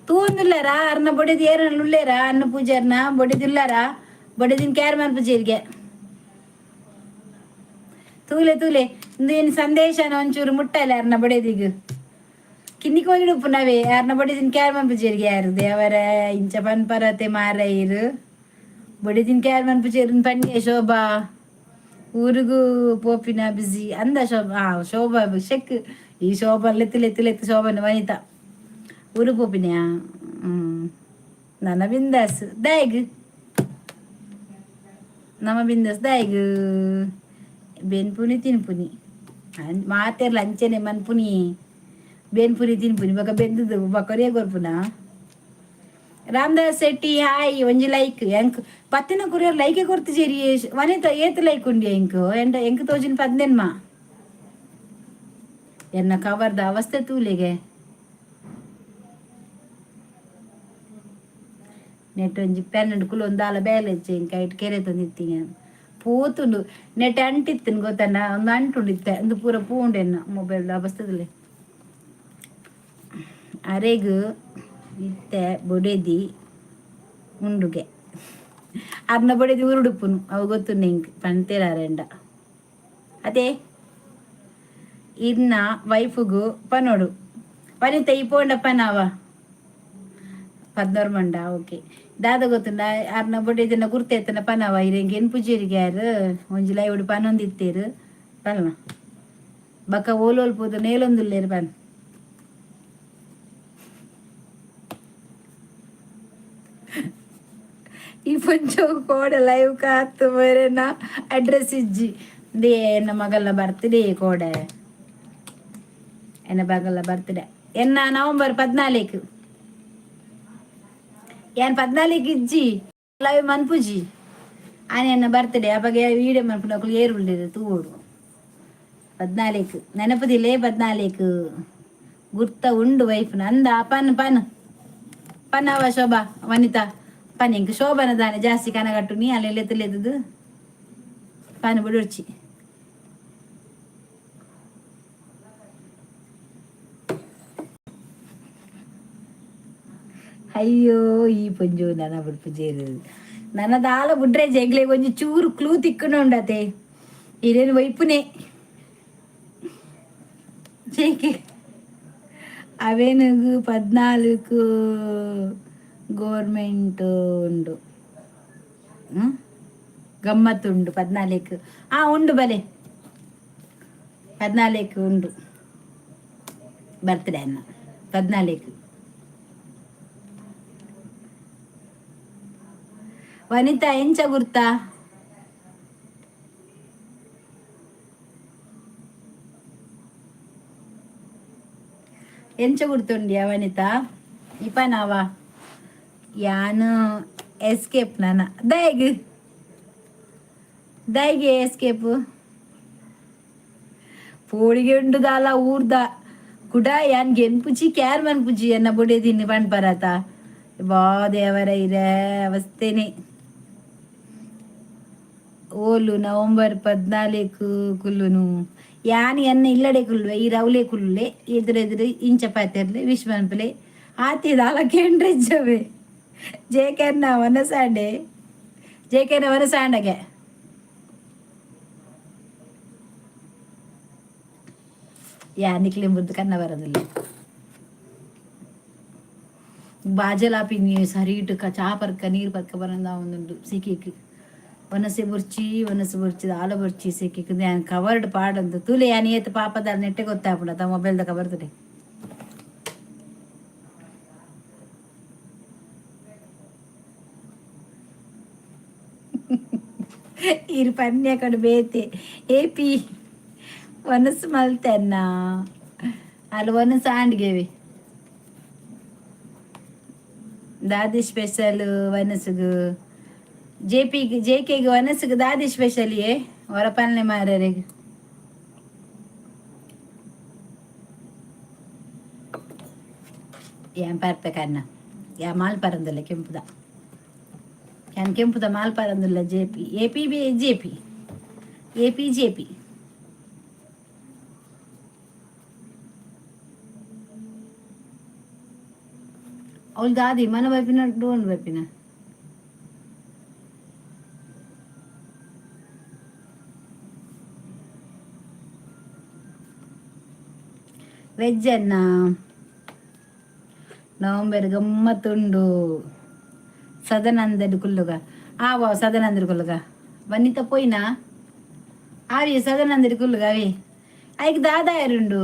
ತೂಂದುಲ್ಲಾರಾ ಅರ್ನ ಬೊಡೆದಿ ಏರನ್ನ ಉಲ್ಲೇರಾ ಅನ್ನ ಪೂಜಾರ್ನ ಬೊಡೆದಿಲ್ಲಾರಾ ಬೊಡೆದಿನ ಕ್ಯಾರ್ ಮಲ್ಪುಜೆರ್ಗೆ. ತೂಲೆ ತೂಲೆ ಇಂದು ಸಂದೇಶನ ಒಂಚೂರು ಮುಟ್ಟಲ್ಲ ಯಾರನ್ನ ಬಡೇದಿಗ್ ಕಿನ್ನಿ ಕೋಲಿ ಉಪ್ಪುನವೇ ಯಾರನ್ನ ಬಡಿದಿನ ಕ್ಯಾರ್ ಮನ್ಪುಜೇರಿಗೆ ಯಾರು ದೇವರ ಇಂಚ ಪನ್ಪರತೆ ಮಾರೈರು ಬಡಿದಿನ ಕ್ಯಾರ್ ಮನ್ಪುಜೇರು ಪನ್ನೆ ಶೋಭಾ. ಊರಿಗೂ ಪೋಪಿನ ಬಿಸಿ ಅಂದ ಶೋಭಾ. ಆ ಶೋಭಾ ಶೆಕ್ ಈ ಶೋಭಾ ಲೆತ್ತು ಲೆತ್ತು ಲೆತ್ತು ಶೋಭನ ವನಿತಾ ಊರು ಪೋಪಿನ. ನನ್ನ ಬಿಂದಾಸ್ ದಾಯಗ್ ನಮ್ಮ ಬಿಂದಾಸ್ ದಾಯಗ್ ಬೆನ್ಪುನಿ ತಿನ್ಪುನಿ ಮಾತೆರ್ಲ ಅಂಚನೆ ಮನ್ಪುನಿ ಬೆನ್ಪುನಿ ತಿನ್ಪುನಿ ಬೊಕ ಬೆಂದದು ಬೊಕೊರಿಯ ಕೊರ್ಪುನ. ರಾಮದಾಸ್ ಶೆಟ್ಟಿ ಹಾಯ್, ಒಂಜಿ ಲೈಕ್. ಎಂಕ್ ಪತ್ತಿನ ಕುರಿಯರ್ ಲೈಕೆ ಕೊರ್ತಿಜೇರಿ. ವನಿತಾ ಏತ್ ಲೈಕ್ ಉಂಡಿ ಎಂಕ್ ಎಂಡ ಎಂಕ್ ತೋಜಿನ ಪದ್ನೆನ್ಮ ಎನ್ನ ಕವರ್ದ ಅವಸ್ಥೆ ತೂಲೆಗೆ. ನೆಟ್ ಒಂಜಿ ಪೆನ್ನಡ್ ಕುಲೊಂದು ದಾಲ ಬೇಲೆ ಎಂಕ್ ಐಟ್ ಕೆರೆ ತಂದಿತ್ತೀನಿ ಪೋತುಂಡು. ನೆಟ್ ಅಂಟಿತ್ತಿನ ಗೊತ್ತಣ್ಣ, ಒಂದು ಅಂಟುಂಡು ಇತ್ತೆ ಒಂದು ಪೂರ ಪೂಂಡು ಎನ್ನ ಮೊಬೈಲ್ ಅವಸ್ಥೆದಲ್ಲೇ. ಅರೆಗ್ ಇತ್ತೆ ಬೊಡೆದಿ ಉಂಡುಗೆ ಅರ್ನ ಬೊಡೆದಿ ಉರುಡುಪ್ಪುನು ಅವು ಗೊತ್ತುಂಡು ಎಂಕ್ ಪಂತೇರ್ ಅರೆಂಡ ಅದೇ ಇರ್ನ ವೈಫುಗು ಪನೋಡು. ವನಿತ ಈ ಪೋಂಡ ಪನಾವ ಪದ್ನೋರು ಮಂಡ. ಓಕೆ, ದಾದ ಗೊತ್ತುಂಡ ಅರ್ನ ಬೊಡೆದಿನ ಗುರ್ತೆತ್ತನ ಪನವ ಇರೆಂಗೆ ಎನ್ಪುಜೇರಿಗೆ ಯಾರು ಒಂಜಿ ಲೈವುಡು ಪನೊಂದಿತ್ತೇರು ಪಲ್ನ ಬಕ್ಕ ಓಲೋಲ್ ಪೋದು ನೇಲೊಂದುಲ್ಲೇರು ಪನ್. ಈ ಪಂಚೋ ಕೋಡೆ ಲೈವ್ ಕಾತು ಮೇರೆನ ಅಡ್ರೆಸ್ ಇಜ್ಜಿ they ಎನ್ನ ಮಗಲ್ನ ಬರ್ತ್ಡೇ ಕೋಡೆ, ಎನ್ನ ಮಗಲ್ನ ಬರ್ತ್ಡೇ ಎನ್ನ ನವೆಂಬರ್ 14. ಏನ್ 14 ಇಜ್ಜಿ ಲೈವ್ ಮನ್ಪುಜಿ ಆನೆ ಎನ್ನ ಬರ್ತ್ಡೇ ಅಪಗ ವೀಡಿಯೋ ಮನ್ಪುನಕುಲು ಏರು ಉಳ್ಳೇರು ತೂವೊಡು. 14 ನೆನಪುದಿಲ್ಲೇ, 14 ಗುರ್ತ ಉಂಡು ವೈಫ್ನ ಅಂದ. ಪನ್ ಪನ್ ಪನ್ನವ ಶೋಭಾ ವನಿತಾ ಪನ್. ಎಂಕ್ ಶೋಭನ ದಾನೆ ಜಾಸ್ತಿ ಕನಗಟ್ಟು ನೀ ಅಲ್ಲೆ ಲೆತ್ತು ಲೆತ್ತದು ಪನ್ ಬಿಡುರ್ಚಿ. ಅಯ್ಯೋ ಈ ಪೊಂಜು ನನ ಬುಡ್ಪುಜೇರು ನನ ದಾಲ ಬುಡ್ರೆ ಜಗ್ಲೆ ಒಂಜಿ ಚೂರು ಕ್ಲೂ ತಿಕ್ಕುನ ಉಂಡತೆ ಇರೇನು ವೈಪುನೆ ಜೇಕೆ ಅವೇನುಗು 14 ಗೋರ್ಮೆಂಟ್ ಉಂಡು ಗಮ್ಮತ್ತುಂಡು 14. ಆ ಉಂಡು ಬಲೆ 14 ಉಂಡು ಬರ್ತ್ಡೇ ಅನ್ನ 14. ವನಿತಾ ಎಂಚ ಗುರ್ತಾ ಎಂಚ ಗುರ್ತುಂಡಿಯಾ ವನಿತಾ ಇಪನಾವ ಯಾನು ಎಸ್ಕೇಪ್ ನಾನ ದಾಯಗ್ ದಾಯಿಗೆ ಎಸ್ಕೇಪ್ ಪೋಡಿಗೆ ಉಂಡು ದಾಲ ಊರ್ದ ಕುಡ ಯಾನ್ ಗೆನ್ಪುಜಿ ಕ್ಯಾರ್ ಮನ್ಪುಜಿ ಎನ್ನ ಬೊಡೆದಿನಿ ಪನ್ಪರತ ಬಾ ದೇವರ ಇರೇ ಅವಸ್ಥೆನೆ. ಓಲು ನವೆಂಬರ್ 14 ಕುಲ್ಲುನು ಯಾನ್ ಎನ್ನ ಇಲ್ಲಡೆ ಕುಲ್ಲುವೆ ಈ ರೌಲೆ ಕುಲ್ಲುಲೆ ಎದುರೆದುರು ಇಂಚ ಪಾತೆರ್ಲೆ ವಿಶ್ ಮನ್ಪುಲೆ ಆತಿ ದಾಲ ಕೇಂಡ್ರಿಜ್ಜವೆ ಜೇಕೆನ್ನ ವನಸಾಂಡೆ ಜೇಕೆನ್ನ ವನಸಾಂಡಗೆ ಯಾ ನಿಕ್ಲೆ ಬುರ್ದು ಕನ್ನ ಬರೋದಿಲ್ಲ. ಬಾಜಲಾಪಿನಿ ಸರಿಟ್ ಚಾ ಪರ್ಕ ನೀರು ಪರ್ಕ ಬರಂದ ಒಂದುಂಡು ಸಿಕ್ಕಿಕ್ ವನಸೆ ಬುರ್ಚಿ ವನಸೆ ಬುರ್ಚಿ ದಾಲ ಬುರ್ಚಿ ಸಿಕ್ಕಿಕ್ ಯಾನ್ ಕವರ್ಡ್ ಪಾಡಂದು ತೂಲೆ ಯಾನ್ ಏತ್ ಪಾಪದ ನೆಟ್ಟೆ ಗೊತ್ತಾಪುಂಡ ತ ಮೊಬೈಲ್ದ ಕವರ್ ತುಲೆ. ಇರು ಪನ್ಯ ಕಡೆ ಬೇತೆ ಏಪಿ ವನಸು ಮಲ್ತೆನ್ನ ಅಲ್ಲಿ ವನಸು ಆಂಡ್ಗೆವಿ ದಾದಿ ಸ್ಪೆಷಲ್ ವನಸುಗು ಜೆ ಪಿ ಜೆ ಕೆಗೆ ವನಸುಗು ದಾದಿ ಸ್ಪೆಷಲ್ ಏ ಹೊರ ಪನ್ಲೆ ಮಾರರಿಗೆ ಏನ್ ಪರ್ಪೆ ಕನ್ನ ಯಾ ಮಾಲ್ ಪರಂದಿಲ್ಲ ಕೆಂಪುದ ಯಾನ್ ಕೆಂಪುದ mall ಪರಂದಿಲ್ಲ J P A P B J P A P J P. ಅವಳು ದಾದಿ ಮನ ಬೈಪಿನ ಡೋನ್ ಬೈಪಿನ ವೆಜ್ ಅನ್ನ. ನವಂಬರ್ ಗಮ್ಮತ್ತುಂಡು. ಸದನಂದಡ್ ಕುಲ್ಲುಗ ಆವ, ಸದನಂದಡ್ ಕುಲ್ಲುಗ. ವನಿತ ಪೋಯಿನಾ? ಆವಿ ಸದನಂದಡ್ ಕುಲ್ಲುಗ. ಅವಿ ಐಕ್ ದಾದಾಯರುಂಡು?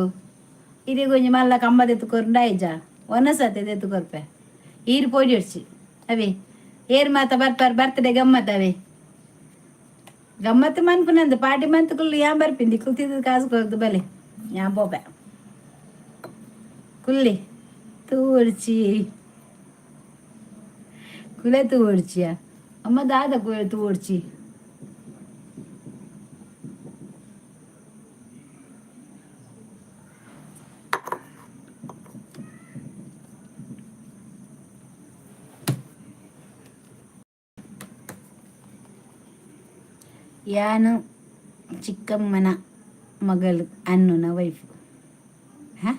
ಇರೆಗ್ ಒಂಜಿ ಮಲ್ಲ ಕಂಬ ದೆತ್ತು ಕೊರುಂಡ ಆಯ್ಜ? ಒನಸತೆ ದೆತ್ತು ಕೊರ್ಪೆ. ಈರ್ ಪೋಡಿಯೊಡ್ಚಿ. ಅವಿ ಏರ್ ಮಾತ ಬರ್ಪಾರ್? ಬರ್ತ್ಡೇ ಗಮ್ಮತ್. ಅವಿ ಗಮ್ಮತ್ತು ಮನ್ಪುನಂದು ಪಾರ್ಟಿ ಮಂತ್ ಕುಲ್ಲು. ಯಾನ್ ಬರ್ಪಿಂದಿ ಕುಲ್ತಿದ್ದು ಕಾಸು ಕೊರ್ದು ಬಲೆ, ಯಾನ್ ಪೋಪೆ. ಕುಲ್ಲಿ ತೂವೊಡ್ಚಿ, ಕುಲೆ ತೂವೊಡ್ಚಿಯ. ಅಮ್ಮ ದಾದ ಕುಲೆ ತೂವೊಡ್ಚಿ. ಯಾನು ಚಿಕ್ಕಮ್ಮನ ಮಗಳು ಅನ್ನುನ ವೈಫ್. ಹಾ,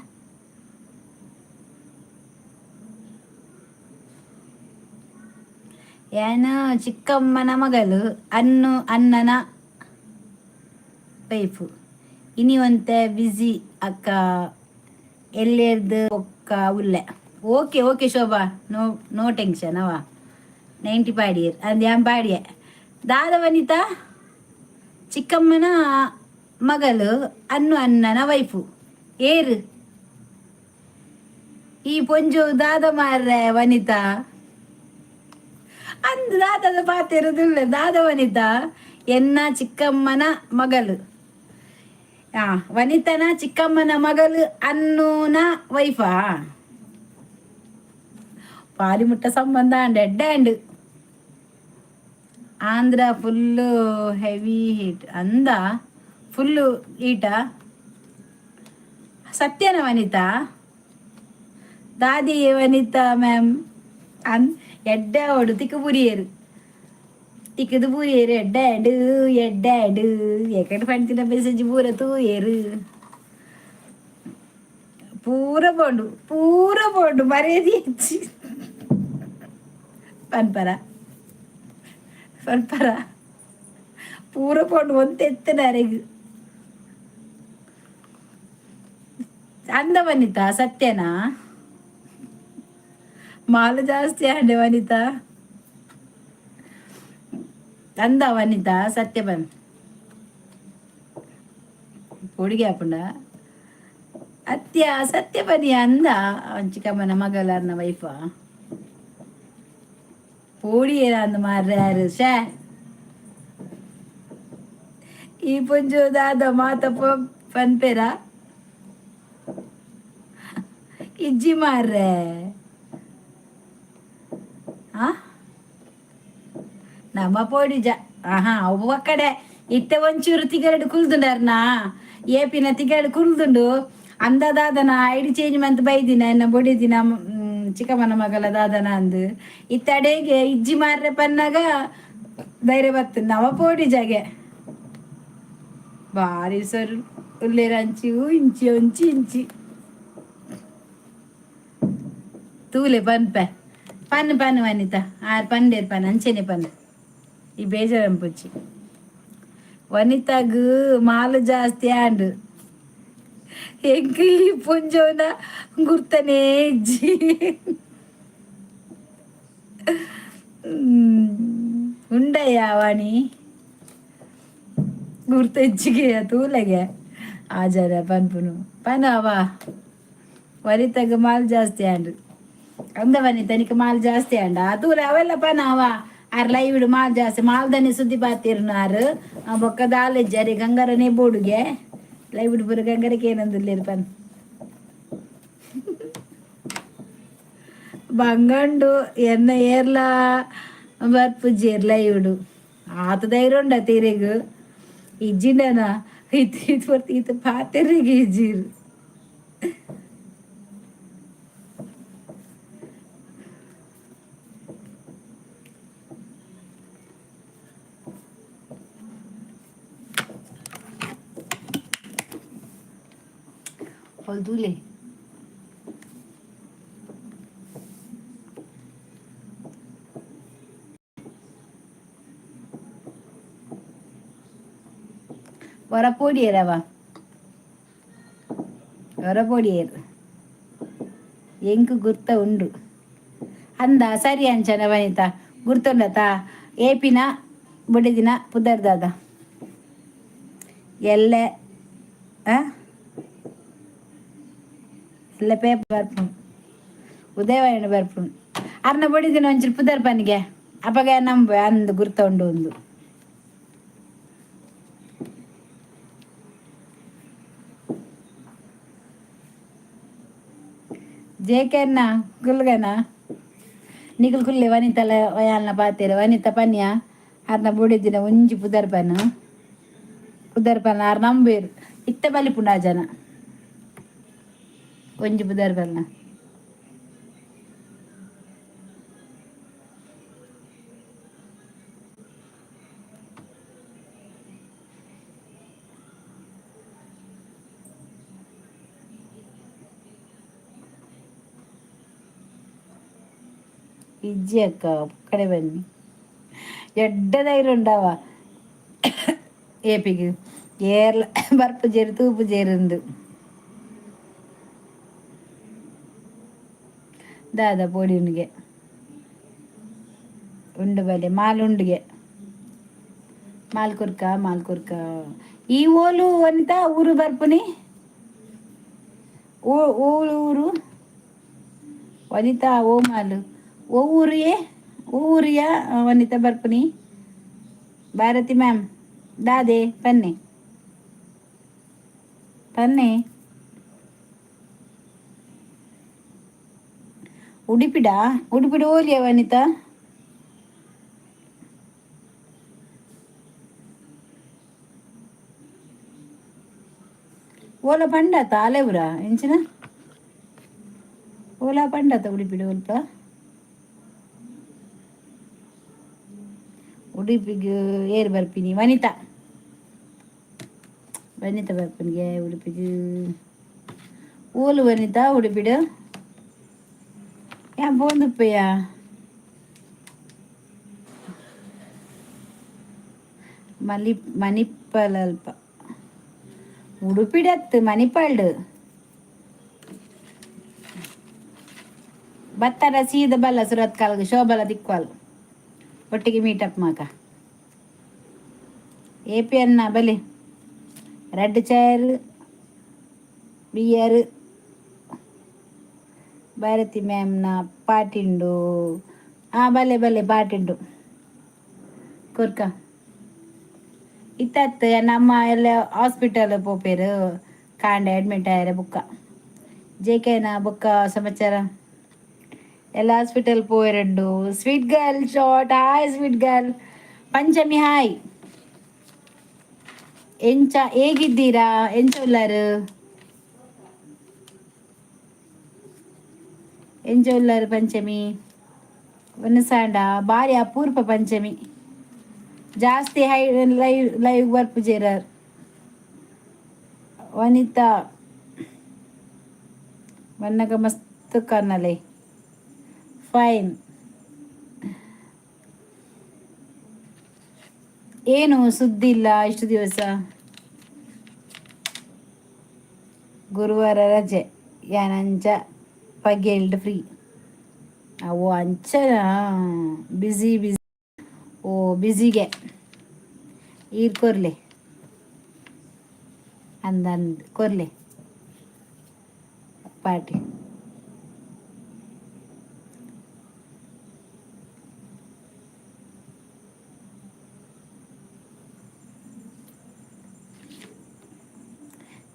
ಯಾನು ಚಿಕ್ಕಮ್ಮನ ಮಗಳು ಅನ್ನು ಅನ್ನನ ವೈಫು. ಇನಿ ಒಂತೆ ಬ್ಯುಸಿ ಅಕ್ಕ, ಎಲ್ಲೆರ್ದು ಬೊಕ್ಕ ಉಲ್ಲೆ. Okay okay Shobha, no no tension. ಅವ 90 ಪಾಡಿಯರ್ ಅಂದ್ ಯಾನ್ ಪಾಡಿಯೆ. ದಾದ ವನಿತಾ? ಚಿಕ್ಕಮ್ಮನ ಮಗಳು ಅನ್ನು ಅನ್ನನ ವೈಫು ಏರು? ಈ ಪೊಂಜು ದಾದ ಮಾರ್ರೆ ವನಿತಾ? ಅಂದ್ ದಾದದ ಪಾತೆರುದಿಲ್ಲ. ದಾದ ವನಿತಾ? ಎನ್ನ ಚಿಕ್ಕಮ್ಮನ ಮಗಳು, ಆ ವನಿತನ ಚಿಕ್ಕಮ್ಮನ ಮಗಳು ಅನ್ನೂನ ವೈಫಾ? ಪಾಲಿಮುಟ್ಟ ಸಂಬಂಧ ಅಂಡ್ ಎಡ್ಡೆ and. Andhra full heavy heat ಅಂದ. ಫುಲ್ಲು ಹೀಟಾ? ಸತ್ಯನ ವನಿತಾ? ದಾದಿ ವನಿತಾ ಮ್ಯಾಮ್ ಅನ್ ಎಡ್ಡೆ ಅವಡು ತಿಕ್ಕು ಪುರಿಯರು, ತಿಕ್ಕದು ಪೂರಿಯರು. ಎಡ್ಡೆ ಆಂಡ್, ಎಡ್ಡೆ ಆಂಡ್. ಎಕಡೆ ಪಂತಿನ ಮೆಸೇಜ್ ಪೂರ ತೂಯರು. ಪೂರ ಪೋಂಡು, ಪೂರ ಪೋಂಡು. ಮರ್ಯಾದೆ ಹೆಚ್ಚಿ ಪನ್ಪರ, ಪನ್ಪರ. ಪೂರ ಪೋಂಡು, ಒಂತೆ ಎತ್ತನ ಅರೆಗ್. ಅಂದ ವನಿತಾ, ಸತ್ಯನಾ? ಮಾಲು ಜಾಸ್ತಿ ಆಂಡೆ ವನಿತಾ. ಅಂದ ವನಿತಾ, ಸತ್ಯ ಬನ್ పొడిಗೆ ಆಪುಂಡ ಅತ್ಯ? ಸತ್ಯ ಬನ್ನಿ. ಅಂದ ಚಿಕ್ಕಮ್ಮನ ಮಗಳರ್ನ ವೈಫ. ಪೋಡಿಯೇರ ಅಂದ್ ಮಾರ್ರೆ. ಶೇ, ಈ ಪೊಂಜು ದಾದ ಮಾತ ಪನ್ಪೇರ? ಇಜ್ಜಿ ಮಾರ್ರೆ. ಆ ನಮ್ಮ ಪೋಡಿಜ. ಆಹಾ, ಅವು ಒಕ್ಕಡೆ ಇತ್ತೆ ಒಂಚೂರು ತಿಗರಡು ಕುಲ್ದುಂಡರ್ನ ಏಪಿನ ತಿಗರಡು ಕುಲ್ದುಂಡು. ಅಂದ ದಾದನ ಐಡಿ ಚೇಂಜ್ ಮಂತ್ ಬೈದಿನ ಎನ್ನ ಬೊಡಿದಿನ ಚಿಕ್ಕಮ್ಮನ ಮಗಲ ದಾದನ ಅಂದು. ಇತ್ತೆ ಅಡೇಗೆ ಇಜ್ಜಿ ಮಾರ್ರೆ ಪನ್ನಾಗ ಧೈರ್ಯ ಬತ್ತು. ನವ ಪೋಡಿ ಜಾಗೆ ಬಾರಿ ಸರ್ ಉಲ್ಲೇರ. ಅಂಚಿ ಇಂಚಿ ಒಂಚಿ ಇಂಚಿ ತೂಲೆ ಪನ್ಪೆ. ಪನ್ ಪನ್ ವನಿತಾ, ಆರ್ ಪಂಡೇರ್ ಪನ್. ಅಂಚೆನೆ ಪನ್. ಈ ಬೇಜಾರಂಪುಚ್ಚಿ ವನಿತಾಗ್ ಮಾಲು ಜಾಸ್ತಿ ಆಂಡ್. ಎಂಕ್ ಈ ಪೊಂಜೋನ ಗುರ್ತನೇ ಇಜ್ಜಿ. ಉಂಡಯ್ಯ ವಾಣಿ, ಗುರ್ತ ಇಜ್ಜಿಗೆ. ತೂಲೆಗೆ ಆಜಾರ ಪನ್ಪುನು ಪನ. ಅವ ವನಿತಾಗ್ ಮಾಲ್ ಜಾಸ್ತಿ ಆಂಡ್ ಅಂದ. ವನಿತ, ನಿಕ್ ಮಾಲ್ ಜಾಸ್ತಿ ಆಂಡ? ತೂಲೆ ಅವೆಲ್ಲ ಪನ. ಅವ ಆರ್ ಲೈವ್ ಮಾಲ್ ಜಾಸ್ತಿ ಮಾಲ್ದನೆ ಸುದ್ದಿ ಪಾತಿರ್ನಾರ್. ಬೊಕ್ಕ ದಾಲೆಜ್ಜಾರಿ ಗಂಗರನೇ ಬೋಡುಗೆ. ಲೈವ್ ಪೂರ ಗಂಗರಕ್ಕೆ ಏನಂದುಲ್ಲೇರು ಪನ್. ಬಂಗಂಡು ಎನ್ನ ಏರ್ಲ ಬರ್ಪುಜೆರ್ ಲೈವ್ಡು. ಆತ ಧೈರ್ಯ ಉಂಡ ತೀರೆಗ್? ಇಜ್ಜಿಂಡನ ಇತ್ತು ಇತ್ತು ಬರ್ತಿ ಇತ್ತು ಪಾತೆರಿಗೆ ಇಜ್ಜಿರು. ತೂಲೆ ವರ ಪೋಡಿಯರವ. ಹೊರಪೋಡಿಯೇರು ಎಂಕ್ ಗುರ್ತ ಉಂಡು ಅಂದ. ಸರಿ ಅಂಚನ ವನಿತಾ, ಗುರ್ತುಂಡತ? ಏಪಿನ ಬುಡಿದಿನ ಪುದರ್ದಾದ ಎಲ್ಲೆ ಆ ಎಲ್ಲ ಪೇಪರ್ ಬರ್ಪುಂಡು, ಉದಯವಾಣಿ ಬರ್ಪುಂಡು. ಅರ್ನ ಬೊಡಿದಿನ ಒಂಚೂರು ಪುದರ್ ಪನಿಗೆ, ಅಪಗ ನಂಬ ಅಂದು ಗುರ್ತ ಉಂಡು ಒಂದು. ಜೇಕೆನ್ನ ಕುಲ್ಗನ ನಿಕುಲ್ ಕುಲ್ಲೆ. ವನಿತಲ ವಯಾಲ್ನ ಪಾತೆರ. ವನಿತ ಪನ್ಯ, ಅರ್ನ ಬೊಡಿದಿನ ಒಂಜಿ ಪುದರ್ ಪನ, ಪುದರ್ ಪನ. ಆರ್ ನಂಬೇರು. ಇತ್ತ ಬಲಿಪುಂಡು ಆ ಜನ. ಒಂಜಿ ಪುದರ್ ಪನ್ನ. ಇಜ್ಜಿ ಅಕ್ಕ, ಕಡೆ ಬನ್ನಿ. ಎಡ್ಡೆ ಧೈರ್ಯ ಉಂಡವ ಏಪಿಗ್ ಏರ್ಲ ಬರ್ಪು ಜೇರು ತೂಪು ಜೇರುಂದು. ದಾದ ಪೊಡಿ ಉಂಡಿಗೆ ಉಂಡು ಬಲೆ ಮಾಲ್ ಉಂಡುಗೆ ಮಾಲ್ ಕುರ್ಕ ಮಾಲ್ ಕುರ್ಕ. ಈ ಓಲು ವನಿತಾ ಊರು ಬರ್ಪುನಿ? ಓ ಓಲು ಊರು ವನಿತಾ? ಓ ಮಾಲು ಓ ಊರಿಯೇ? ಓ ಊರಿಯ ವನಿತಾ ಬರ್ಪುನಿ? ಭಾರತಿ ಮ್ಯಾಮ್, ದಾದೆ ಪನ್ನೆ ಪನ್ನೆ. ಉಡುಪಿಡ? ಉಡುಪಿಡ ಓಲಿಯ ವನಿತಾ? ಓಲ ಪಂಡತ ಆಲೆವುರ ಎಂಚಿನ ಓಲಾ ಪಂಡತ ಉಡುಪಿಡ ಒಲ್ಪ? ಉಡುಪಿಗೆ ಏರ್ ಬರ್ಪಿನಿ ವನಿತಾ? ವನಿತಾ ಬರ್ಪನಿಗೆ ಉಡುಪಿಗೆ. ಓಲು ವನಿತಾ ಉಡುಪಿಡು? ಏನ್ ಪೋಂದುಪ್ಪಯ್ಯ? ಮಲಿ ಮಣಿಪಾಲ್ ಅಲ್ಪ ಉಡುಪಿಡತ್ತು ಮಣಿಪಾಲ್ಡ್ ಬತ್ತರ ಸೀದ ಬಲ್ಲ ಸುರತ್ ಕಾಲ್ಗ್ ಶೋಬಲ ದಿಕ್ವಾಲ್. ಒಟ್ಟಿಗೆ ಮೀಟಪ್ ಮಾಕ. ಎ ಪಿ ಅನ್ನ ಬಲಿ ರೆಡ್ ಚೇರ್ ಬಿಯರ್. ಭಾರತಿ ಮ್ಯಾಮ್ನ ಪಾಟಿಂಡು. ಆ ಬಲೆ ಬಲೆ ಪಾಟಿಂಡು ಕೊರ್ಕ. ಇತ್ತತ್ತು ನಮ್ಮ ಎಲ್ಲ ಹಾಸ್ಪಿಟಲ್ ಪೋಪೇರು ಕಾಂಡೆ ಅಡ್ಮಿಟ್ ಆಯರೆ ಬುಕ್ಕ. ಜೆ ಕೆನ ಬುಕ್ಕ ಸಮಾಚಾರ? ಎಲ್ಲ hospital ಪೋಯರಂಡು. Sweet girl short, hi sweet girl. Panchami, hi. ಎಂಚ ಹೇಗಿದ್ದೀರಾ? ಎಂಚ ಉಲ್ಲಾರು? ಎಂಚ ಉಲ್ಲಾರು ಪಂಚಮಿ? ಒನ್ಸಾಂಡ ಬಾರಿ ಅಪೂರ್ಪ. ಪಂಚಮಿ ಜಾಸ್ತಿ ಹೈ ಲೈವ್ ಲೈವ್ ಬರ್ಪುಜೇರರ್. ವನಿತಾ ಬನ್ನಗ ಮಸ್ತ್ ಕನ್ನಲೆ. ಫೈನ್. ಏನು ಸುದ್ದಿ ಇಲ್ಲ ಇಷ್ಟು ದಿವಸ? ಗುರುವಾರ ರಜೆ ಯಾನಂಚ ಪಗೆಲ್ಡ್ ಫ್ರೀ. ಅವು ಅಂಚನ ಬ್ಯುಸಿ ಬ್ಯುಸಿ. ಓ ಬ್ಯುಸಿಗೆ ಈರ್ ಕೊರ್ಲೆ ಅಂದಂದು ಕೊರ್ಲೆ ಪಾರ್ಟಿ.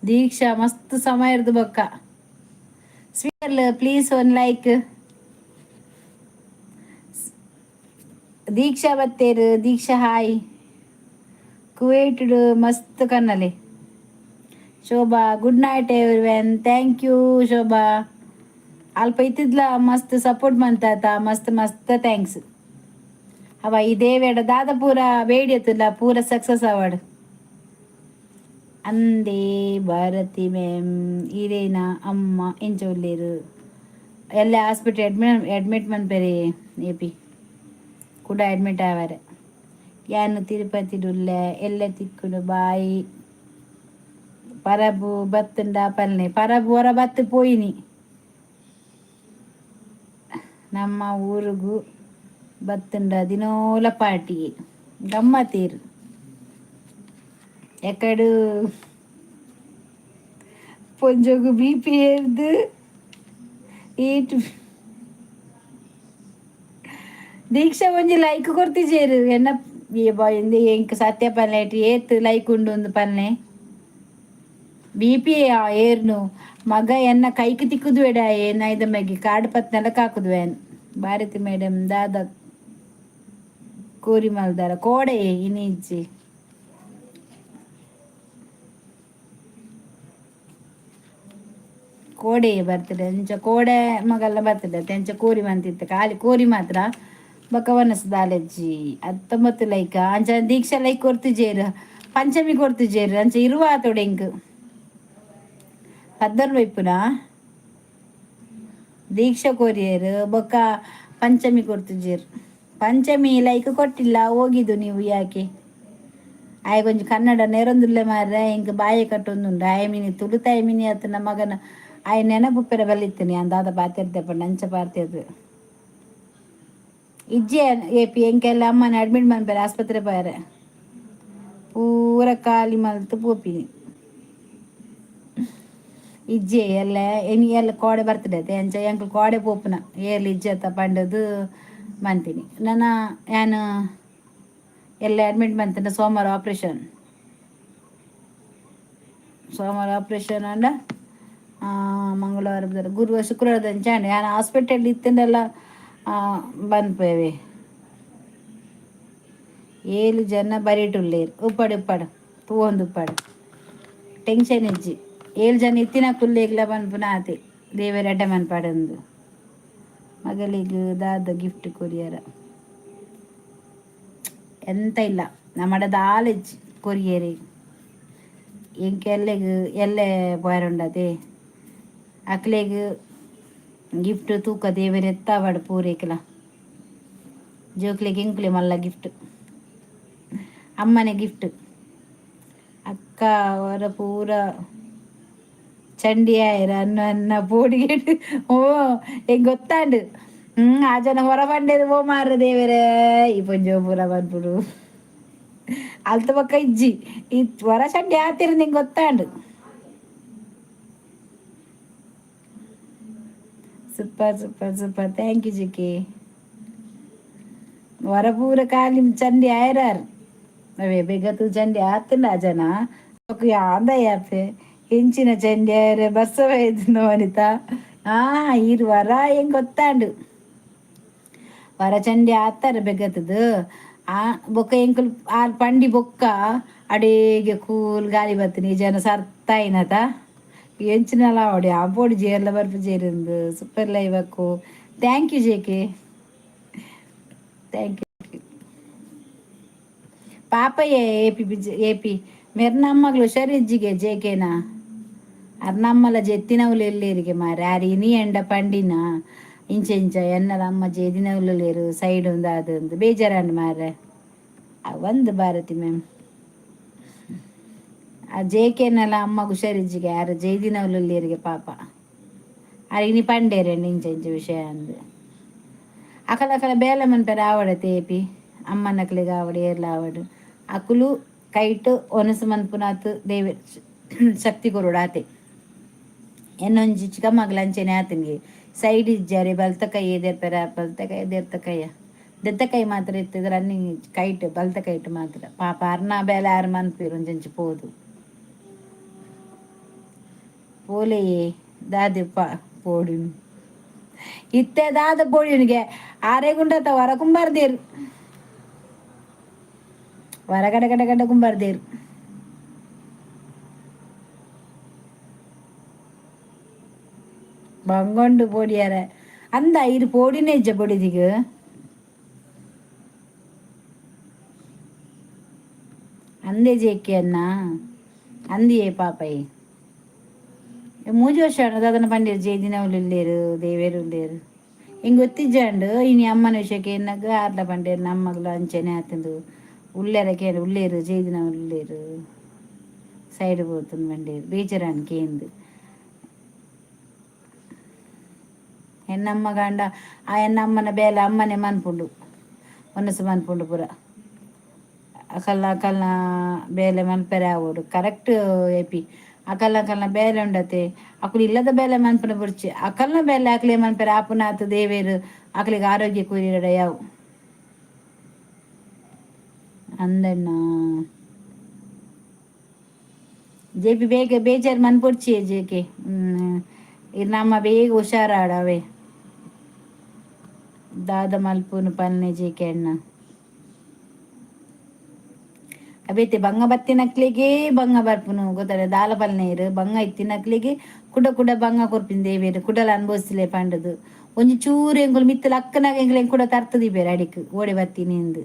ದೀಕ್ಷಾ ಮಸ್ತ್ ಸಮಯ ಇರ್ದು ಬೊಕ್ಕ. Sweet, please one like. Deeksha ಬತ್ತೇರು. ದೀಕ್ಷಾ ಹಾಯ್. ಕುವೈಟ್ ಮಸ್ತ್ ಕನ್ನಲೆ. ಶೋಭಾ, good night everyone. Thank you Shobha. ಅಲ್ಪ ಇತ್ತಿದ್ಲ ಮಸ್ತ್ ಸಪೋರ್ಟ್ ಮಂತಾತ. ಮಸ್ತ್ ಮಸ್ತ್ thanks. ಅವ ಇದೇ ಬೇಡ ದಾದ ಪೂರ ಬೇಡಿ ಅತ್ತಲ್ಲ, ಪೂರ ಸಕ್ಸಸ್ ಅವಾರ್ಡ್ ಅಂದೇ. ಭಾರತಿ ಮ್ಯಾಮ್, ಇರೇನಾ ಅಮ್ಮ ಎಂಚ ಉಲ್ಲೇರು? ಎಲ್ಲ ಹಾಸ್ಪಿಟಲ್ ಅಡ್ಮಿಟ್ ಅಡ್ಮಿಟ್ ಮನ್ಪೆರೆ. ಎ ಪಿ ಕೂಡ ಅಡ್ಮಿಟ್ ಆವರೆ. ಯಾನು ತಿರುಪತಿ ಉಲ್ಲೆ. ಎಲ್ಲ ತಿಕ್ಕುಡು. ಬಾಯ್. ಪರಬು ಬತ್ತುಂಡ ಪಲ್ನೆ ಪರಬು ಹೊರ ಬತ್ತು ಪೋಯಿನಿ. ನಮ್ಮ ಊರುಗು ಬತ್ತುಂಡ ದಿನೋಲ ಪಾರ್ಟಿ ಗಮ್ಮತೀರು. ಎಕಡು ಪೊಂಜೊಗು ಬಿಪಿ ಏರ್ದು ಈಟ್. ದೀಕ್ಷಾ, ಒಂಜಿ ಲೈಕ್ ಕೊರ್ತಿಜೇರು. ಎನ್ನ ಎಂಕ್ ಸತ್ಯ ಪನ್ಲೆ, ಏತ್ ಲೈಕ್ ಉಂಡು ಒಂದು ಪನ್ಲೆ. ಬಿಪಿ ಏರ್ನು ಮಗ, ಎನ್ನ ಕೈಕ್ ತಿಕ್ಕುದುವೆಡ. ಏನಾಯ್ದ ಮಗಿ ಕಾಡು ಪತ್ ನೆಲಕ್ ಹಾಕುದುವೇನ್. ಭಾರತಿ ಮೇಡಮ್, ದಾದ ಕೋರಿ ಮಲ್ದಾರ ಕೋಡೆ ಇನಿ ಇಜ್ಜಿ. ಕೋಡೆ ಬರ್ತಡೆ ಅಂಚ ಕೋಡೆ ಮಗಲ್ಲ ಬರ್ತಡೆ ಅಂಚ ಕೋರಿ ಮಂತಿತ್ತು. ಖಾಲಿ ಕೋರಿ ಮಾತ್ರ. ಬೊಕ ದಾಲೆಜ್ಜಿ. 19 ಲೈಕ್. ಅಂಚ ದೀಕ್ಷಾ ಲೈಕ್ ಕೊರ್ತಿಜೇರು, ಪಂಚಮಿ ಕೊರ್ತಿಜೇರು. ಅಂಚ ಇರುವ ಆತೋಡೆ ಎಂಕ್ ಪದ್ದರ್ ಇಪ್ಪುನ. ದೀಕ್ಷಾ ಕೊರಿಯರ್, ಬೊಕ್ಕ ಪಂಚಮಿ ಕೊರ್ತಿಜೇರು. ಪಂಚಮಿ ಲೈಕ್ ಕೊಟ್ಟಿಲ್ಲ, ಹೋಗಿದ್ದು ನೀವು ಯಾಕೆ? ಆಯ್ ಕೊಂಚ ಕನ್ನಡ ನೆರೊಂದುಲ್ಲೆ ಮಾರ್ರೆ. ಎಂಕ್ ಬಾಯಿ ಕಟ್ಟೊಂದುಂಡು. ಆಯ್ ಮಿನಿ ತುಳುತಾಯ್ ಮಿನಿ ಅತ್ತನ ಮಗನ ಆಯ್ ನೆನಪು ಪೆರ ಬಲಿತ್ತೀನಿ. ಅಂದಾದ ಪಾತೆರ್ದೆ ಪಂಡ ಅಂಚ ಪಾತೆರ್ದೆ ಇಜ್ಜೆ ಏಪಿ. ಎಂಕೆಲ್ಲ ಅಮ್ಮನ ಅಡ್ಮಿಟ್ ಮನ್ಪೆರೆ ಆಸ್ಪತ್ರೆ ಪೋಯರೆ ಪೂರ ಖಾಲಿ ಮಲ್ತು ಪೋಪಿನಿ. ಇಜ್ಜೆ ಎಲ್ಲ ಎನಿ ಎಲ್ಲ ಕೋಡೆ ಬರ್ತದೆ ಅಂಚ ಎಂಕ್ಲು ಕೋಡೆ ಪೋಪುನ. ಏರ್ಲು ಇಜ್ಜತ್ತ ಪಂಡದು ಮಂತೀನಿ ನನ್ನ. ಯಾನು ಎಲ್ಲ ಅಡ್ಮಿಟ್ ಮಂತಂಡ ಸೋಮವಾರ ಆಪ್ರೇಷನ್. ಸೋಮವಾರ ಆಪ್ರೇಷನ್ ಅಂಡ ಮಂಗಳವಾರ, ಬುಧವಾರ, ಗುರುವಾರ, ಶುಕ್ರವಾರ ಅಂಚ ಯಾನ್ ಹಾಸ್ಪಿಟಲ್ ಇತ್ತಂಡೆಲ್ಲ ಬಂದ್ಪೇವೆ. ಏಳು ಜನ ಬರೀಟುಲ್ಲೇರು. ಉಪ್ಪಡು ಉಪ್ಪಡು ತೂವೊಂದು ಉಪ್ಪಡು, ಟೆನ್ಷನ್ ಇಜ್ಜಿ. ಏಳು ಜನ ಇತ್ತಿನ ಕುಲ್ಲೇಗ್ಲ ಪನ್ಪುನ ಆತೆ. ದೇವೆರ್ ಎಡ್ಡೆ ಮನ್ಪಡಂದು. ಮಗಳಿಗೆ ದಾದ ಗಿಫ್ಟ್ ಕೊರಿಯರ? ಎಂತ ಇಲ್ಲ ನಮ್ಮಡ, ದಾಲ ಇಜ್ಜಿ ಕೊರಿಯರೆ. ಎಂಕ್ ಎಲ್ಲೆಗ್ ಎಲ್ಲೆ ಪೋಯರುಂಡತೆ ಅಕ್ಲೆಗ್ ಗಿಫ್ಟ್ ತೂಕ. ದೇವೆರ್ ಎತ್ತಾವಡ್ ಪೂರೇಕ್ಲ. ಜೋಕ್ಲೆಗ್ ಎಂಕ್ಲೆ ಮಲ್ಲ ಗಿಫ್ಟ್, ಅಮ್ಮನೆ ಗಿಫ್ಟ್. ಅಕ್ಕ ಅವರ ಪೂರ ಚಂಡಿ ಆಯರ ಅನ್ನ ಅನ್ನ ಪೋಡಿಗೆಡ್. ಓ, ಎಂಕ್ ಗೊತ್ತಾಂಡು. ಆ ಜನ ಹೊರ ಬಂಡೇದು. ಓ ಮಾರ ದೇವರೇ, ಈ ಪೊಂಜೋ ಪೂರ ಬಂದ್ಬಿಡು ಅಲ್ತ ಬೊಕ್ಕ ಇಜ್ಜಿ. ಈ ಹೊರ ಚಂಡಿ ಆತಿರ ನಿಂಗೆ ಗೊತ್ತಾಂಡು. Super super super, thank you Jikki. ಹೊರ ಪೂರ ಖಾಲಿ ಚಂಡಿ ಆಯರಾರ್. ಅವೇ ಬೇಗ ಚಂಡಿ ಆತಂಡ ಆ ಜನ ಯಾಂದಯ್ಯಪ್ಪೆ. ಎಂಚಿನ ಚಂಡಿ ಆಯರೆ ಬರ್ಸವ ವನಿತಾ. ಆ ಇರು ವರ ಹೆಂಗ್ ಗೊತ್ತಾಂಡು. ವರ ಚಂಡಿ ಆತಾರೆ ಬೆಗತದು. ಆ ಬೊಕ್ಕ ಎಂಕುಲು ಆ ಪಂಡಿ ಬೊಕ್ಕ ಅಡೇಗೆ ಕೂಲ್ ಗಾಳಿ ಬತ್ತಿನಿ. ಈ ಜನ ಸರ್ತಾಯಿನತ ಎಂಚಿನಲ ಅವಡಿ ಆ ಪೋಡಿ ಜೇರ್ಲ ಬರ್ಪು ಜೇರಿಂದು. ಸೂಪರ್ ಲೈವ್ ಅಕ್ಕು. Thank you JK, thank you. ಪಾಪಯ್ಯ AP AP ಮೆರ್ನ ಅಮ್ಮಗಳು ಹುಷಾರಿಜ್ಜಿಗೆ ಜೇಕೆನಾ. ಅರ್ನಮ್ಮಲ ಜೆತ್ತಿನವುಲು ಎಲ್ಲೇರಿಗೆ ಮಾರೆ. ಆರ್ ಇನಿ ಎಂಡ ಪಂಡಿನ ಇಂಚ ಇಂಚ ಎನ್ನಲ ಅಮ್ಮ ಜೇದಿನವುಲು ಲೇರು ಸೈಡ್ ಒಂದು ಅದೊಂದು ಬೇಜಾರಂಡ್ ಮಾರೆ. ಒಂದು ಭಾರತಿ ಮ್ಯಾಮ್, ಆ ಜೇಕೆನಲ್ಲ ಅಮ್ಮ ಹುಷಾರಿಜ್ಜಿಗೆ. ಯಾರು ಜೈದಿನವುಲು ಪಾಪ. ಆರ್ ಇನಿ ಪಂಡೇರಂడి ಇಂಚ ಇಂಚ ವಿಷಯ ಅಂದು. ಅಕಲ ಅಕಲ ಬೇಲೆ ಮನ್ಪೆರೆ ಆವಡತೆ ಏಪಿ. ಅಮ್ಮನಕ್ಲೆಗ್ ಆವಡ್, ಏರ್ಲ ಆವಡ್, ಅಕುಲು ಕೈಟ್ ಒನಸು ಮನ್ಪುನಾತ್ ದೇವೆರ್ ಶಕ್ತಿ ಕೊರೊಡು ಆತೆ. ಎನ್ನೊಂಜಿ ಚಿಕ್ಕಮ್ಮಗ್ಲ ಅಂಚೆನೆ ಆತನಿಗೆ. ಸೈಡ್ ಇಜ್ಜಾರೆ ಬಲ್ತ ಕೈ ಎದೆರ್ಪೆರ, ಬಲ್ತ ಕೈ ದೆರ್ತ ಕೈಯ ದೆತ್ತ ಕೈ ಮಾತ್ರ ಇತ್ತಿದ್ ರನ್ನಿಂಗ್ ಕೈಟ್, ಬಲ್ತ ಕೈಟ್ ಮಾತ್ರ. ಪಾಪ ಅರ್ನ ಬೇಲೆ ಆರ್ ಮನ್ಪೆರ್. ಒಂಜೊಂಜಿ ಪೋದು ಪೋಲೆಯೇ ದಾದೆ ಪೋಡಿನು ಇತ್ತೆ ದಾದ ಪೋಡಿನಿಗೆ ಆರೆಗುಂಡತ ವರ ಕುಂಬಾರ್ದೇರು ವರ ಗಡ ಗಡ ಗಡ ಕುಂಬಾರ್ದೇರು. ಬಂಗೊಂಡು ಪೋಡಿಯಾರ ಅಂದ ಇರು ಪೋಡಿನೇ ಇಜ್ಜ ಪೊಡಿದಿಗ. ಅಂದೇ ಜೇಕೆ ಅನ್ನ ಅಂದಿಯೇ ಪಾಪಯ್ಯ. ಮೂಜಿ ವರ್ಷ ದಾದನ ಪಂಡೇರು ಜೇದಿನವ್ಲು ಉಲ್ಲೇರು, ದೇವೇರು ಉಲ್ಲೇರು. ಹಿಂಗೆ ಗೊತ್ತಿಜ್ಜಾಂಡು. ಇನಿ ಅಮ್ಮನ ವಿಷಯಕ್ಕೆ ಎನ್ನಗ ಆರ್ಲ ಪಂಡೇರು ನಮ್ಮಗ್ಲ ಅಂಚೆನೆ ಆತಂದು. ಉಲ್ಲೇರ ಕೇನು ಉಲ್ಲೇರು, ಜೇದಿನವ್ಲು ಉಲ್ಲೇರು. ಸೈಡ್ ಪೋತುಂಡು ಪಂಡೇರು ಬೇಜಾರಾನ್ ಕೇಂದು. ಎನ್ನಮ್ಮ ಗಂಡ ಆ ಎನ್ನಮ್ಮನ ಬೇಲೆ ಅಮ್ಮನೆ ಮನ್ಪುಂಡು, ಮನಸ್ಸು ಮನ್ಪುಂಡು ಪೂರ. ಅಕಲ್ನ ಅಕಲ್ನ ಬೇಲೆ ಮನ್ಪೆರೆ ಆವೊಡು ಕರೆಕ್ಟ್ ಏಪಿ. ಅಕಲ್ನ ಅಕಲ್ನ ಬೇಲೆ ಉಂಡತೆ, ಅಕುಲು ಇಲ್ಲದ ಬೇಲೆ ಮನ್ಪುನ ಬುಡ್ಚಿ. ಅಕಲ್ನ ಬೇಲೆ ಅಕ್ಲೆ ಮನ್ಪೆರೆ ಆಪುನಾತ್ ದೇವೆರ್ ಅಕ್ಲೆಗ್ ಆರೋಗ್ಯ ಕೊರಿಯೆರ್ಡ ಯಾವು. ಅಂದಣ್ಣ ಜೆಪಿ, ಬೇಗ ಬೇಜಾರು ಮನ್ಪೊಡ್ಚಿ ಜೆಕೆ. ನಮ್ಮ ಬೇಗ ಹುಷಾರಾಡವೆ. ದಾದ ಮಲ್ಪುನು ಪನ್ನೆ ಜೆಕೆ ಅಣ್ಣ. ಅಬೇತೆ ಬಂಗ ಬತ್ತಿನಕ್ಲೆಗೆ ಬಂಗ ಬರ್ಪುನು ಗೊತ್ತಾಡ. ದಾಲ ಪಲ್ನೇರು ಬಂಗ ಇತ್ತಿನಕ್ಲೆಗೆ ಕುಡ ಕುಡ ಬಂಗ ಕೊರ್ಪಿನ ದೇವೇರು, ಕುಡಲ ಅನುಭವಿಸ್ಲೆ ಪಂಡದು. ಒಂಜಿ ಚೂರು ಎಂಕುಲು ಮಿತ್ತಲ ಅಕ್ಕನಾಗ ಎಂಕ್ಲೆ ಕೂಡ ತರ್ತದಿ ಬೇರೆ ಅಡಿಕ್ ಓಡೆ ಬತ್ತೀನಿ ಎಂದು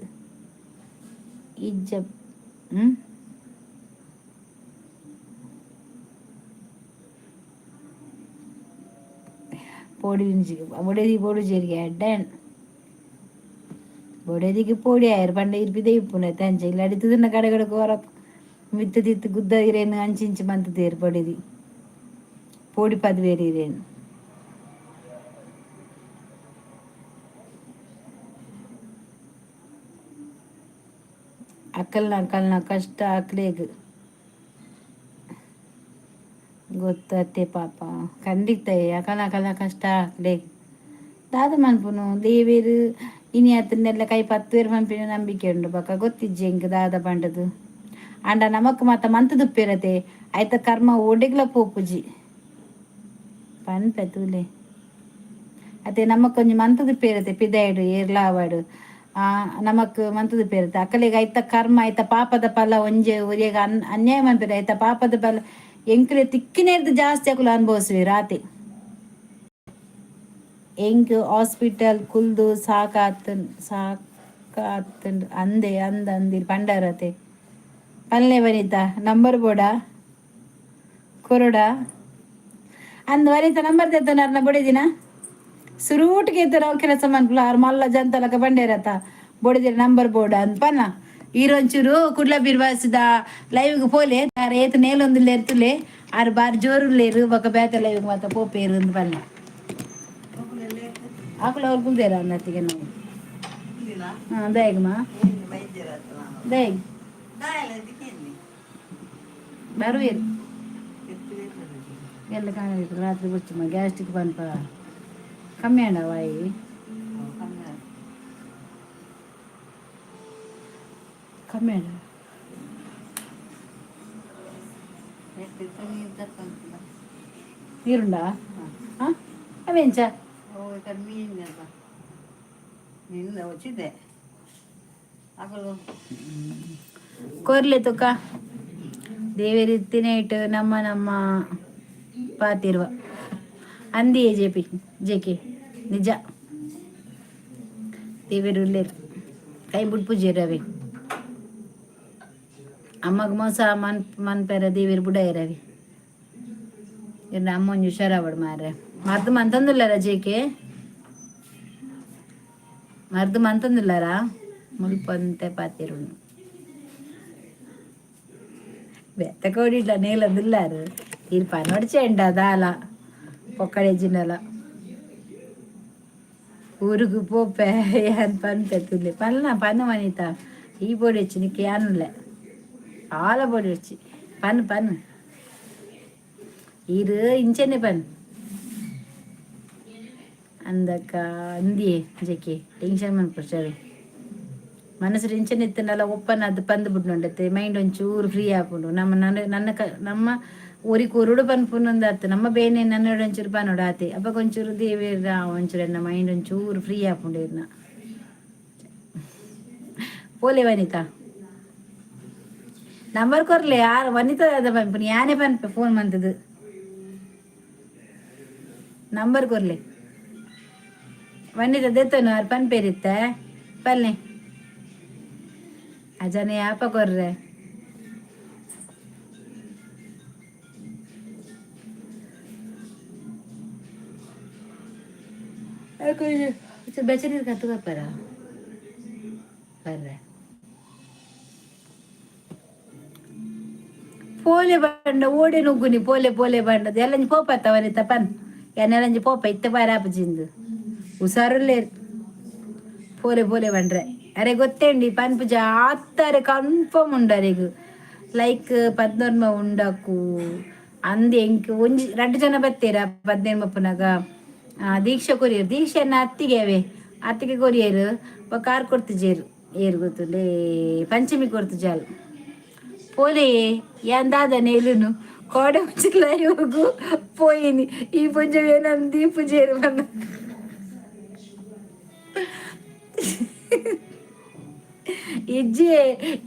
ಇಜ್ಜ. ಪೋಡಿ ಬೊಡೆದಿ ಪೋಡು ಜೇರಿಗೆ ಅಡ್ಡನ್ ಬೊಡೆದಿಗೆ ಪೋಡಿ ಆಯರ್ ಪಂಡ ಇರ್ಪಿದೆ ಇಪ್ಪುನ ತಂಚೆ ಇಲ್ಲ ಅಡಿತದನ್ನ ಕಡೆ ಕಡೆ ಕೋರ ಮಿತ್ತ ತಿತ್ತು ಗುದ್ದ ಇರೇನು ಅಂಚಿಂಚಿ ಮಂತ ತೇರು. ಪೊಡಿದಿ ಪೋಡಿ ಪದ್ವೇರಿ ಇರೇನು. ಅಕ್ಕಲ್ನ ಅಕ್ಕಲ್ನ ಕಷ್ಟ ಅಕ್ಲೆಗ್ ಗೊತ್ತತ್ತೆ ಪಾಪ. ಖಂಡಿತ ಅಕಲ ಅಕಲ ಕಷ್ಟ ಅಕ್ಲೆಗ್. ದಾದ ಮನ್ಪುನು ದೇವೇರು ಇನಿ ಅತ್ತಂದೆಲ್ಲ ಕೈ ಪತ್ತುವೇರು ಪನ್ಪಿನ ನಂಬಿಕೆ ಉಂಡು. ಬೊಕ ಗೊತ್ತಿಜ್ಜಿ ಎಂಕ್ ದಾದ ಪಂಡದು. ಆಂಡ ನಮಕ್ ಮಾತ ಮಂತುದುಪ್ಪೆರತೆ, ಐತ ಕರ್ಮ ಓಡೆಗ್ಲ ಪೋಪುಜಿ ಪನ್ಪೆ ತೂಲೆ. ಅತೆ ನಮಕ್ ಒಂಜಿ ಮಂತುದುಪ್ಪೆರತೆ ಪಿದಾಯ್ಡು ಏರ್ಲ ಆವಡ್ ನಮಕ್ ಮಂತುದುಪ್ಪೆರತೆ. ಅಕಲೆಗ್ ಐತ ಕರ್ಮ, ಐತ ಪಾಪದ ಫಲ. ಒಂಜಿ ಒರಿಯಗ್ ಅನ್ಯಾಯ ಮನ್ಪೆರೆ ಐತ ಪಾಪದ ಫಲ ಎಂಕ್ಲೆ ತಿಕ್ಕಿನೆರ್ದ್ ಜಾಸ್ತಿ ಅಕುಲು ಅನುಭವಿಸುವೆರ್ ಆತೆ. ಎಂಕ್ ಹಾಸ್ಪಿಟಲ್ ಕುಲ್ದು ಸಾಕಾತನ್ ಸಾಕಾತುಂಡು ಅಂದೆ ಅಂದ್ ಅಂದಿರ್ ಪಂಡರತೆ. ಪಲ್ಲೆ ವನಿತಾ, ನಂಬರ್ ಬೋಡಾ, ಕೊರೊಡಾ? ಅಂದ್ ವನಿತಾ, ನಂಬರ್ ದೆತ್ತೊನರ್ನ ಬೊಡೆದಿನ ಸುರೂಟಿಗೆ ಇತ್ತೆರ್ ಕೆಲಸ ಮನ್ಪುಲ. ಆರ್ ಮಲ್ಲ ಜಂತಲಕ ಬಂಡೇರತ್ತ, ಬೊಡೆದಿನ ನಂಬರ್ ಬೋಡ ಅಂದ್ ಪನ್ನ. ಈರೊಂಚೂರು ಕುಡ್ಲ ಬಿರ್ವಾಸದ ಲೈವ್ಗ್ ಪೋಲೆ, ಆರ್ ಏತ್ ನೇಲೊಂದುಲ್ಲೆರ್ ತೂಲೆ, ಆರ್ ಬಾರಿ ಜೋರುಲ್ಲೇರು. ಬೊಕ ಬೇತೆ ಲೈವ್ಗ್ ಮಾತ ಪೋಪೇರು ಅಂದ್ ಪನ್ನ. ಅಕುಲು ಅವ್ರು ಕುಲ್ದೇರ ಅನ್ನತ್ತಿಗೆ ನಾವು. ಹಾಂ, ದಾಯೆಗಮ್ಮ, ದಾಯೆಗ್ ಬರುವೇರು ಎಲ್ಲ ಕಾಣಬೇಕು. ರಾತ್ರಿ ಬುಚ್ಚಮ್ಮ ಗ್ಯಾಸ್ಟ್ರಿಕ್ ಪನ್ಪ. ಕಮ್ಮಿ ಆಂಡ ವಾಯಿ? ಕಮ್ಮಿ ಆಂಡ? ನೀರುಂಡಾ? ಹಾಂ, ಅವೆಂಚ? ನಿನ್ನ వచ్చిದೆ ಅಕಲು. ಕೊರ್ಲೆ ತುಕ. ದೇವೆರ್ ನಮ್ಮ ನಮ್ಮ ಪಾತಿರುವ ಅಂದಿಯೇ ಜೆ ಪಿ ಜೆ ಕೆ. ನಿಜ, ದೇವೆರ್ ಉಲ್ಲೆರ್, ಕೈ ಬುಡ್ಪುಜೆರ್ ಅವೆ. ಅಮ್ಮಗ್ ಮೋಸ ಮನ್ ಮನ್ಪೆರ ದೇವೆರ್ ಬುಡಯೆರ್ ಅವೆ. ಇರ್ನ ಅಮ್ಮ ಒಂಜಿ ಹುಷಾರಾವಡ್ ಮಾರ್ರೆ. ಮರ್ದ್ ಮಂತೊಂದುಲ್ಲೆರ ಜೆ ಕೆ? ಮರ್ದ್ ಮಂತೊಂದುಲ್ಲಾರಾ? ಮುಲ್ಪ ಒಂತೆ ಪಾತೆರುನು. ಬೆತ್ತ ಕೋಡಿಡ್ಲ ನೇಲೊಂದುಲ್ಲಾರು. ಈರ್ ಪನೊಡ್ಚೆಂಡ ದಾಲ ಪೊಕ್ಕಡೆ ಜಿಂಡಲ ಊರುಗು ಪೋಪೆ ಯಾನ್ ಪನ್ಪೆ ತೂಲೆ. ಪನ್ನ ಪನ್ನು ವನಿತಾ, ಈ ಪೋಡಿಯೊಚ್ಚಿ ನಿಕ್ಕ್ ಯಾನುಲ್ಲೆ, ಆಲ ಪೋಡಿಯೊಚ್ಚಿ. ಪನ್ ಪನ್, ಈರ್ ಇಂಚನೆ ಪನ್. ಅಂದಕ್ಕ ಅಂದಿಯೇ ಜೆಕೆ, ಟೆನ್ಷನ್ ಮನ್ಪೊಡ್ಚಿ. ಮನಸ್ಸು ಟೆನ್ಷನ್ ಇತ್ತಂಡಲ ಒಪ್ಪನ ಅದು ಪಂದ್ ಬುಡ್ನುಂಡತ್ತೆ, ಮೈಂಡ್ ಒಂಚೂರು ಫ್ರೀ ಆಪುಂಡು. ನಮ್ಮ ನನ್ನ ನನ್ನ ಕ ನಮ್ಮ ಒರಿ ಕೊರುಡು ಪನ್ಪುನೊಂದು ನಮ್ಮ ಬೇನೆ ನನ್ನ ಒಂಚೂರು ಪನೊಡು ಆತೆ. ಅಪಗ ಒಂಚೂರು ದೇವೇರ ಒಂಚೂರು ಎನ್ನ ಮೈಂಡ್ ಒಂಚೂರು ಫ್ರೀ ಆಪುಂಡು ಇರ್ನ. ಪೋಲೆ ವನಿತಾ, ನಂಬರ್ ಕೊರ್ಲೆ. ಯಾರು ವನಿತಾ ಅದ ಪನ್ಪುನಿ, ಯಾನೇ ಪನ್ಪೆ ಫೋನ್ ಮಂತದು. ನಂಬರ್ ಕೊರ್ಲೆ ವನಿತಾ. ದೆತ್ತನು ಆರ್ ಪನ್ಪೇರಿತ್ತ ಪಲ್ಲೆ. ಅಜನೆ ಯಾಪ ಕೊರ್ರೆ? ಬೆಚ್ಚ ನೀರು ಕತ್ತು ಬರ್ಪಾರ ಬರ್ರೆ. ಪೋಲೆ ಬಂಡ ಓಡೆ ನುಗ್ಗುನಿ ಪೋಲೆ ಪೋಲೆ ಬಂಡದ ಎಲ್ಲಂಜಿ ಪೋಪತ್ತ ವನಿತ ಪನ್ ಎನ್ನೆಲಂಜಿ ಪೋಪ ಇತ್ತೆ ಬಾರಾಪಜಿಂದು ಹುಷಾರುಲ್ಲೇರು ಪೋಲೆ ಪೋಲೆ ಬಂಡ್ರೆ. ಅರೆ ಗೊತ್ತೇಂಡಿ ಪನ್ಪುಜ ಆತ್ತಾರೆ ಕನ್ಫರ್ಮ್ ಉಂಡು ಅರೆಗ್ ಲೈಕ್ ಪದ್ನೋರ್ಮ ಉಂಡಾಕು ಅಂದ್ ಎಂಕ್ ಒಂಜಿ ರಡ್ಡ್ ಜನ ಬತ್ತೇರ ಪದ್ನೆರ್ಮಪ್ಪುನಗ ದೀಕ್ಷಾ ಕೊರಿಯರ್ ದೀಕ್ಷೆನ ಅತ್ತಿಗೆ ಅವೇ ಅತ್ತಿಗೆ ಕೊರಿಯರ್ ಬೊಕ ಆರ್ ಕೊರ್ತುಜೆರ್ ಏರ್ ಗೊತ್ತುಂಡೆ ಪಂಚಮಿ ಕೊರ್ತುಜಾಲ್ ಪೋಲೆ ಯಾನ್ ದಾದ ನೇಲುನು ಕೋಡೆ ಲೈವ್ಗು ಪೋಯಿನಿ ಈ ಪೊಂಜೊವು ಎನನ್ ದೀಪುಜೆರ್ ಪಂದ್. ಇಜ್ಜಿ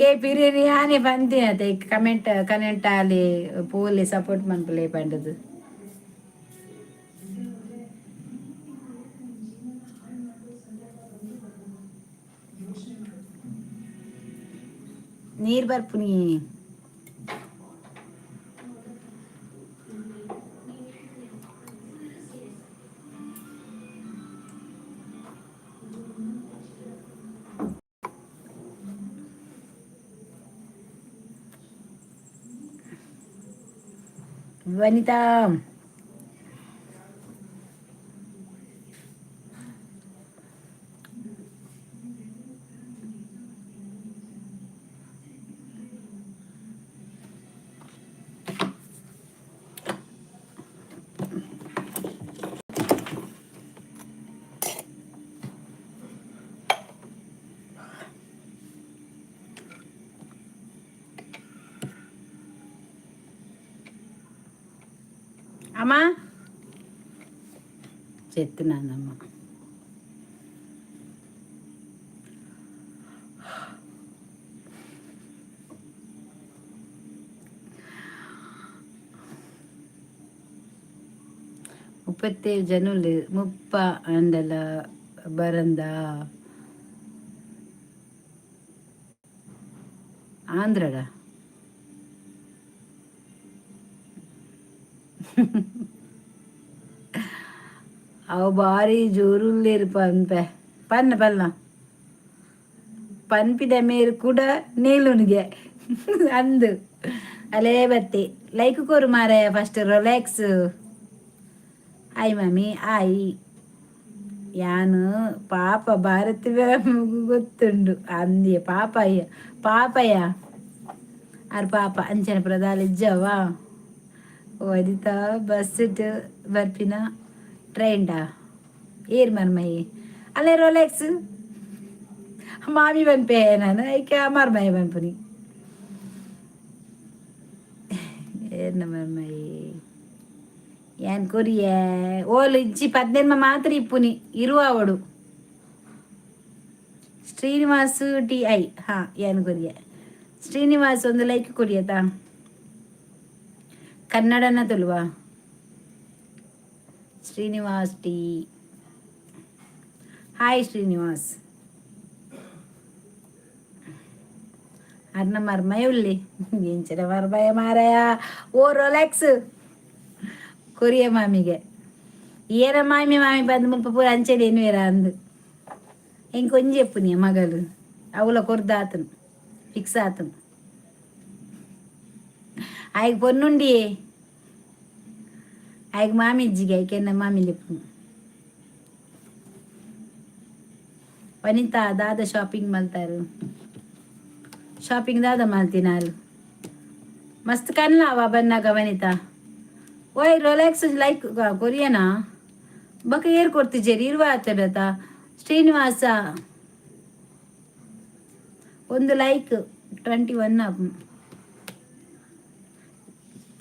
ಏ ಪಿರಿಯನಿ ಯಾನೆ ಪಂತಿನತೆ ಕಮೆಂಟ್ ಕಮೆಂಟ್ ಆಲೆ ಪೋಲೆ ಸಪೋರ್ಟ್ ಮನ್ಪುಲೆ ಪಂಡುದು. ನೀರ್ ಬರ್ಪುನಿ. ವನಿತಾ, అమ్మా చెప్తున్నానమ్మా. 37 ಜನುಲು 30 ಅಂಡಲ ಬರಂದ ಆಂಧ್ರಡ. ಅವು ಬಾರಿ ಜೋರುಲ್ಲೇರು ಪನ್ಪೆ ಪನ್ನ ಪಲ್ಲ ಪನ್ಪಿದ ಮೇರು ಕೂಡ ನೇಲುನಿಗೆ ಅಂದು ಅಲೇ ಬತ್ತಿ ಲೈಕ್ ಕೋರು ಮಾರಾಯ ಫಸ್ಟ್ ರಿಲ್ಯಾಕ್ಸ್. ಆಯ್ ಮಾಮಿ ಆಯ್ ಯಾನು ಪಾಪ ಭಾರತಿ ಗೊತ್ತುಂಡು ಅಂದಿಯ ಪಾಪಯ್ಯ ಪಾಪಯ್ಯ ಆರ್ ಪಾಪ ಅಂಚನ ಪ್ರಧಾನ ಇಜ್ಜವಾ. ವನಿತಾ ಬಸ್ ಬರ್ಪಿನ ಟ್ರೈನ್ಡಾ ಏರ್ ಮರ್ಮಯಿ ಅಲ್ಲೇ ರೋಲೆಕ್ಸ್ ಮಾಮಿ ಪನ್ಪೆ ನಾನು ಐಕೆ ಮರ್ಮಯಿ ಪನ್ಪುನಿ ಏರ್ನ ಮರ್ಮಯಿ ಯಾನ್ ಕೊರಿಯೆ ಓಲು ಇಜ್ಜಿ ಪದ್ನೆನ್ಮ ಮಾತ್ರ ಇಪ್ಪುನಿ ಇರುವಾವಡು. ಶ್ರೀನಿವಾಸ್ ಟಿ I ಹಾ ಯಾನ್ ಕೊರಿಯೆ ಶ್ರೀನಿವಾಸ್ ಒಂದು ಲೈಕ್ ಕೊರಿಯತಾ. ಕನ್ನಡನ ತುಳುವ? Srinivas T, hi Srinivas. ಅರ್ನ ಮರ್ಮಯ ಉಲ್ಲಿ ಎಂಚಿನ ಮರ್ಮಯ ಮಾರಾಯ. ಓ ರೋಲೆಕ್ಸ್ ಕೊರಿಯ ಮಾಮಿಗೆ ಏನ ಮಾಮಿ ಮಾಮಿ ಬಂದು ಮುಲ್ಪ ಪೂರ ಅಂಚೆಡ್ ಎನ್ನುವೆರ ಅಂದು ಎಂಕ್ ಒಂಜಿ ಎಪ್ಪುನಿ ಮಗಲು ಅವುಲ ಕೊರ್ದು ಆತನು ಫಿಕ್ಸ್ ಆತನು ಆಯ್ಗ್ ಪೊನ್ನುಂಡಿಯೇ ಆಯ್ಗ್ ಮಾಮಿ ಇಜ್ಜಿಗೆ ಐಕೆನ್ನ ಮಾಮಿ ಲೆಪ್ಪುನು. ವನಿತಾ ದಾದ ಶಾಪಿಂಗ್ ಮಲ್ತಾರು ಶಾಪಿಂಗ್ ದಾದ ಮಲ್ತಿನಾಲ್ ಮಸ್ತ್ ಕನ್ಲಾವ ಬನ್ನಾಗ ವನಿತಾ. ಓಯ್ ರೋಲೆಕ್ಸ್ ಲೈಕ್ ಕೊರಿಯನಾ ಬೊಕ ಏರ್ ಕೊರ್ತಿಜೆರ್ ಇರುವ ಆತಡತ. ಶ್ರೀನಿವಾಸ ಒಂದು ಲೈಕ್ 21.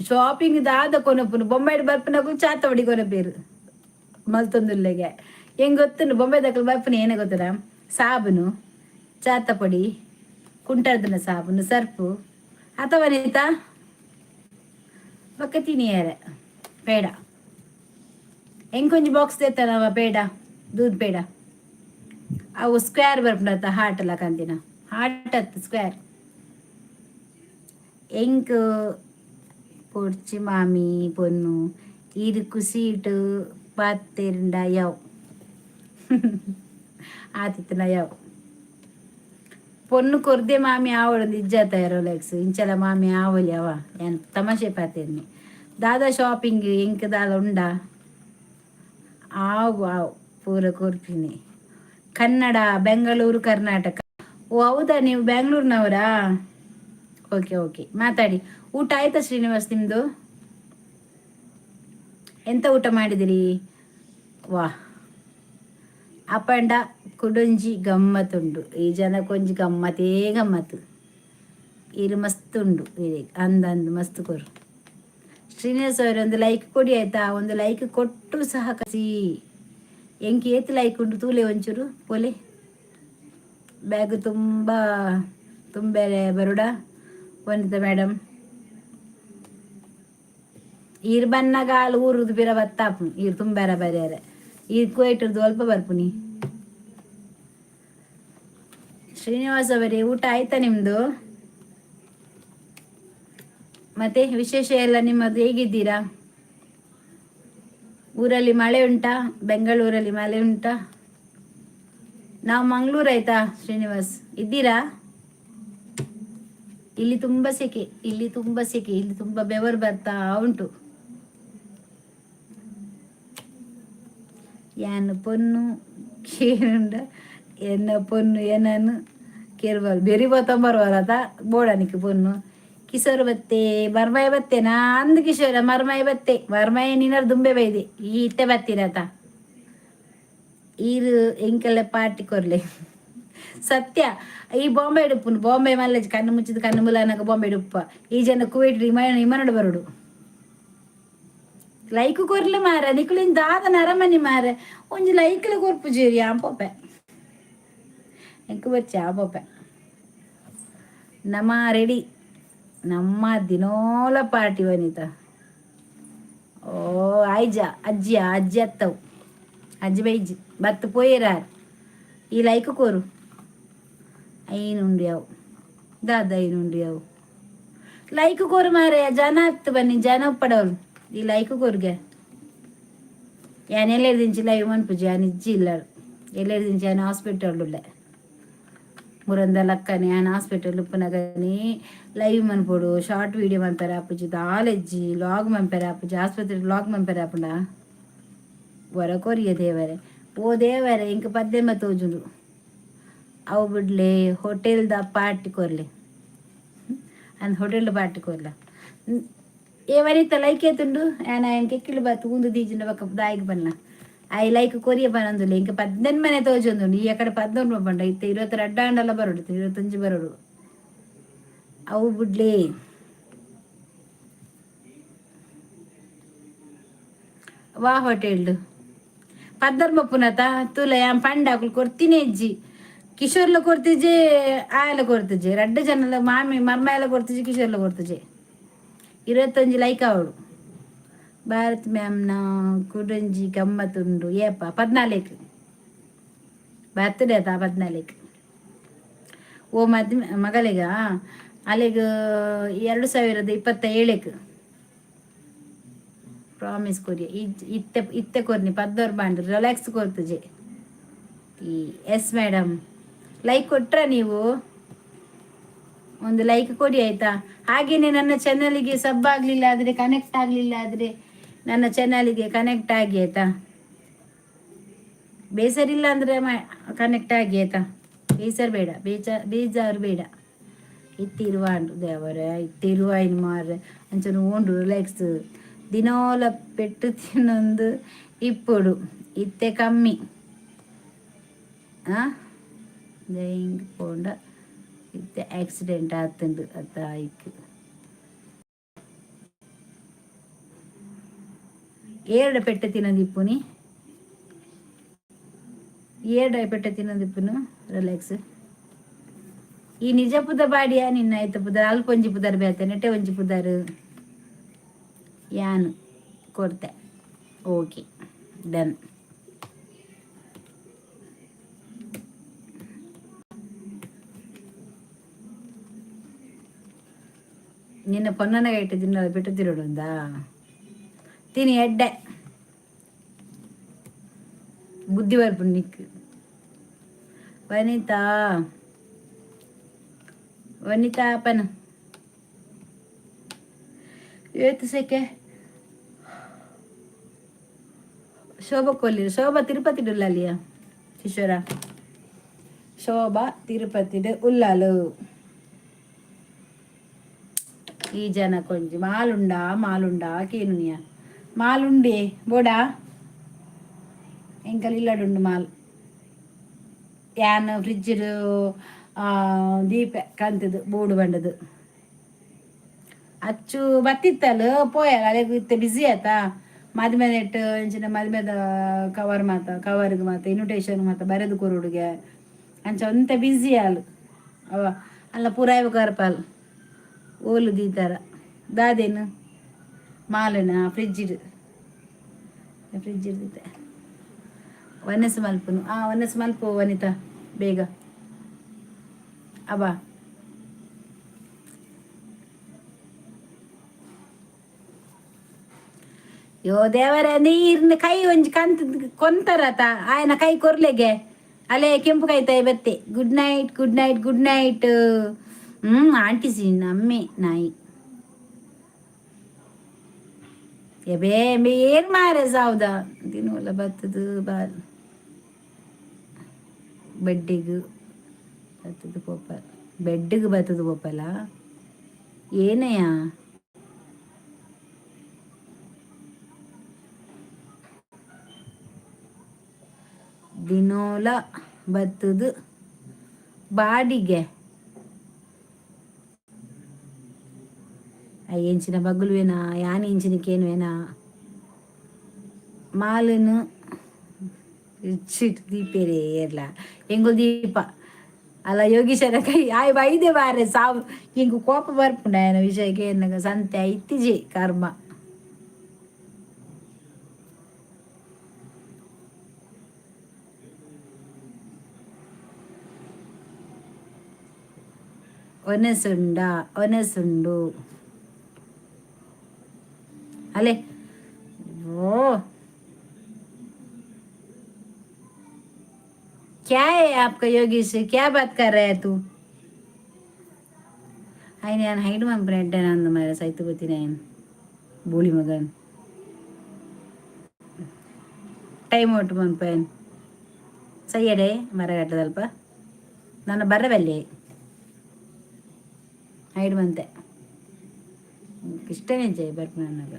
ಶಾಪಿಂಗ್ ದಾದ ಕೊನಪುನು ಬೊಂಬೈಡ್ ಬರ್ಪುನಕುಲು ಚಾತವಡಿ ಕೊನಪೇರು ಮಲ್ತೊಂದುಲ್ಲೆಗೆ ಹೆಂಗ್ ಗೊತ್ತುಂಡು ಬೊಂಬೈ ದಕಲು ಬರ್ಪುನ ಏನೇ ಗೊತ್ತದ ಸಾಬೂನು ಚಾತ ಪೊಡಿ ಕುಂಟರ್ದನ ಸಾಬೂನು ಸರ್ಪು ಅಥವಾ ವನಿತಾ ಬೊಕ್ಕ ತಿನಿಯರೆ ಪೇಡ ಎಂಕೊಂಜಿ ಬಾಕ್ಸ್ ದೇತನವ ಪೇಡ ದೂದ್ ಪೇಡ ಅವು ಸ್ಕ್ವೇರ್ ಬರ್ಪುಂಡತ್ತ ಹಾರ್ಟ್ ಎಲ್ಲ ಕಂತಿನ ಹಾರ್ಟ್ ಅತ್ತು ಸ್ಕ್ವೇರ್. ಎಂಕ್ ಪೊಡ್ಚಿ ಮಾಮಿ ಪೊನ್ನು ಈರ್ ಕುಸೀಟ್ ಪಾತೆರ್ಂಡ ಯಾವ್ ಆತಿತ್ತನ ಯಾವ್. ಪೊನ್ನು ಕೊರ್ದೆ ಮಾಮಿ ಆವೊಡು ಇಜ್ಜಾತ ರೋಲೆಕ್ಸ್. ಇಂಚಲ ಮಾಮಿ ಆವೊಲಿ ಅವ. ಯಾನ್ ತಮಾಷೆ ಪಾತೆರ್ನಿ. ದಾದಾ ಶಾಪಿಂಗ್ ಎಂಕ್ ದಾದ ಉಂಡಾ? ಆವು ಆವು, ಪೂರ ಕೊರ್ಪಿನಿ. ಕನ್ನಡ, ಬೆಂಗಳೂರು, ಕರ್ನಾಟಕ. ಓ ಹೌದಾ? ನೀವು ಬೆಂಗಳೂರಿನವರಾ? ಓಕೆ ಓಕೆ, ಮಾತಾಡಿ. ಊಟ ಆಯ್ತಾ ಶ್ರೀನಿವಾಸ್ ನಿಮ್ದು? ಎಂತ ಊಟ ಮಾಡಿದಿರಿ? ವಾ, ಅಪಂಡ ಕುಡೊಂಜಿ ಗಮ್ಮತ್ತುಂಡು. ಈ ಜನಕ್ಕೊಂಜಿ ಗಮ್ಮತೇ ಗಮ್ಮತ್ತು. ಇರು ಮಸ್ತ್ ಉಂಡು. ಅಂದ ಅಂದ್, ಮಸ್ತ್ ಕೊರು. ಶ್ರೀನಿವಾಸ್ ಅವರೇ, ಒಂದು ಲೈಕ್ ಕೊಡಿ ಆಯ್ತಾ? ಒಂದು ಲೈಕ್ ಕೊಟ್ಟು ಸಹ ಕಸಿ. ಎಂಕ್ ಏತ್ ಲೈಕ್ ಉಂಡು ತೂಲೆ ಒಂಚೂರು ಪೋಲೆ. ಬ್ಯಾಗ್ ತುಂಬ ತುಂಬೆರೆ ಬರುಡ ವನಿತಾ ಮೇಡಮ್. ಈರ್ ಬನ್ನಗಾಲ್ ಊರುದು ಪಿರ ಬತ್ತಾಪು. ಈರ್ ತುಂಬಾರ ಬರ್ಯಾರೆ. ಈರ್ ಕುವೈಟರ್ದು ಅಲ್ಪ ಬರ್ಪುನಿ. ಶ್ರೀನಿವಾಸ್ ಅವರೇ, ಊಟ ಆಯ್ತಾ ನಿಮ್ದು? ಮತ್ತೆ ವಿಶೇಷ ಎಲ್ಲ ನಿಮ್ಮದು? ಹೇಗಿದ್ದೀರಾ? ಊರಲ್ಲಿ ಮಳೆ ಉಂಟಾ? ಬೆಂಗಳೂರಲ್ಲಿ ಮಳೆ ಉಂಟಾ? ನಾವು ಮಂಗಳೂರು ಆಯ್ತಾ? ಶ್ರೀನಿವಾಸ್ ಇದ್ದೀರಾ? ಇಲ್ಲಿ ತುಂಬಾ ಸೆಕೆ, ಇಲ್ಲಿ ತುಂಬಾ ಸೆಕೆ, ಇಲ್ಲಿ ತುಂಬಾ ಬೆವರು ಬರ್ತಾ ಉಂಟು. ಯಾನ್ ಪೊನ್ನು ಕೇಂಡ ಎನ್ನ ಪೊನ್ನು ಏನನ್ನು ಕೇರ್ಬಾಲ್ ಬೆರಿ ಬತ್ತಂಬರ್ವರತ ಬೋಡನಿಕ್ ಪೊನ್ನು. ಕಿಶೋರ್ ಬತ್ತೆ, ಮರ್ಮಯ ಬತ್ತೆನಾ ಅಂದ್ ಕಿಶೋರ. ಮರ್ಮಯ ಬತ್ತೆ, ಮರ್ಮಯ ನಿನರ್ ದುಂಬೆ ಬೈದೆ. ಈ ಇತ್ತೆ ಬತ್ತೀರತ ಈರು. ಎಂಕೆಲ್ಲ ಪಾರ್ಟಿ ಕೊರ್ಲೆ ಸತ್ಯ. ಈ ಬಾಂಬೆ ಉಪ್ಪುನು ಬಾಂಬೆ ಮಲ್ಲೆಜ್ ಕಣ್ಣು ಮುಚ್ಚಿದ ಕಣ್ಣು ಮುಲಾನಕ ಬಾಂಬೆ ಉಪ್ಪ. ಈ ಜನ ಕುವೈಟ್ ವಿಮಾನ ವಿಮಾನಡ್ ಬರೋಡು. ಲೈಕ್ ಕೊರ್ಲೆ ಮಾರ. ನಿಕುಲಿನ್ ದಾದ ನರಮನಿ ಮಾರ? ಒಂಜಿ ಲೈಕ್ಲ ಕೊರ್ಪುಜೇರಿ. ಆಂ ಪೋಪೆ, ಎಂಕ್ ಬಚ್ಚಿ ಆ ಪೋಪೆ. ನಮ್ಮ ರೆಡಿ, ನಮ್ಮ ದಿನೋಲ ಪಾರ್ಟಿ. ವನಿತಾ, ಓ ಆಯ್ಜ ಅಜ್ಜಿ, ಅಜ್ಜಿ ಅತ್ತವು. ಅಜ್ಜಿ ಬೈಜಿ ಬತ್ತು ಪೋಯೆರಾರ್. ಈ ಲೈಕ್ ಕೋರು. ಐನುಂಡು ಅವು ದಾದ ಐನುಂಡು ಅವು. ಲೈಕ್ ಕೋರು ಮಾರೆ. ಜನ ಹತ್ತು ಬನ್ನಿ, ಜನ ಉಪ್ಪಡವಳು. ಈ ಲೈಕ್ ಕೋರ್ಗೆ. ಯಾನ್ ಎಲ್ಲೆರ್ದಿಂಚಿ ಲೈವ್ ಮನ್ಪುಜಿ. ಯಾನ್ ಇಜ್ಜಿ ಇಲ್ಲ. ಎಲ್ಲೆರ್ದಿಂಚಿ ಯಾನ್ ಹಾಸ್ಪಿಟಲ್ ಉಲ್ಲೆ. ಮುರಂದ ಲಕ್ಕನೆ. ಯಾನ್ ಹಾಸ್ಪಿಟಲ್ ಉಪ್ಪುನಗನೆ ಲೈವ್ ಮನ್ಪೊಡು. ಶಾರ್ಟ್ ವೀಡಿಯೋ ಮನ್ಪೆರೆ ಆಪುಜಿ, ದಾಲೆಜ್ಜಿ. ಲಾಗ್ ಮನ್ಪೆರೆ ಆಪುಜಿ. ಆಸ್ಪತ್ರೆ ಲಾಗ್ ಮನ್ಪೆರೆ ಆಪುಂಡ? ವರ ಕೊರಿಯ ದೇವರೆ. ಓ ದೇವರೆ, ಇಂಕ ಪದ್ದೆಮ್ಮ ತೋಜುಂಡು. ಅವು ಬಿಡ್ಲೆ, ಹೋಟೆಲ್ದ ಪಾರ್ಟಿ ಕೊರ್ಲೆ ಅಂದ್. ಹೋಟೆಲ್ ಪಾರ್ಟಿ ಕೊರ್ಲ. ಏ ವನಿತ, ಲೈಕ್ ಏತುಂಡು? ಯಾನ್ ಆಯನ್ ಕೆಕ್ಕಿಲು ಬತ್ತು ಉಂದು ದೀಜಿಂಡ ಬೊಕ್ಕ ದಾಯಿಗ್ ಬನ್ನ. I like ಕೊರಿಯ ಪನೊಂದುಲ್ಲೆ. ಇಂಕ 18 ಮನೆ ತೋಜೊಂದುಂಡು. ಈ ಕಡೆ 11 ಪಂಡ ಇತ್ತೆ 22 ಆಂಡಲ ಬರೋಡು, 25 ಬರೋಡು. ಅವು ಬುಡ್ಲೆ. ವಾ ಹೋಟೆಲ್ಡ್ ಪದ್ದರ್ ಬಪ್ಪುನತ ತೂಲ. ಯಾನ್ ಪಂಡ ಅಕುಲು ಕೊರ್ತಿನೇ ಇಜ್ಜಿ. ಕಿಶೋರ್ಲ ಕೊರ್ತಿಜೆ, ಆಯಲ ಕೊರ್ತಿಜೆ. ರಡ್ಡ್ ಜನಲ ಮಾಮಿ ಮರ್ಮಾಯಲ ಕೊರ್ತಿಜೆ, ಕಿಶೋರ್ಲ ಕೊರ್ತಿಜೆ. 21 ಲೈಕ್ ಅವಳು. ಭಾರತ್ ಮ್ಯಾಮ್ನ ಕುಡೊಂಜಿ ಗಮ್ಮತ್ತುಂಡು. ಏಪ? 14ಕ್ಕೆ ಬರ್ತ್ಡೇ ಆತ, 14ಕ್ಕೆ. ಓ ಮದ್ಮೆ ಮಗಳಿಗೆ ಅಲ್ಲಿಗೆ 2027ಕ್ಕೆ ಪ್ರಾಮಿಸ್ ಕೊರಿಯ. ಇತ್ತೆ ಇತ್ತೆ ಕೊರ್ನಿ. ಪದ್ದೋರ್ ಬಾಂಡ್ ರಿಲ್ಯಾಕ್ಸ್ ಕೊರ್ತುಜೆ. ಈ ಎಸ್ ಮೇಡಮ್, ಲೈಕ್ ಕೊಟ್ರ ನೀವು? ಒಂದು ಲೈಕ್ ಕೊಡಿ ಆಯ್ತಾ? ಹಾಗೇನೆ ನನ್ನ ಚಾನಲಿಗೆ ಸಬ್ ಆಗಲಿಲ್ಲ ಆದರೆ, ಕನೆಕ್ಟ್ ಆಗಲಿಲ್ಲ ಆದರೆ, ನನ್ನ ಚಾನಲಿಗೆ ಕನೆಕ್ಟ್ ಆಗಿ ಆಯ್ತಾ? ಬೇಸರಿಲ್ಲ ಅಂದರೆ ಕನೆಕ್ಟ್ ಆಗಿ ಆಯ್ತಾ? ಬೇಸರ ಬೇಡ, ಬೇಜಾರು ಬೇಡ. ಇತ್ತಿರುವ ದೇವರೇ, ಇತ್ತಿರುವ ಇನ್ನು ಮಾರ್ರೆ. ಅಂಚನೆ ಓಂಡು ರಿಲ್ಯಾಕ್ಸ್. ದಿನೋಲ ಪೆಟ್ಟು ತಿನ್ನೊಂದು ಇಪ್ಪೊಡು, ಇತ್ತೆ ಕಮ್ಮಿ. ಆ ಹಿಂಗೆ ಪೋಂಡ ಇತ್ತೆ ಆಕ್ಸಿಡೆಂಟ್ ಆತುಂಡು ಅತ್ತ ಆಯ್ಕ್. ಏರ್ಡ ಪೆಟ್ಟು ತಿನ್ನೋದಿಪ್ಪುನಿ? ಏರ್ಡ ಪೆಟ್ಟು ತಿನ್ನೋದಿಪ್ಪುನು ರಿಲ್ಯಾಕ್ಸ್? ಈ ನಿಜ ಪುದ ಬಾಡಿಯ ನಿನ್ನ ಐತ ಪುದರ್. ಅಲ್ಪ ಒಂಜಿ ಪುದರ್ ಬೇತೆ, ನೆಟ್ಟೆ ಒಂಜಿ ಪುದರ್. ಯಾನ್ ಕೊರ್ತೆ. Okay, done. ನಿನ್ನ ಪೊನ್ನನ ಇಟ್ಟು ತಿನ್ನೋದು ಬಿಟ್ಟು ತಿರುಡುಂದಾ ತಿನಿ. ಎಡ್ಡೆ ಬುದ್ಧಿ ಬರ್ಪುಂಡು ನಿಕ್. ವನಿತಾ, ವನಿತಾ ಪನ ಏತ್ ಸೆಕೆ. ಶೋಭಾ ಕೊಲ್ಲಿ, ಶೋಭಾ ತಿರುಪತಿ ಉಳ್ಳಾಲಿಯ ಕಿಶೋರ. ಶೋಭಾ ತಿರುಪತಿ ಉಲ್ಲಾಲು. ಈ ಜನ ಕೊಂಚ ಮಾಲುಂಡಾ ಮಾಲುಂಡಾ ಕೇನುನಿಯ ಮಾಲುಂಡೆ ಬೋಡಾ. ಎಂಕಲ್ ಇಲ್ಲಡುಂಡು ಮಾಲ್. ಯಾನ್ ಫ್ರಿಜ್ಡ್ ದೀಪ ಕಂತದು ಬೋಡು ಬಂಡದು. ಅಚ್ಚು ಬತ್ತಿತ್ತಲ್ಲ, ಪೋಯಲ್ಲ. ಅಲೆಗ್ ಇತ್ತೆ ಬಿಸಿ ಆತಾ. ಮದ್ಮೆ ನೆಟ್ ಇಂಚಿನ ಮದ್ಮೆದ ಕವರ್ ಮಾತ, ಕವರ್ಗ್ ಮಾತ, ಇನ್ವಿಟೇಷನ್ ಮಾತ ಬರೆದು ಕೊರೊಡುಗೆ. ಅಂಚ ಒಂತೆ ಬಿಸಿ ಆಲ್ ಅವ. ಅಲ್ಲ, ಪುರಾಯ್ ಕರ್ಪಾಲ್ ಓಲು ದೀತಾರ ದಾದೇನು ಮಾಲನ ಫ್ರಿಜ್ಜಿಡ್, ಫ್ರಿಜ್ ದೀತೆ. ವನಸ್ ಮಲ್ಪುನು. ಆ ವನಸ್ ಮಲ್ಪು ವನಿತಾ, ಬೇಗ ಅಬ್ಬಾ. ಯೋ ದೇವರೇ, ನೀರ್ನ ಕೈ ಒಂಜಿ ಕಂತ್ ಕೊಂತರತ ಆಯನ ಕೈ ಕೊರ್ಲೆಗೆ. ಅಲೆ ಕೆಂಪು ಕೈತಾಯಿ ಬತ್ತೆ. Good night, good night, good night. Aunty C ನಮ್ಮೆ ನಾಯಿ ಎಬೇ ಏನ್ ಮಾರೆ ಸಾವ್ದ ದಿನವಲ್ಲ ಬತ್ತದು. ಬಾಲ್ ಬೆಡ್ಡಿಗೆ ಬತ್ತದು ಪೋಪ, ಬೆಡ್ಡಿಗೆ ಬತ್ತದು ಪೋಪಲ್ಲ. ಏನಯ್ಯ, ದಿನೋಲ ಬತ್ತದು ಬಾಡಿಗೆ. ಎಂಚಿನ ಬಗ್ಗುಲುವೇನಾ, ಯಾನ್ ಇಂಚಿನಕೇನುವೇನಾ. ಮಾಲನು ಇಚ್ಚಿಟ್ ದೀಪೇರೆ ಏರ್ಲ ಎಂಗುಲ್ ದೀಪ ಅಲ್ಲ. ಯೋಗೀಶನ ಕೈ ಆಯ್ ಬೈದೆ ಬಾರೆ ಸಾವು. ಇಂಗು ಕೋಪ ಬರ್ಪುಂಡ ಆಯನ ವಿಷಯಕ್ಕೆ ಎನ್ನಗ. ಸಂತೆ ಇತ್ತಿಜಿ ಕರ್ಮ. ಒನಸುಂಡ ಒನಸುಂಡು ಅಲೆ. ಓ, क्या है आपका योगेश? क्या बात कर रहा है तू? ಆಯ್ನ ನಾನು ಹೈಡ್ ಮನ್ಪುನ ಎಡ್ಡೆ ಅಂದ ಮಾರೆ. ಸೈತು ಬತ್ತೀನಿ ಆಯ್ನ ಬೋಳಿ ಮಗನ್. ಟೈಮ್ ಔಟ್ ಮನ್ಪೇನ್ ಸಯ್ಯಡೆ ಮರಗಟ್ಟದಲ್ಪ ನನ್ನ ಬರಬಲ್ಲೆ ಹೈಡ್ ಮಂತೆ. ಇಷ್ಟನೇ ಜಯ ಬರ್ಪುನ ನನಗ.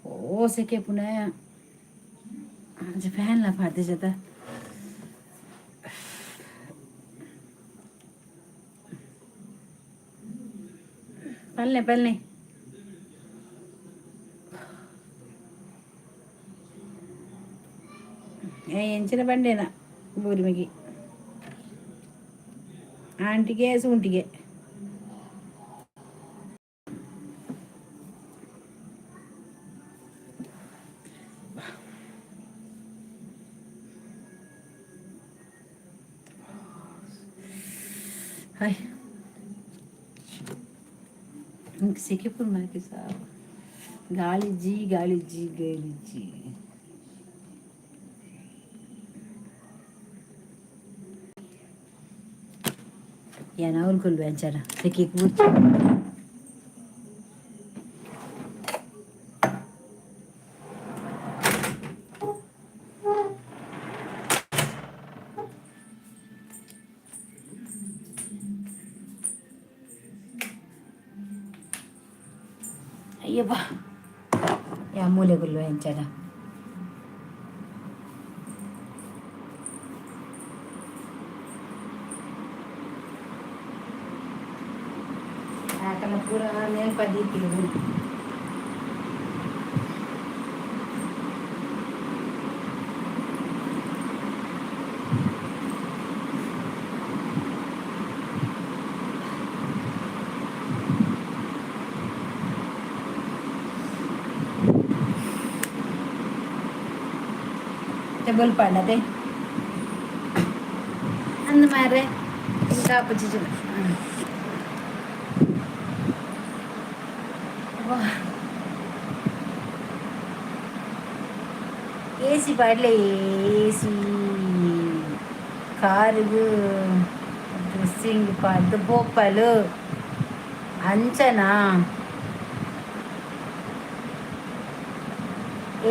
ಓ ಸೆಕೆ ಪುನಃ ಫ್ಯಾನ್ಲ ಪಾಡ್ದೆ ಜತ. ಪಲ್ಲೆ ಪಲ್ಲೆ ಎಂಚಿನ ಬಂಡೇನ ಬೂರಿಮಿಗೆ ಆಂಟಿಗೆ ಸೂಂಟಿಗೆ. ಹಾಯ್ ಸೆಕೆ ಮಾರ್ಕೆ ಸಾವು. ಗಾಳಿಜಿ ಗಾಳಿಜಿ ಗಾಳಿಜಿ. ಯಾನ್ ಅವ್ಲು ಕುಲ್ವೆ ಅಂಚನ ಸೆಕೆ ಕೂರ್ಚಿ. ಅಯ್ಯಪ್ಪ, ಯಾ ಮೂಲೆ ಕುಲ್ವೆ ಅಂಚನ. ಆಕಲ ಪೂರ ಮೇಲ್ಪ ದೀಪಿಲು. ಟೇಬಲ್ ಪಾಂಡತೆ ಅಂದ ಮಾರ್ರೆ. ఇంకా ಪುಚಿಜು ಎ ಸಿ ಪಾಡ್ಲೆ. ಎ ಸಿ ಕಾರಿಗೆ. ಡ್ರೆಸ್ಸಿಂಗ್ ಪಾಡ್ದು ಪೋಪಲು ಅಂಚನಾ.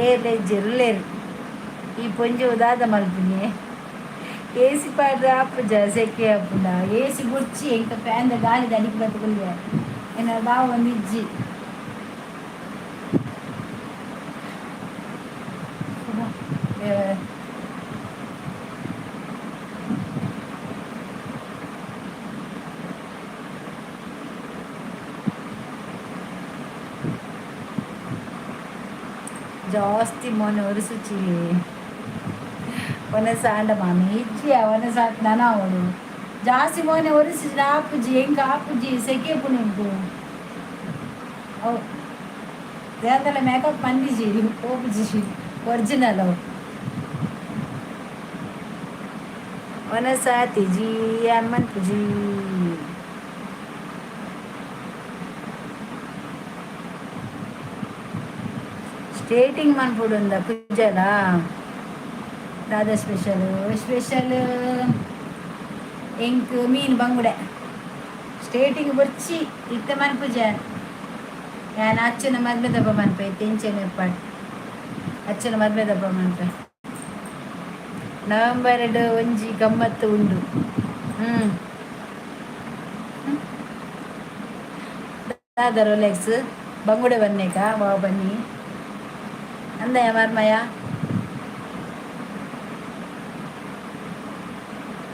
ಏರ್ಲೆಜ್ಜೆರ್. ಈ ಪೊಂಜೊವು ದಾದ ಮಲ್ಪುನಿ? ಏಸಿ ಪಾಡ್ದ್ ಆಪುಜ, ಸೆಕೆ ಆಪುಂಡ? ಏಸಿ ಬೊಡ್ಚಿ ಎಂಕ, ಫ್ಯಾನ್ದ ಗಾಳಿ ಅಡಿಕ್ ಬತ್ತ್ ಕುಲ್ಲೆ. ಎನ್ನ ದಾವೊಂದು ಇಜ್ಜಿ. ದೇವರೇ. ಜಾಸ್ತಿ ಮೊನೆ ಒರೆಸುಚಿ. ಒನಸ ಆಂಡ ಮಾಮಿ ಇಜ್ಜಿ, ಒನಸ ನನ ಅವಳು ಜಾಸ್ತಿ ಮೋನೆ ಒರೆಸಿ ಆಪುಜಿ ಎಂಕ್, ಆಪುಜಿ. ಸೆಕೆ ಪುಣೆಂಕು ಅವು ದೇಂದಲ ಮೇಕಪ್ ಮಂದಿಜಿ, ಪೋಪುಜಿ. ಒರಿಜಿನಲ್ ಅವು. ಒನಸ ಆತಿಜಿ, ಯಾನ್ ಮನ್ಪುಜಿ. ಸ್ಟೇಟಿಂಗ್ ಮನ್ಪುಡುಂದ ಕುಜಲ? ದಾದ ಸ್ಪೆಷಲ್? ಸ್ಪೆಷಲ್ ಎಂಕ್ ಮೀನ್, ಬಂಗುಡೆ. ಸ್ಟೇಟಿಂಗ್ ಬೊರ್ಚಿ, ಇತ್ತೆ ಮನ್ಪುಜ ಯಾನ್. ಅಚ್ಚನ ಮದ್ಮೆದಪ್ಪ ಮನ್ಪೆ. ಇತ್ತೆ ಇಂಚೆನೆ ಇಪ್ಪಾಡ್ ಅಚ್ಚನ ಮದ್ಮೆದಪ್ಪ ಮನ್ಪೆ. ನವೆಂಬರ್ ಒಂಜಿ ಗಮ್ಮತ್ತು ಉಂಡು. ದಾದ ರೋಲೆಕ್ಸ್? ಬಂಗುಡೆ ಬನ್ನೇಕ ವಾ ಬನ್ನಿ ಅಂದಯ ಮರ್ಮಯ.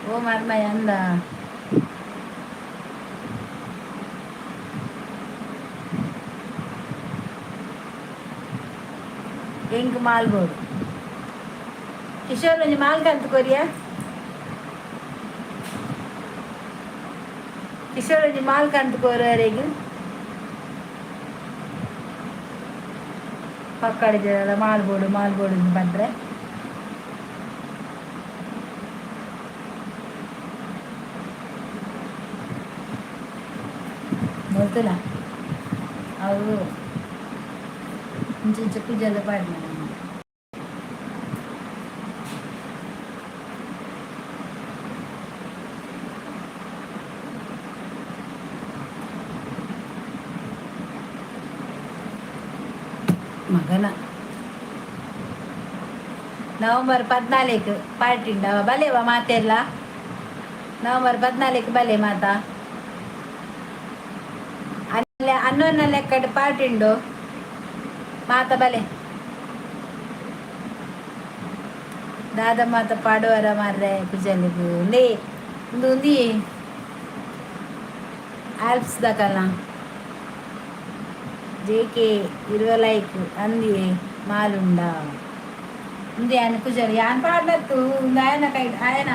ಓ ಮರ್ಮಯ ಅಂದ. ಎಂಕ್ ಮಾಲ್ಬೋಡು. ಕಿಶೋರ್, ಒಂಜಿ ಮಾಲ್ ಕಂತ್ ಕೊರಿಯ. ಕಿಶೋರ್, ಒಂಜಿ ಮಾಲ್ ಕಂತ್ ಕೊರರೆಗ್. ಪಕ್ಕಡಿದ ಮಾಲ್ ಬೋಡು, ಮಾಲ್ ಬೋಡು ಬಂದ್ರೆ ಗೊತ್ತಿಲ್ಲ. ಅವು ಇಂಚ ಇಂಚ ಕುಜಲ ಪಾಡ್ನ. ಮಗನ ನವೆಂಬರ್ 14 ಪಾರ್ಟಿ ಉಂಡವ, ಬಲೇವ ಮಾತೆರ್ಲ. ನವೆಂಬರ್ 14 ಬಲೆ ಮಾತಾ. ಅಲ್ಲೇ ಹನ್ನೊಂದನ ಲೆಕ್ಕಡ್ ಪಾರ್ಟಿ ಉಂಡು, ಮಾತ ಬಲೆ. ದಾದ ಮಾತ ಪಾಡುವರ ಮಾರ್ರೆ ಕುಜಲಿಗ್? ಉಂದೇ ಉಂದು ಉಂದಿ ಆಲ್ಪ್ಸ್ ದಕಲ್ನ. ಜೆಕೆ 20 ಲೈಕ್ ಅಂದಿ. ಮಾಲುಂಡ ಉಂದು ಯಾನ್ ಕುಜಲ್ ಯಾನ್ ಪಾಡ್ಲತ್ತು. ಉಂದು ಆಯನ ಕೈ, ಆಯನ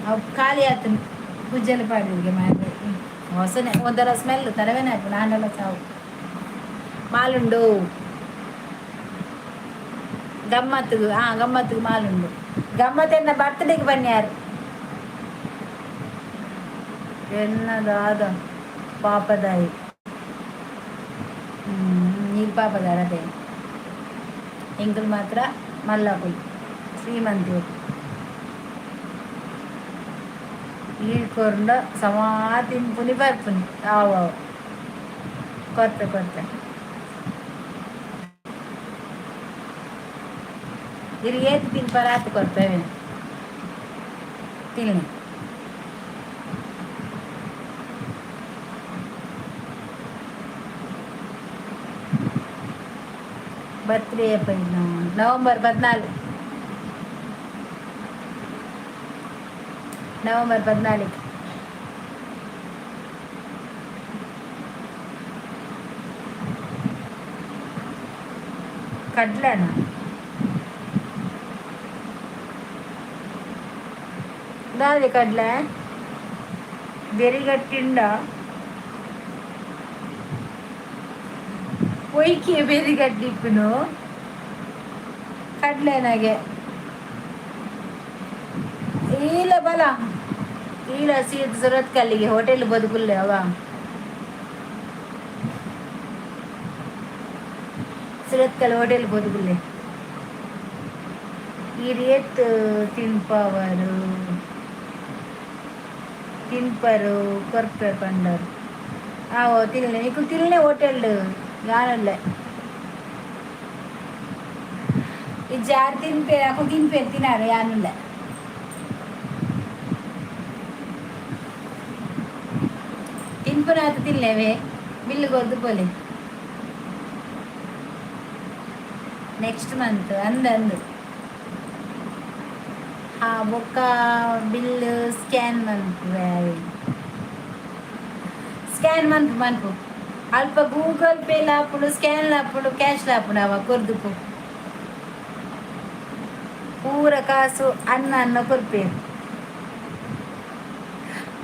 ಅವು ಖಾಲಿ ಆತು. ಕುಜಲ್ ಪಾಡಿದ್ಗೆ ಮಾರ್ರೆ. ಹೊಸನೆ ಒಂಥರ ಸ್ಮೆಲ್ ತರವೇನೆ ಆಯ್ತು. ನಾನೆಲ್ಲ ಸಾವು. ಮಾಲುಂಡು ಗಮ್ಮತ್ತಿಗೆ. ಹಾ, ಗಮ್ಮತ್ತಿಗೆ ಮಾಲುಂಡು. ಗಮ್ಮತ್ ಎನ್ನ ಬರ್ತ್ಡೇಗೆ ಬನ್ನಿ ಯಾರು. ಎನ್ನದಾದ ಪಾಪದಾಯಿ ನೀರು ಪಾಪದಾರತೆ. ಎಂಕುಲು ಮಾತ್ರ ಮಲ್ಲಕುಲು, ಶ್ರೀಮಂತರು. ಈಳ್ ಕೊರ್ಂಡ ಸಮಾ ತಿನ್ಪುನಿ ಬರ್ಪುನಿ. ಅವು ಅವು ಕೊರ್ಪೆ ಕೊರ್ಪೆ. ಇರು ಏತ್ ತಿನ್ಪರ ಆತು ಕೊರ್ಪೆ. ತಿನ್ನಿ. ಬರ್ತ್ಡೇ ನವೆಂಬರ್ 14, ನವೆಂಬರ್ 14. ಕಡ್ಲೆನ ದಾದೆ? ಕಡ್ಲೆ ಬೆರಿಗಟ್ಟಿಂಡ ಪೊಯ್ಕೆ ಬೆರಿಗಟ್ಟಿಪ್ಪುನು ಕಡ್ಲೆನಾಗೆ. ಈಲ ಬಲ ಈಲ ಸೀಟ್ ಸುರತ್ಕಲ್ಲಿಗೆ ಹೋಟೆಲ್ ಬದುಕುಲ್ಲೆ ಅವ. ಸುರತ್ಕಲ್ ಹೋಟೆಲ್ ಬದುಕುಲ್ಲೆ. ಈ ರೇತ್ ತಿನ್ಪವರು. ತಿನ್ಪರು ಕೊರ್ಪೆ ಪಂಡರು. ಆವೋ ತಿನ್ಲೆ, ನಿಕುಲು ತಿನ್ಲೆ ಹೋಟೆಲ್ ಯಾನಲ್ಲೇ ಇಜ್ಜಾರ್ ತಿನ್ಪೇರು, ಅಕುಲು ತಿನ್ಪೇರು, ತಿನಾರು ಯಾನುಲ್ಲೆ. ತಿನ್ಪುನಾತ ತಿನ್ಲೇವೆ, ಬಿಲ್ಲು ಕೊರ್ದು ಪೋಲೆ. ನೆಕ್ಸ್ಟ್ ಮಂತ್ ಅಂದ ಅಂದು. ಹಾ, ಬೊಕ್ಕ ಬಿಲ್ ಸ್ಕ್ಯಾನ್ ಮನ್ಪುವೆ, ಸ್ಕ್ಯಾನ್ ಮನ್ಪು ಮನ್ಪು. ಅಲ್ಪ ಗೂಗಲ್ ಪೇ ಲಾಪುಂಡು, ಸ್ಕ್ಯಾನ್ ಲಾಪುಂಡು, ಕ್ಯಾಶ್ ಲಾಪುಂಡು. ಅವ ಕೊರ್ದುಪು ಪೂರ ಕಾಸು ಅನ್ನ ಅನ್ನ ಕೊರ್ಪೇರು.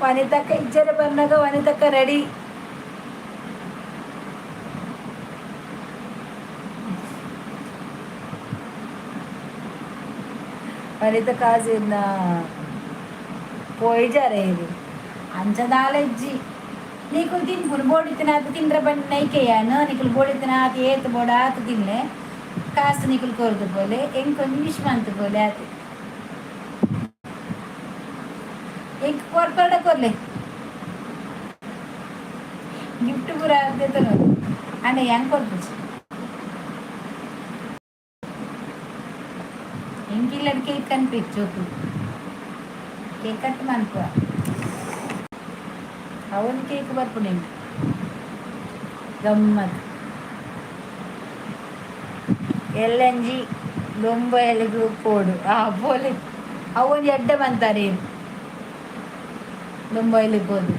ವನಿತಕ್ಕ ಇಜ್ಜರೆ ಬಂದಾಗ ವನಿತಕ್ಕ ರೆಡಿ. ವನಿತ ಕಾಸಿನ ಪೋಯಿಜಾರೆ ಇದು ಅಂಚದಾಲ ಇಜ್ಜಿ. ನೀಕುಲು ತಿನ್ಪುನು ಬೋಡಿತ್ತಿನಾತ್ ತಿಂದ್ರ ಬಣ್ಣ ನೈಕೆಯಾನು. ನಿಕುಲು ಬೋಡಿತ್ತಿನಾತ್ ಏತ್ ಬೋಡ ಆತ್ ತಿನ್ಲೆ, ಕಾಸು ನಿಕುಲು ಕೊರ್ದು ಪೋಲೆ, ಎಂಕೊಂಜಿ ವಿಶ್ ಮಂತ್ ಪೋಲೆ ಆತ್. ಎಂಕ್ ಕೊರ್ಪಡ ಕೊರ್ಲೆ, ಗಿಫ್ಟ್ ಪೂರ ದೆತೊನು ಅಂಡ ಹೆಂಗ್ ಕೊರ್ಪುಜಿ. ಎಂಕಿಲ್ಲಡ್ ಕೇಕ್ ಕನ್ಪಿಕ್ ಜೋಕುಲು ಕೇಕ್ ಕಟ್ ಮನ್ಪುವ. ಅವನ್ ಕೇಕ್ ಬರ್ಪುಂಡು ಎಂಕ್ ಗಮ್ಮತ್. ಎಲ್ಲಂಜಿ ದೊಂಬೈಲಿಗ್ ಪೋಡು. ಆ ಪೋಲೆ, ಅವೊಂಜಿ ಎಡ್ಡೆ ಮಂತಾರೆ ದೊಂಬೈಲಿಗ್ ಪೋದು.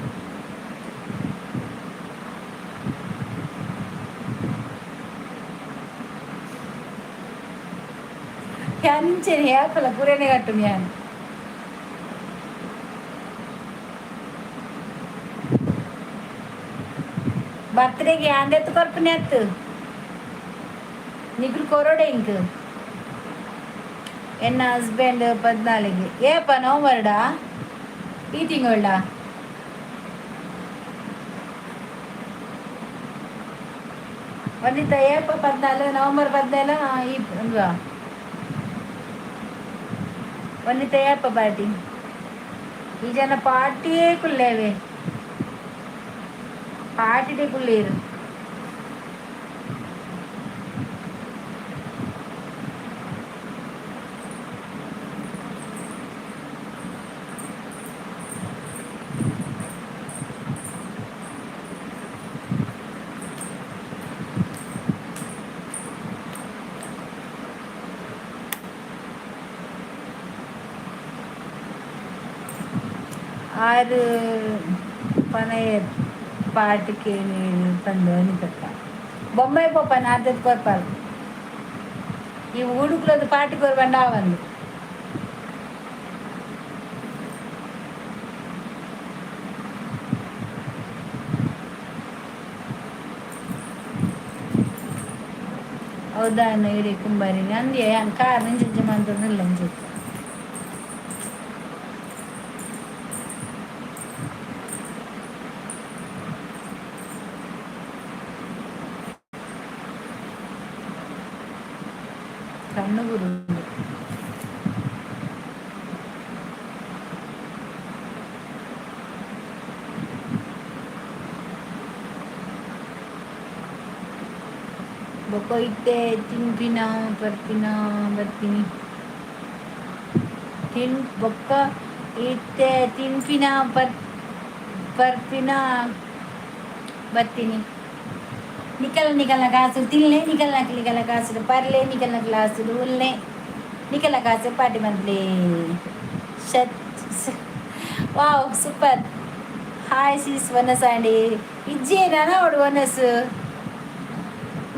ಅಂಚೆನೆ ಏಪಲ ಪುರೆನೆ ಕಟ್ಟುನು ಯಾನ್. ಬರ್ತ್ಡೇಗೆ ಯಾನ್ ಕೊರ್ಪುನೆ ಅತ್ತು, ನಿಕುಲು ಕೊರೊಡೆ ಇಂಕ್. ಎನ್ನ ಹಸ್ಬೆಂಡ್ 14ಗೆ. ಏಪ? ನವಂಬರ್ಡಾ? ಈ ತಿಂಗಳ್ಡಾ? ವನಿತಾ, ಏಪ 14? ನವಂಬರ್ 14 ಈ ಉಂದುವಾ? ವನಿತಾ, ಏಪ ಪಾರ್ಟಿ? ಈ ಜನ ಪಾರ್ಟಿಯೇ ಕುಲ್ಲೇವೆ, ಪಾರ್ಟಿಡೇ ಕುಲ್ಲೇರು. ಆರು ಪನಯ ಪಾಟಿಗೆ ಪಂದು ವನಿತಕ್ಕ. ಬೊಂಬೈ ಪೋಪನ ಆದದ್ ಕೊರ್ಪಾಲ್. ಈ ಉಡುಕುಲದ ಪಾಟಿ ಕೊರ್ಬಂಡ ಆವಂದು. ಹೌದಾ ಇಡೀ ಕುಂಬಾರಿ ಅಂದ್ಯ ಕಾರ್ ನಿಂಚ ಮಂತೊಂದಿಲ್ಲ ಅಂಚೆ. ಕಣ್ಣು ಬುರುಂಡು. ಬೊಕ್ಕ ಇತ್ತೆ ತಿನ್ಪಿನ ಬರ್ಪಿನ ಬರ್ಪಿನಿ ತಿನ್. ಬೊಕ್ಕ ಇತ್ತೆ ತಿನ್ಪಿನ ಬರ್ಪಿನ ಬರ್ತೀನಿ. ನಿಕಲ್ ನಿಕಲ್ನ ಕಾಸು ತಿನ್ಲೆ, ನಿಕಲ್ನ ನಿಕಲ್ನ ಕಾಸುಡು ಪರ್ಲೆ, ನಿಕಲ್ನ ಗ್ಲಾಸುಡು ಉಲ್ಲೆ, ನಿಕಲ್ನ ಕಾಸು ಪಾರ್ಟಿ ಮಂತ್ಲಿ ಶತ್. ವಾವ್, ಸೂಪರ್. ಹಾಯ್ ಸಿಸ್ ವನಸ್ ಅಂಡಿ ಇಜ್ಜೇನ ಅವಡು ವನಸ್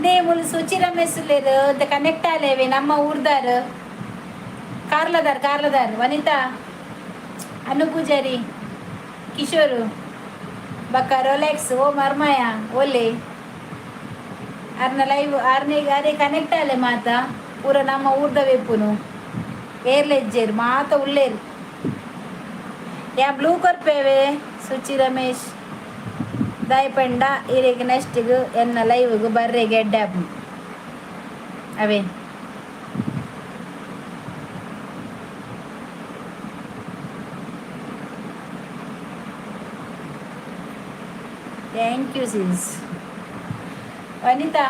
ನೇ ಮುಲು. ಸುಚಿ ರಮೇಶ್ ಉಲ್ಲೇರು ಕನೆಕ್ಟ್ ಆಲೇವೆ. ನಮ್ಮ ಊರ್ದಾರ್, ಕಾರ್ಲದಾರ್ ಕಾರ್ಲದಾರ್. ವನಿತಾ, ಅನು ಪೂಜಾರಿ, ಕಿಶೋರು ಬಕ್ಕ ರೋಲೆಕ್ಸ್ ಓ ಮರ್ಮಯ ಓಲೆ ಅರ್ನ ಲೈವ್ ಅರ್ನೆ ಅರೆ ಕನೆಕ್ಟ್ ಆಲೆ ಮಾತ. ಪೂರ ನಮ್ಮ ಊರ್ದ ವೆಪ್ಪುನು ಏರ್ಲೆಜ್ಜೇರು ಮಾತ ಉಲ್ಲೇರು. ಯಾ ಬ್ಲೂ ಕೊರ್ಪೇವೆ ಸುಚಿ ರಮೇಶ್ ದಾಯಪಂಡ ಇರೆಗ್ ನೆಕ್ಸ್ಟಿಗ್ ಎನ್ನ ಲೈವ್ಗ್ ಬರ್ರೆಗ್ ಎಡ್ಡೆ ಆಪುಂಡು ಅವೇ. Thank you sis. Vanitha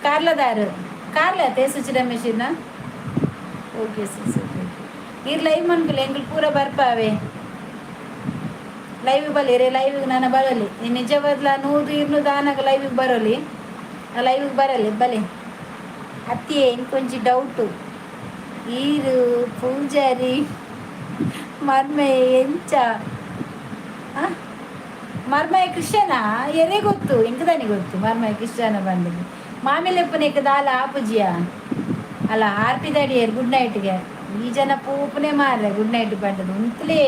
ಕಾರ್ಲದಾರು ಕಾರ್ಲ ಅತ್ತೆ ಸುಚಿ ರಮೇಶಿನ. Okay sis, okay. ಇರ್ ಲೈವ್ ಮನ್ಪಿಲ್ಲ, ಎಂಕುಲು ಪೂರ ಬರ್ಪಾವೆ. ಲೈವ್ ಬಲ್ಲಿ ರೇ, ಲೈವ್ ನಾನು ಬರಲಿ. ನಿಜವಾದ್ಲ 100 200 ಆನಾಗ ಲೈವಿಗೆ ಬರೋಲಿ, ಲೈವಿಗೆ ಬರಲಿ ಬಲೆ. ಅತ್ತಿಯೇ, ಇಂಕೊಂಚಿ ಡೌಟು. ಈರು ಪೂಜಾರಿ ಮರ್ಮೆ ಎಂಚ? ಮರ್ಮಯ ಕೃಷ್ಣನ ಎರೆ ಗೊತ್ತು, ಎಂಕದಾನಿ ಗೊತ್ತು ಮರ್ಮಯ ಕೃಷ್ಣನ ಬಂದಿದ್ದು. ಮಾಮಿಲೆಪ್ಪನೇಕ ದಾಲ ಆಪುಜಿಯ ಅಲ್ಲ. ಆರ್ಪಿದಡಿಯರ್ ಗುಡ್ ನೈಟ್ಗೆ. ಈ ಜನ ಪೂಪನೆ ಮಾರ್ರೆ, ಗುಡ್ ನೈಟ್ ಬಂದದ್ದು ಉಂತ್ಲೇ.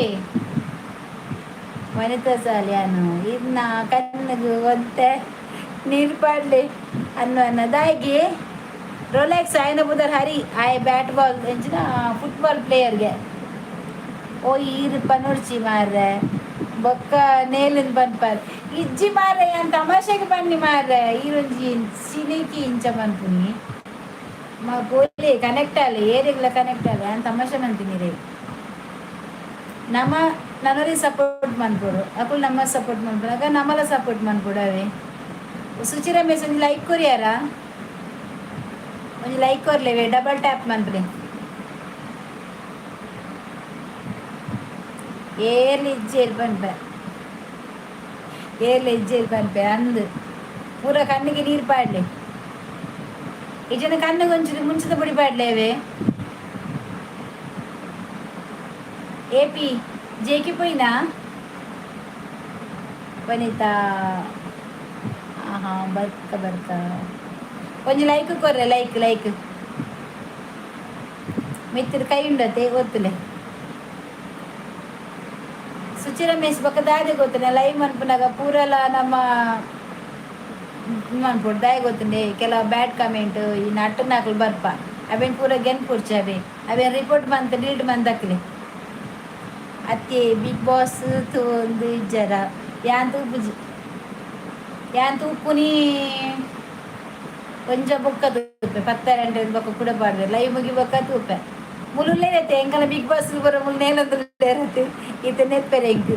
ವನಿತಾ ಸಾಲ್ಯಾನು, ಇನ್ನ ಕಣ್ಣಿಗೆ ಒಂತೆ ನೀರು ಪಾಡ್ಲಿ ಅನ್ನು ಅನ್ನದಾಗಿ. ರೋಲೆಕ್ಸ್ ಆಯ್ನ ಬುದರ್ ಹರಿ ಆಯ್, ಬ್ಯಾಟ್ ಬಾಲ್ ಎಂಚಿನ ಫುಟ್ಬಾಲ್ ಪ್ಲೇಯರ್ಗೆ. ಓ, ಈರು ಪನೊಡ್ಚಿ ಮಾರ್ರೆ, ಬೊಕ್ಕ ನೇಲಿನ ಪನ್ಪರ್ ಇಜ್ಜಿ ಮಾರ್ರೆ. ಅಂತ ತಮಾಷೆಗೆ ಬನ್ನಿ ಮಾರ್ರೆ. ಈರೊಂಜಿ ಸಿನಿಕಿ ಇಂಚ ಪನ್ಪುನಿ ಮ ಪೋಲಿ ಕನೆಕ್ಟ್ ಆಲೆ, ಏರಿಗ್ಲ ಕನೆಕ್ಟ್ ಆಲೆ. ಅಂತ ತಮಾಷೆ ಮಂತೀನಿ ರೇ. ನಮ್ಮ ನನರಿ ಸಪೋರ್ಟ್ ಮನ್ಪೊಡು, ಅಕುಲು ನಮ್ಮ ಸಪೋರ್ಟ್ ಮನ್ಪೊಡು, ಆಗ ನಮ್ಮಲ ಸಪೋರ್ಟ್ ಮನ್ಪೊಡು ಅವೇ. ಸುಚಿ ರಮೇಶ್, ಒಂಜಿ ಲೈಕ್ ಕೊರಿಯಾರ? ಒಂಜಿ ಲೈಕ್ ಕೊರ್ಲೇವೆ, ಡಬಲ್ ಟ್ಯಾಪ್ ಮನ್ಪುಲೆ. ಏರ್ಲಿ ಇಜ್ಜೇರ್ ಪನ್ಪೆ, ಏರ್ಲಿ ಇಜ್ಜೇರ್ ಪನ್ಪೆ ಅಂದ್. ಪೂರ ಕಣ್ಣಿಗೆ ನೀರು ಪಾಡ್ಲೆ. ಈ ಜನ ಕಣ್ಣಿಗೆ ಒಂಚೂರು ಮುಂಚದ ಪುಡಿ ಪಾಡ್ಲೇವೆ. ಏಪಿ ಜೇಕಿ ಪೋಯಿನಾ ವನಿತಾ? ಆಹಾ, ಬರ್ಕ ಬರ್ಕ. ಒಂಜಿ ಲೈಕ್ ಕೊರ್ರೆ, ಲೈಕ್ ಲೈಕ್. ಮಿತ್ತಿರ್ ಕೈ ಉಂಡತೆ ಗೊತ್ತುಲೆ. ಸುಚಿ ರಮೇಶ್, ಬೊಕ್ಕ ದಾದೆ ಗೊತ್ತುಂಡೆ, ಲೈವ್ ಮನ್ಪುನಾಗ ಪೂರಲ ನಮ್ಮ ಮನ್ಪೊಡು. ದಾಯ ಗೊತ್ತುಂಡೆ, ಕೆಲವು ಬ್ಯಾಡ್ ಕಮೆಂಟ್ ಈ ನಟ್ಟನಾಕಲು ಬರ್ಪ. ಅವೇನು ಪೂರ ಗೆನ್ ಪುಡ್ಚಿ ಅವೇ ಅವೇನು ರಿಪೋರ್ಟ್ ಮಂತ್ ಡಿಲೀಟ್ ಮಂದಕ್ಲೆ. ಅತ್ತೆ, ಬಿಗ್ ಬಾಸ್ ತೂವೊಂದು ಇಜ್ಜರ? ಯಾನ್ ತೂಪುಜಿ, ಯಾನ್ ತೂಪುನಿ ಒಂಜ ಬೊಕ್ಕ ತೂಪೆ. 10 ಗಂಟೆ ಬೊಕ್ಕ ಕೂಡ ಪಾಡ್ವೆ. ಲೈವ್ ಮುಗಿ ಬೊಕ್ಕ ತೂಪೆ. ಮುಲುಲ್ಲೇರತ್ತೆ ಎಂಕಲ ಬಿಗ್ ಬಾಸ್ ಬರ ಮುಲ್ ನೇಲೊಂದುಲ್ಲೇರತ್ತೆ. ಇತ್ತೆ ನೆಪ್ಪೆರೆ ಎಂಕ್.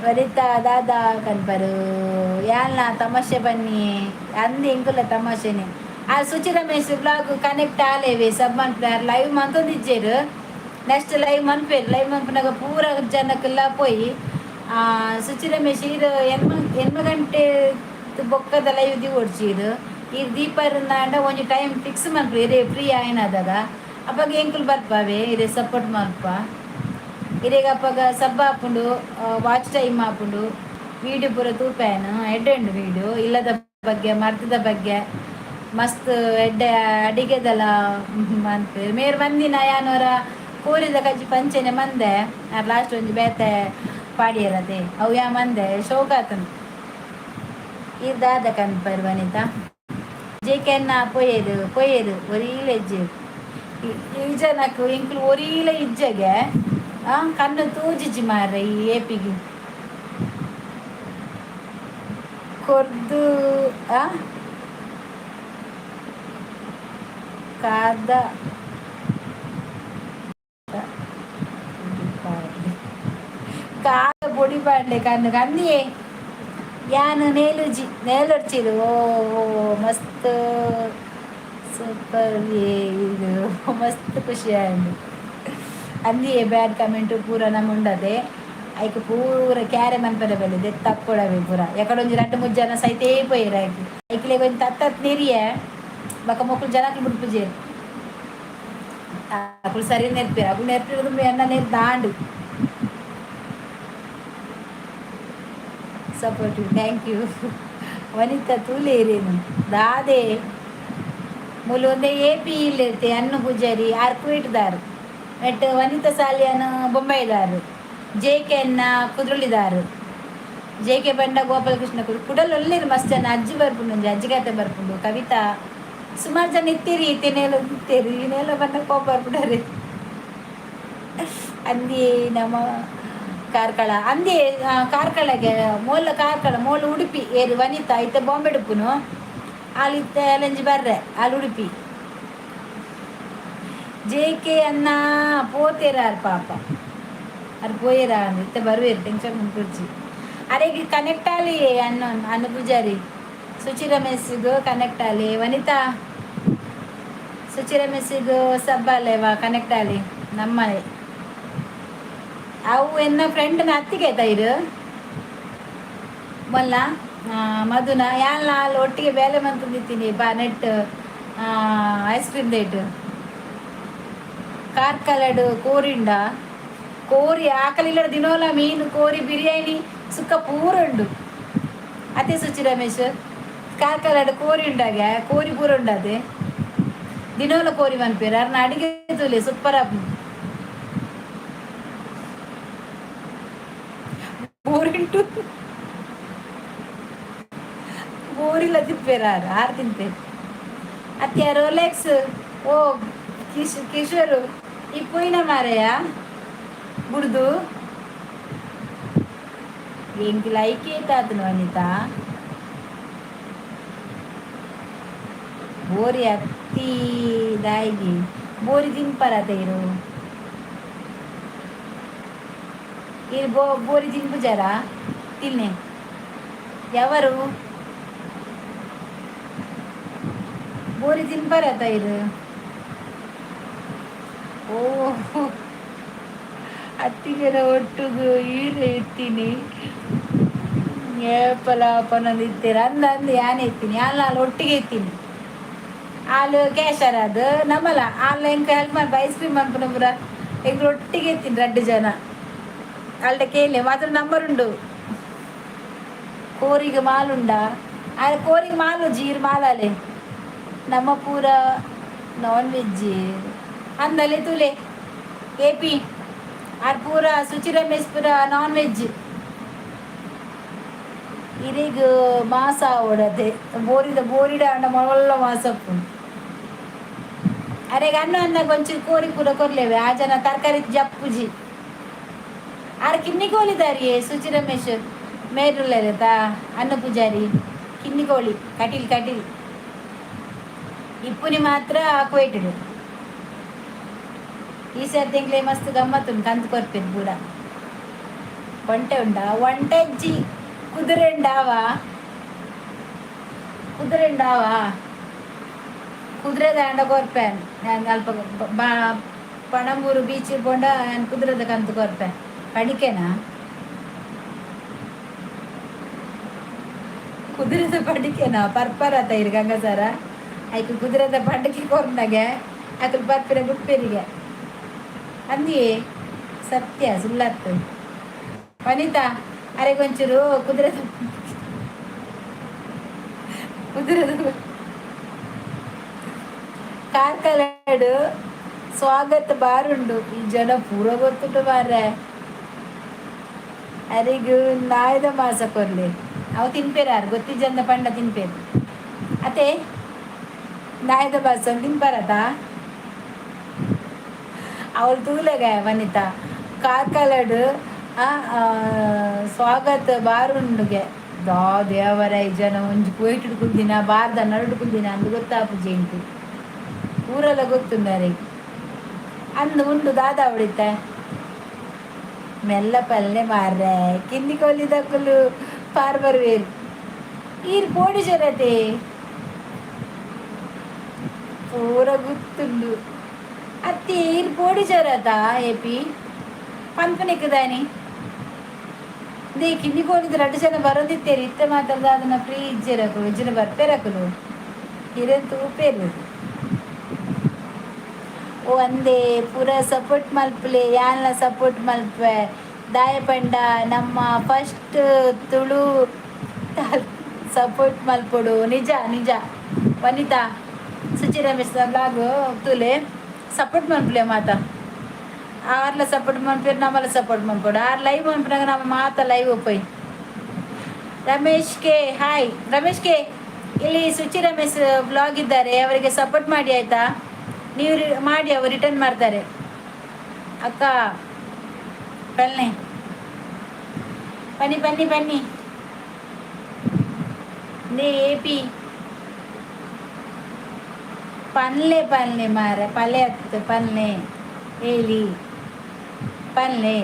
ವನಿತಾ ದಾದಾ ಕನ್ಪರು? ಯಾಲ್ನ ತಮಾಷೆ ಬನ್ನಿ ಅಂದ್. ಎಂಕುಲ ತಮಾಷೆನೆ. ಆ ಸುಚಿ ರಮೇಶ್ ಬ್ಲಾಗ್ ಕನೆಕ್ಟ್ ಆಲೇವೆ, ಸಬ್ ಮನ್ಪುನಾರ್ ಲೈವ್ ಮಂತೊಂದಿಜ್ಜೆರ್. ನೆಕ್ಸ್ಟ್ ಲೈವ್ ಮನ್ಪೇರು. ಲೈವ್ ಮನ್ಪುನಾಗ ಪೂರ ಜನಕ್ಕೆಲ್ಲ ಪೋಯಿ. ಸುಚಿ ರಮೇಶ್, ಈರ್ 8 ಗಂಟೆ ಬೊಕ್ಕದ ಲೈವ್ ದಿವೊಡ್ಚಿ. ಈರ್ ಈರ್ ದೀಪರ್ಂದಾಂಡ ಒಂಜಿ ಟೈಮ್ ಫಿಕ್ಸ್ ಮನ್ಪು. ಇರೇ ಫ್ರೀ ಆಯ್ನದಾಗ ಅಪಗ ಎಂಕುಲು ಬರ್ಪಾವೆ. ಇರೆ ಸಪೋರ್ಟ್ ಮಲ್ಪ. ಇರೆಗ್ ಅಪಗ ಸಬ್ ಆಪುಂಡು, ವಾಚ್ ಟೈಮ್ ಆಪುಂಡು. ವೀಡಿಯೋ ಪೂರ ತೂಪೇನು, ಎಡ್ಡೆ ಉಂಡು ವೀಡಿಯೋ. ಇಲ್ಲದ ಬಗ್ಗೆ, ಮರ್ತದ ಬಗ್ಗೆ ಮಸ್ತ್ ಎಡ್ಡೆ ಅಡಿಗೆದಲ ಮನ್ಪೇರ್. ಮೇರ್ ಮಂದಿನ ಯಾನೋರ ಕೋರಿದ ಕಜ್ಜಿ ಪಂಚೆನೆ ಮಂದೆ. ಲಾಸ್ಟ್ ಒಂಜಿ ಬೇತೆ ಪಾಡಿಯರತೆ, ಅವು ಯಾ ಮಂದೆ ಶೋಕಾತನು. ಈರ್ ದಾದ ಕನ್ಪರ್ ವನಿತಾ? ಜೇಕೆನ್ನ ಪೋಯೇರು ಪೋಯೇರು ಒರೀಲ ಇಜ್ಜೇರು. ಈ ಜನಕ್ ಎಂಕುಲು ಒರೀಲ ಇಜ್ಜಗೆ. ಆ ಕಣ್ಣು ತೂಜಿಜಿ ಮಾರ್ರೆ ಈ ಏಪಿಗೆ ಕೊರ್ದು. ಆ ಕಾದ ಕಾದ ಪೊಡಿ ಪಾಡ್ಲೆ ಕಣ್ಣು ಕಂದಿಯೇ. ಯಾನ್ ನೇಲುಜಿ, ನೇಲೊಡ್ಚಿರು. ಓ ಮಸ್ತ್ ಸೂಪರ್. ಇದು ಮಸ್ತ್ ಖುಷಿ ಆಂಡ್. ಅಂದಿಯೇ, ಬ್ಯಾಡ್ ಕಮೆಂಟ್ ಪೂರ ನಮ್ಮ ಉಂಡದೆ. ಐಕ್ ಪೂರ ಕ್ಯಾರೆ ಮನ್ಪರೆ ಬಲ್ಲಿ ದೆತ್ತಕ್ಕೊಡವೆ ಪೂರ. ಎಕಡೊಂಜಿ ರಡ್ಡ್ ಮೂಜಿ ಜನ ಸೈತೇ ಪೋಯೆರ್. ಐಕ್ ಐಕ್ಲೆಗ್ ಒಂಜಿ ತತ್ತತ್ ನೆರಿಯೆ ಬೊಕ ಮೊಕುಲು ಜನಕ್ಲು ಬುಡ್ಪುಜೆರ್. ಅಕುಲು ಸರಿ ನೆರ್ಪೆರ್. ಅಕುಲು ನೆರ್ಪಿನ ಎನ್ನ ನೆರ್ ದಾಂಡ್. Support, thank you Vanita. ತೂಲೇರೇನು ದಾದೆ ಮೂಲು ಒಂದೇ ಎ ಪಿ ಇಲ್ಲಿರ್ತೆ. ಅನ್ನು ಪೂಜಾರಿ ಆರ್ ಕುವೈಟ್ದಾರ್ ನೆಟ್, ವನಿತಾ ಸಾಲಿಯಾನ್ ಬೊಂಬೈದಾರು, ಜೆ ಕೆ ಅನ್ನ ಕುದ್ರೋಳಿದಾರು. ಜೆ ಕೆ ಬಂಡ ಗೋಪಾಲಕೃಷ್ಣ ಕುಡಲ್ ಒಲ್ಲೇರು ಮಸ್ತ್ ಜನ. ಅಜ್ಜಿ ಬರ್ಪುಂಡು, ಒಂಜಿ ಅಜ್ಜಿ ಕತೆ ಬರ್ಪುಂಡು. ಕವಿತಾ, ಸುಮಾರು ಜನ ಇತ್ತೀರಿ. ಇತ್ತೇನೆಲ್ಲ ಇತ್ತೀರಿ. ಇನ್ನೆಲ್ಲ ಬಂದ ಕೋಪ ಬರ್ಪುಂಡಾರೆ. ಅಂದಿ ನಮ್ಮ ಕಾರ್ಕಳ ಅಂದಿ. ಕಾರ್ಕಳಗೆ ಮೂಲ, ಕಾರ್ಕಳ ಮೂಲ ಉಡುಪಿ ಏರು ವನಿತಾ ಇತ್ತೆ ಬಾಂಬೆ ಉಪ್ಪುನು. ಆಲ್ ಇತ್ತೆ ಅಲ್ಲೊಂಜಿ ಬರ್ರೆ. ಆಲ್ ಉಡುಪಿ. ಜೆ ಕೆ ಅನ್ನ ಪೋತೇರಾರ್ ಪಾಪ. ಅದು ಪೋಯೇರಾ ಇತ್ತೆ ಬರುವೇರು, ಟೆನ್ಷನ್ ಮುನ್ಪುರ್ಚಿ. ಅರೆಗೆ ಕನೆಕ್ಟ್ ಆಲಿ ಅನ್ನು ಅನ್ನು ಪೂಜಾರಿ. ಸುಚಿ ರಮೇಶ್ಗೂ ಕನೆಕ್ಟ್ ಆಲಿ. ವನಿತಾ, ಸುಚಿ ರಮೇಶಿಗೂ ಸಬ್ಬಾಲೇವಾ ಕನೆಕ್ಟ್ ಆಲಿ. ನಮ್ಮನೆ ಅವು ಎನ್ನ ಫ್ರೆಂಡ್ನ ಅತ್ತಿಗೆ ಇರು ಮೊಲ್ಲ ಮಧುನ ಯಾನ್ ಅಲ್ಲಿ ಒಟ್ಟಿಗೆ ಬೇಲೆ ಮಂತಂದಿತ್ತೀನಿ ಬಾ ನೆಟ್ ಐಸ್ ಕ್ರೀಮ್ ದೇಟ್. ಕಾರ್ಕಲಡು ಕೋರಿಂಡ ಕೋರಿ ಆಕಲಿಲ್ಲ. ದಿನೋಲ ಮೀನು, ಕೋರಿ, ಬಿರಿಯಾನಿ, ಸುಕ್ಕ ಪೂರ ಉಂಡು. ಅದೇ ಸುಚಿ ರಮೇಶ್, ಕಾರ್ಕಲಡು ಕೋರಿ ಉಂಡಾಗ ಕೋರಿ ಪೂರ ಉಂಡದೆ. ದಿನೋಲ ಕೋರಿ ಮನ್ಪೇರು. ಅರ್ನ ಅಡಿಗೆ ತೂಲೆ, ಸೂಪರ್ ಆಪು. ಬೋರಿಂಟು ಬೋರಿಲ್ಲ ತಿಪ್ಪೇರ ಆರು ತಿಂತೇನೆ. ಅತ್ಯ ರೋಲೆಕ್ಸ್. ಓ ಕಿಶೋರು, ಈ ಪೋಯಿನ ಮಾರಯ್ಯ ಬುಡ್ದು. ಎಂಕ್ ಲೈಕ್ ಏತಾತನು ವನಿತಾ. ಬೋರಿ ಅತ್ತಿ ದಾಯಿಗಿ ಬೋರಿ ತಿನ್ಪರತ ಇರು. ಇರು ಬೋರಿ ತಿನ್ಪುಜಾರ ತಿನ್ನೆ ಎವರು ಬೋರಿ ತಿನ್ಪರತ ಇರು. ಓ ಅತ್ತಿಗೆರ ಒಟ್ಟುಗು ಈರೆ ಇತ್ತೀನಿ. ಏಪಲ ಪನೊಂದಿತ್ತೀರ ಅಂದ ಅಂದು ಯಾನೆ ಇತ್ತೀನಿ ಅಲ್ಲ ಅಲ್ಲಿ ಒಟ್ಟಿಗೆ ಇತ್ತೀನಿ. ಹಾಲು ಕ್ಯಾಶರ್ ಅದು ನಮ್ಮಲ್ಲ ಹಾಲು ಎಂಕ ಹೆಲ್ಪ್ ಮಾಡ್ಪ. ಐಸ್ ಕ್ರೀಮ್ ಮನ್ಪುನ ಪೂರ ಎಂಕ್ ಒಟ್ಟಿಗೆ ಇತ್ತೀನಿ. ರಡ್ಡು ಜನ ಅಲ್ಡ ಕೇಳಿ ಮಾತ್ರ ನಂಬರ್ ಉಂಡು. ಕೋರಿಗೆ ಮಾಲುಂಡ? ಆ ಕೋರಿಗೆ ಮಾಲು ಜೀರ್ ಮಾಲಾಲೆ. ನಮ್ಮ ಪೂರ ನಾನ್ ವೆಜ್ ಅಂದಲೆ ತುಲೆ ಎ ಪಿ ಆರ್ ಪೂರ. ಸುಚಿ ರಮೇಶ್ ಪೂರ ನಾನ್ ವೆಜ್. ಇರೆಗ್ ಮಾಸ ಆವಡತೆ ಬೋರಿದ ಬೋರಿಡ ಅಂಡ ಮಲ್ಲ ಮಾಸಪ್ಪು. ಅರೆಗ್ ಅನ್ನ ಅನ್ನ ಒಂಚೂರು ಕೋರಿ ಪೂರ ಕೊರ್ಲೇವೆ. ಆ ಜನ ತರಕಾರಿ ಜಪ್ಪುಜಿ. ಆರ್ ಕಿನ್ನಿ ಕೋಲಿದಾರಿಯೇ ಸುಚಿ ರಮೇಶ್ ಮೇರುಲ್ಲೇತಾ. ಅನ್ನ ಪೂಜಾರಿ ಕಿನ್ನಿ ಕೋಳಿ ಕಟೀಲ್ ಕಟೀಲ್ ಇಪ್ಪುನಿ ಮಾತ್ರ ಕುವೈಟುಡು. ಈ ಸರ್ತಿ ಎಂಕ್ಲೆ ಮಸ್ತ್ ಗಮ್ಮತ್ತುಂಡು. ಕಂತು ಕೊರ್ಪೆರ್ ಪೂರ. ಒಂಟೆ ಉಂಡಾ? ಒಂಟೆ ಇಜ್ಜಿ, ಕುದುರೆ ಉಂಡಾವಾ? ಕುದುರೆ ಉಂಡಾವಾ? ಕುದುರೆ ದಾಂಡ ಕೊರ್ಪೆ ನಾನು. ಅಲ್ಪ ಪಣಂಬೂರು ಬೀಚ್ ಪೋಂಡ ನಾನು ಕುದುರೆದ ಕಂತು ಕೊರ್ಪೆ. ಪಡಿಕೆನಾ? ಕುದುರೆದ ಪಡಿಕೆನಾ? ಪರ್ಪರ ತೈರು ಗಂಗಸರ ಐಕ್ ಕುದುರೆದ ಪಡಿಕೆ ಕೊರ್ನಾಗೆ ಅಕುಲು ಪರ್ಪಿನ ಬುಡ್ಪೆರಿಗೆ ಅಂದಿಯೇ. ಸತ್ಯ ಸುಳ್ಳತ್ತು ವನಿತಾ. ಅರೆಗೊಂಚೂರು ಕುದುರೆ ಕುದುರೆದ ಕಾರ್ಕಳಡ್ ಸ್ವಾಗತ ಬಾರುಂಡು. ಈ ಜನ ಪೂರ ಗೊತ್ತುಂಟು ಮಾರ್ರೆ. ಅರೆಗ್ ನಾಯ್ದ ಮಾಸ ಕೊರ್ಲೆ. ಅವು ತಿನ್ಪೇರಾರು ಗೊತ್ತಿಜ್ಜಂದ ಪಂಡ ತಿನ್ಪೇರು ಅತೆ. ನಾಯ್ದ ಮಾಸ ತಿನ್ಪರತ ಅವಳು ತೂಲೆಗ. ವನಿತಾ, ಕಾರ್ಕಳಡ್ ಸ್ವಾಗತ ಬಾರುಂಡುಗೆ. ದಾ ದೇವರ, ಈ ಜನ ಒಂಜಿ ಕುವೈಟ್ ಕುಲ್ದಿನ ಬಾರ್ದ ನಡುಟು ಕುಲ್ದಿನ ಅಂದು ಗೊತ್ತಾಪುಜಿ ಎಂಕ್. ಊರೆಲ್ಲ ಗೊತ್ತುಂಡಾರೆ ಅಂದು ಉಂಡು. ದಾದಾ ಅವಡಿತ್ತ ಮೆಲ್ಲ ಪಲ್ಲೆ ಮಾರ್ರೆ. ಕಿನ್ನಿ ಕೊಲ್ಲಿದಕ್ಕಲು ಪಾರ್ ಬರ್ವೇರು. ಈರ್ ಪೋಡಿ ಜರತೆ ಪೂರ ಗುತ್ತುಂಡು. ಅತ್ತಿ ಈರ್ ಪೋಡಿ ಜರತ ಏಪಿ ಪನ್ಪನಿಕ್ಕದಾನಿ they. ಕಿನ್ನಿ ಕೋಲಿದ ರಡ್ಡು ಜನ ಬರೋದಿತ್ತೇರಿ. ಇತ್ತೆ ಮಾತ್ರ ಅದನ್ನ ಫ್ರೀ ಇಜ್ಜೆರಕುಲು ಇಜ್ಜಿನ ಬರ್ಪೇರಕುಲು ಹಿರೇನ್ ತೂಪೇರು. ಓ ಅಂದೆ ಪೂರ ಸಪೋರ್ಟ್ ಮಲ್ಪಲೆ. ಯಾನ್ಲ ಸಪೋರ್ಟ್ ಮಲ್ಪೆ. ದಾಯ ಪಂಡ ನಮ್ಮ ಫಸ್ಟ್ ತುಳು ಸಪೋರ್ಟ್ ಮಲ್ಪೊಡು. ನಿಜ ನಿಜ ವನಿತಾ. ಸುಚಿ ರಮೇಶ್ ಬ್ಲಾಗ್ ತೂಲೆ, ಸಪೋರ್ಟ್ ಮಲ್ಪಲೆ ಮಾತ. ಆರ್ಲ ಸಪೋರ್ಟ್ ಮನ್ಪೇರು, ನಮ್ಮಲ ಸಪೋರ್ಟ್ ಮನ್ಪೊಡು. ಆರ್ ಲೈವ್ ಮನ್ಪುನಾಗ ನಮ್ಮ ಮಾತ ಲೈವ್ ಪೋಯಿ. Ramesh K hi. Ramesh K, ಇಲ್ಲಿ ಸುಚಿ ರಮೇಶ್ ಬ್ಲಾಗ್ ಇದ್ದಾರೆ, ಅವರಿಗೆ ಸಪೋರ್ಟ್ ಮಾಡಿ ಆಯ್ತಾ? ನೀವು ಮಾಡಿ, ಅವರು ರಿಟರ್ನ್ ಮಾಡ್ತಾರೆ. ಅಕ್ಕ ಬನ್ನಿ ಬನ್ನಿ ಬನ್ನಿ ಬನ್ನಿ. ನೇ ಎ ಪಿ ಪನ್ಲೆ ಪನ್ಲೆ ಮಾರೆ. ಪಲ್ಲೆ ಹತ್ತು ಪನ್ಲೆ ಹೇಳಿ ಪನ್ಲೆ.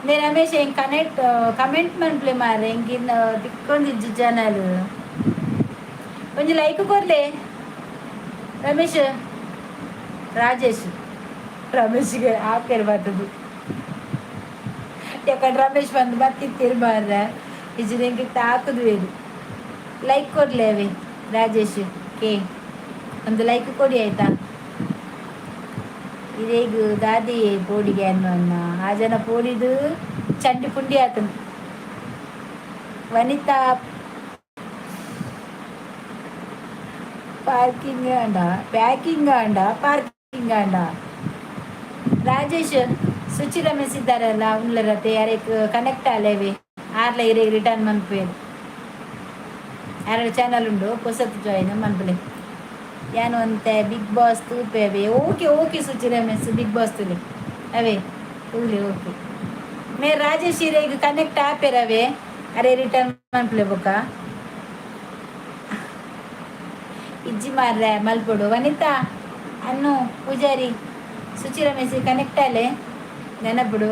ನೇ ರಮೇಶ್, ಹೆಂಗೆ ಕನೆಕ್ಟ್ ಕಮೆಂಟ್ ಮನ್ಪ್ಲೆ ಮಾರ್ರೆ. ಎಂಕಿನ್ನ ತಿಕ್ಕೊಂದಿಜ್ಜಿ ಚಾನಲ್. ಒಂಜಿ ಲೈಕ್ ಕೊರ್ಲೆ ರಮೇಶ್. ರಾಜೇಶ್, ರಮೇಶ್ಗೆ ಆಪೇರು ಬರ್ತದೆ. ಯಾಕಂದ್ರೆ ರಮೇಶ್ ಬಂದು ಬತ್ತಿತ್ತೀರು ಮಾರ್ರೆ. ಇಜ್ಜಿ ಎಂಕ್ ತಾಕುದು ವೇರು. ಲೈಕ್ ಕೊರ್ಲೆ ಅವೆ. ರಾಜೇಶ್ ಕೆ, ಒಂದು ಲೈಕ್ ಕೊಡಿ, ಆಯ್ತಾ? ಇದೇಗ ದಾದಿ ಪೋಡಿಗೆ ಅನ್ನ ಆ ಜನ ಪೋಡಿದು ಚಂಡಿ ಪುಂಡಿ ಆತನು. ವನಿತಾ ಪಾರ್ಕಿಂಗ್ ಅಂಡ, ಪ್ಯಾಕಿಂಗ್ ಅಂಡ, ಪಾರ್ಕಿಂಗ್ ಅಂಡ. ರಾಜೇಶ್, ಸುಚಿ ರಮೇಶ್ ಇದ್ದಾರಲ್ಲ, ಉಳ್ಳರತೆ ಯಾರೇಕ್ ಕನೆಕ್ಟ್ ಆಲೇವಿ. ಆರ್ಲ ಇರೇಗ್ ರಿಟರ್ನ್ ಮನ್ಪೇರು. ಯಾರ ಚಾನಲ್ ಉಂಡು, ಪೊಸತ್ ಜಾಯಿನ್ ಮನ್ಪುಲೆ. ಯಾನ್ ಒಂತೆ ಬಿಗ್ ಬಾಸ್ ತೂಪೇವೆ. Okay okay Suchi Ramesh, big boss ತುಲೆ ಅವೇ ತೂಲೆ. ಓಕೆ ಮೇ ರಾಜೇಶ್, ಇರೇಗ್ ಕನೆಕ್ಟ್ ಆಪೇರವೇ. ಅರೆ ರಿಟರ್ನ್ ಮನ್ಪುಲೆ. ಬೊಕ್ಕ ಇಜ್ಜಿ ಮಾರ್ರೆ, ಮಲ್ಪೊಡು. ವನಿತಾ ಅನ್ನು ಪೂಜಾರಿ, ಸುಚಿ ರಮೇಶ್ ಕನೆಕ್ಟ್ ಆಲೆ. ನೆನಪುಡು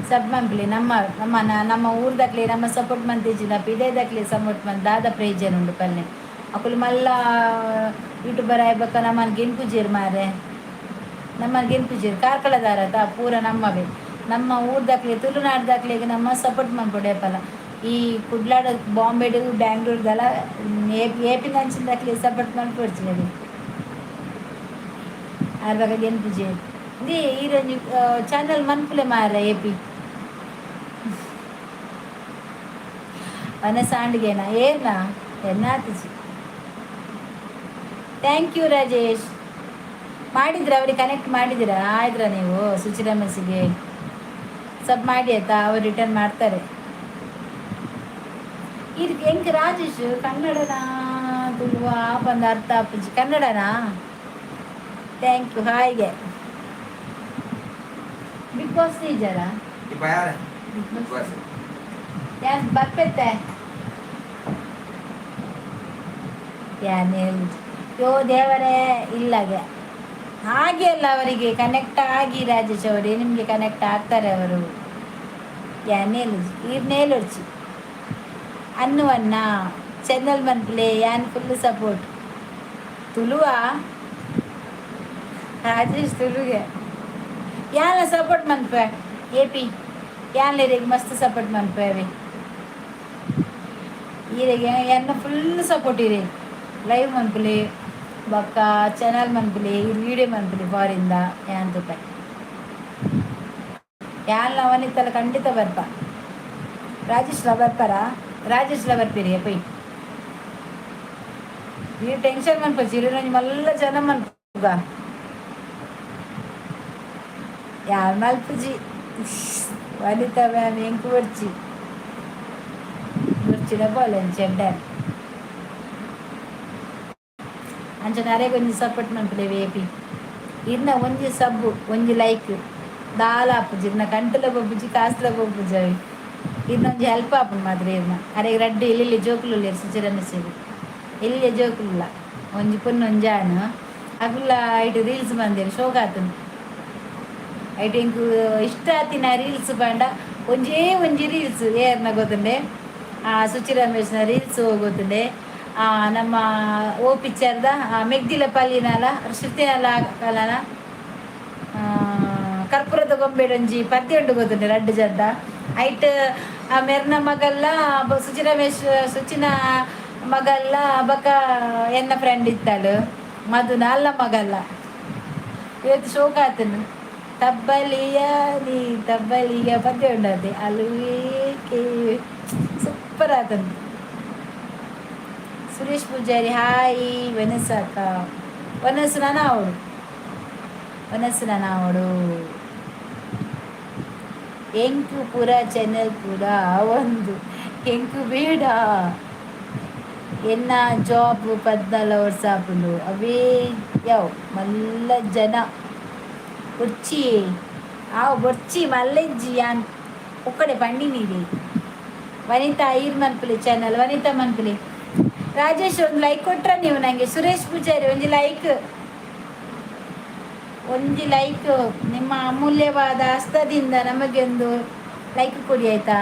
ಸಬ್ ಮನ್ಪುಲೆ. ನಮ್ಮ ನಮ್ಮ ನಮ್ಮ ಊರ್ದಕ್ಲೆ ನಮ್ಮ ಸಪೋರ್ಟ್ ಮಂತಿಜ್ಜಿಂದ ಪಿದಯ್ದಕ್ಲೆ ಸಪೋರ್ಟ್ ಮಂತ್ ದಾದ ಪ್ರಯೋಜನ ಉಂಡು ಪಲ್ಲೆ? ಅಕುಲು ಮಲ್ಲ ಯೂಟ್ಯೂಬರ್ ಆಯ್ಬೊಕ್ಕ ನಮ್ಮನ್ ಗೆನ್ಪುಜೆರ್ ಮಾರ್ರೆ, ನಮ್ಮನ್ ಗೆನ್ಪುಜೆರ್. ಕಾರ್ಕಳದಾರತ ಪೂರ ನಮ್ಮವೇ. ನಮ್ಮ ಊರ್ದಕ್ಲೆ, ತುಳುನಾಡ್ದಕ್ಲೆಗ್ ನಮ್ಮ ಸಪೋರ್ಟ್ ಮನ್ಪೊಡು ಏಪಲ. ಈ ಕುಡ್ಲಾಡ್, ಬಾಂಬೆಡ್, ಬ್ಯಾಂಗ್ಳೂರ್ದಲ ಏಪಿನಂಚಿನದಕ್ಲೆ ಸಪೋರ್ಟ್ ಮನ್ಪೊಡ್ಚಿ. ಆರ್ ಬೊಕ ಗೆನ್ಪುಜೆರ್. ಇಂದೇ ಈರೊಂಜಿ ಚಾನಲ್ ಮನ್ಪುಲೆ ಮಾರ್ರೆ. ಏಪಿ ವನಸಾಂಡ್ಗೆನಾ ಏರ್ನಾ ಎನ್ನಾತಿಜಿ. Thank you Rajesh. ಮಾಡಿದ್ರ ಅವ್ರಿಗೆ ಕನೆಕ್ಟ್ ಮಾಡಿದ್ದೀರಾ? ಆಯ್ದ್ರ ನೀವು ಸುಚಿರಮಸಿಗೆ ಸಬ್ ಮಾಡಿ, ಆಯ್ತಾ? ಅವ್ರು ರಿಟರ್ನ್ ಮಾಡ್ತಾರೆ. ಇದಕ್ಕೆ ಹೆಂಗ್ ರಾಜೇಶ್, ಕನ್ನಡನಾ ತುಳುವ ಬಂದ ಅರ್ಥ ಆಪುಜಿ. ಕನ್ನಡನಾ? Thank you. ಹಾಯ್ಗೆ ಬಿಗ್ ಬಾಸ್ ಇದ್ದಾರಾ? ಇಪ್ಪ ಯಾರು? Big big boss boss. ಯಾನ್ ಬರ್ಪೆತ್ತೆ. ಯಾನ್ ಯೋ ದೇವರೇ, ಇಲ್ಲಾಗೆ ಹಾಗೆ ಅಲ್ಲ. ಅವರಿಗೆ ಕನೆಕ್ಟ್ ಆಗಿ ರಾಜೇಶ್ ಅವರೇ, ನಿಮಗೆ ಕನೆಕ್ಟ್ ಆಗ್ತಾರೆ ಅವರು. ಯಾನೇಲು ಈರ್ನೇಲೊಡ್ಚಿ ಅನ್ನುವನ್ನ ಚಾನಲ್ ಮನ್ಪುಲೆ. ಯಾನ್ ಫುಲ್ ಸಪೋರ್ಟ್. ತುಳುವ ರಾಜೇಶ್, ತುಳುಗೆ ಯಾನ್ಲ ಸಪೋರ್ಟ್ ಮನ್ಪೆ. ಎ ಪಿ ಯಾನ್ಲ ಇರೆಗ್ ಮಸ್ತ್ ಸಪೋರ್ಟ್ ಮನ್ಪೆ ಅವೆ. ಈರೆಗೆ ಎನ್ನ ಫುಲ್ ಸಪೋರ್ಟ್. ಇರೆಗ್ ಲೈವ್ ಮನ್ಪುಲೆ, ಬೊಕ್ಕ ಚಾನಲ್ ಮನ್ಪುಲೆ, ಇರ್ ವೀಡಿಯೋ ಮನ್ಪುಲೆ. ಫಾರಿಂದ ಯಾನ್ ತೂಪೆ. ಯಾನ್ಲ ವನಿತಲ ಖಂಡಿತ ಬರ್ಪ. ರಾಜೇಶ್ಲ ಬರ್ಪಾರಾ? ರಾಜೇಶ್ಲ ಬರ್ಪೇರಿ ಪೊಯ್. ಈ ಟೆನ್ಷನ್ ಮನ್ಪೊಚ್ಚಿ. ಇರೆನೊಂಜಿ ಮಲ್ಲ ಜನ ಮನ್ಪುಗ. ಯಾರ್ ಮಲ್ಪುಜಿ ವನಿತಾ ಮ್ಯಾಮ್. ಎಂಕ್ ಬೊಡ್ಚಿ, ಬೊಡ್ಚಿಡ ಬೋಲೆ ಚೆಡ್ಡೆ. ಅಂಚನೆ ಅರೆಗ್ ಒಂಜಿ ಸಪೋರ್ಟ್ ಮನ್ಪುಲೆ. ವೇಪಿ ಇರ್ನ ಒಂಜಿ ಸಬ್ಬು, ಒಂಜಿ ಲೈಕ್ ದಾಲ ಆಪುಜಿ. ಇರ್ನ ಕಂಟುಲ ಪೋಪುಜಿ, ಕಾಸ್ಲ ಪೋಪುಜಿ ಅವಿ. ಇರ್ನ ಒಂಜಿ ಹೆಲ್ಪ್ ಆಪುಂಡು ಮಾತ್ರ ಇರ್ನ. ಅರೆಗ್ ರಡ್ಡ್ ಎಲ್ಯ ಜೋಕುಲು ಉಲ್ಲೆರ್. ಸುಚಿ ರಮೇಶೆರ್ ಎಲ್ಯ ಜೋಕುಲುಲ್ಲ, ಒಂಜಿ ಪೊಣ್ಣು ಒಂಜಿ ಆಣ್. ಅಕುಲ್ಲ ಐಟ್ ರೀಲ್ಸ್ ಮಂದೆರ್, ಶೋಕ್ ಆತುಂಡು. ಐಟ್ ಎಂಕ್ ಇಷ್ಟ ಆತಿನ ರೀಲ್ಸ್ ಪಂಡ ಒಂಜೇ ಒಂಜಿ ರೀಲ್ಸ್ ಏರ್ನ ಗೊತ್ತುಂಡೆ? ಆ ಸುಚಿ ರಮೇಶ್ನ ರೀಲ್ಸ್ ಗೊತ್ತುಂಡೆ. ನಮ್ಮ ಓ ಪಿಕ್ಚರ್ದ ಮೆಗ್ದಿಲ ಪಲ್ಲಿನಲ ಶ್ರುತಿನಲ ಕಲನ ಕರ್ಪೂರದ ಗೊಂಬೆಡೊಂಜಿ ಪದ್ಯ ಉಂಡು, ಗೊತ್ತುಂಡೆ? ರಡ್ಡ್ ಜದ್ದ ಐಟ್ ಆ ಮೆರ್ನ ಮಗಲ್ಲ ಸುಚಿ ರಮೇಶ್, ಸುಚಿನ ಮಗಲ್ಲ. ಬೊಕ ಎನ್ನ ಫ್ರೆಂಡ್ ಇತ್ತಾಳು ಮಧುನ ಅಲ್ಲ ಮಗಲ್ಲ. ಇವತ್ತು ಶೋಕ ಆತನು. ತಬ್ಬಲಿಯ ನೀ ತಬ್ಬಲಿಯ ಪದ್ಯ ಉಂಡತೆ ಅಲುವೇಕೆ, ಸೂಪರ್ ಆತನು. ಸುರೇಶ್ ಪೂಜಾರಿ ಹಾಯ್. ವನಸಾಕ ವನಸು ನಾನ ಅವಳು, ವನಸು ನಾನ ಅವಳು. ಎಂಕು ಪೂರ ಚಾನೆಲ್ ಪೂರ ಒಂದು ಎಂಕು ಬೇಡ. ಎನ್ನ ಜಾಬ್ 14 ವರ್ಷ ಆಪುಂಡು. ಅವೇ ಯಾವ್ ಮಲ್ಲ ಜನ ಬೊಡ್ಚಿ. ಆವು ಬೊಡ್ಚಿ, ಮಲ್ಲೆಜ್ಜಿ. ಯಾನ್ ಒಕ್ಕಡೆ ಪಂಡಿನೀರಿ. ವನಿತಾ ಈರ್ ಮನ್ಪುಲೆ ಚಾನಲ್. ವನಿತಾ ಮನ್ಪುಲೆ. ರಾಜೇಶ್, ಒಂದು ಲೈಕ್ ಕೊಟ್ರ ನೀವು ನನಗೆ? ಸುರೇಶ್ ಪೂಜಾರಿ, ಒಂಜಿ ಲೈಕ್. ಒಂಜಿ ಲೈಕ್, ನಿಮ್ಮ ಅಮೂಲ್ಯವಾದ ಹಸ್ತದಿಂದ ನಮಗೆ ಒಂದು ಲೈಕ್ ಕೊಡಿ, ಆಯ್ತಾ?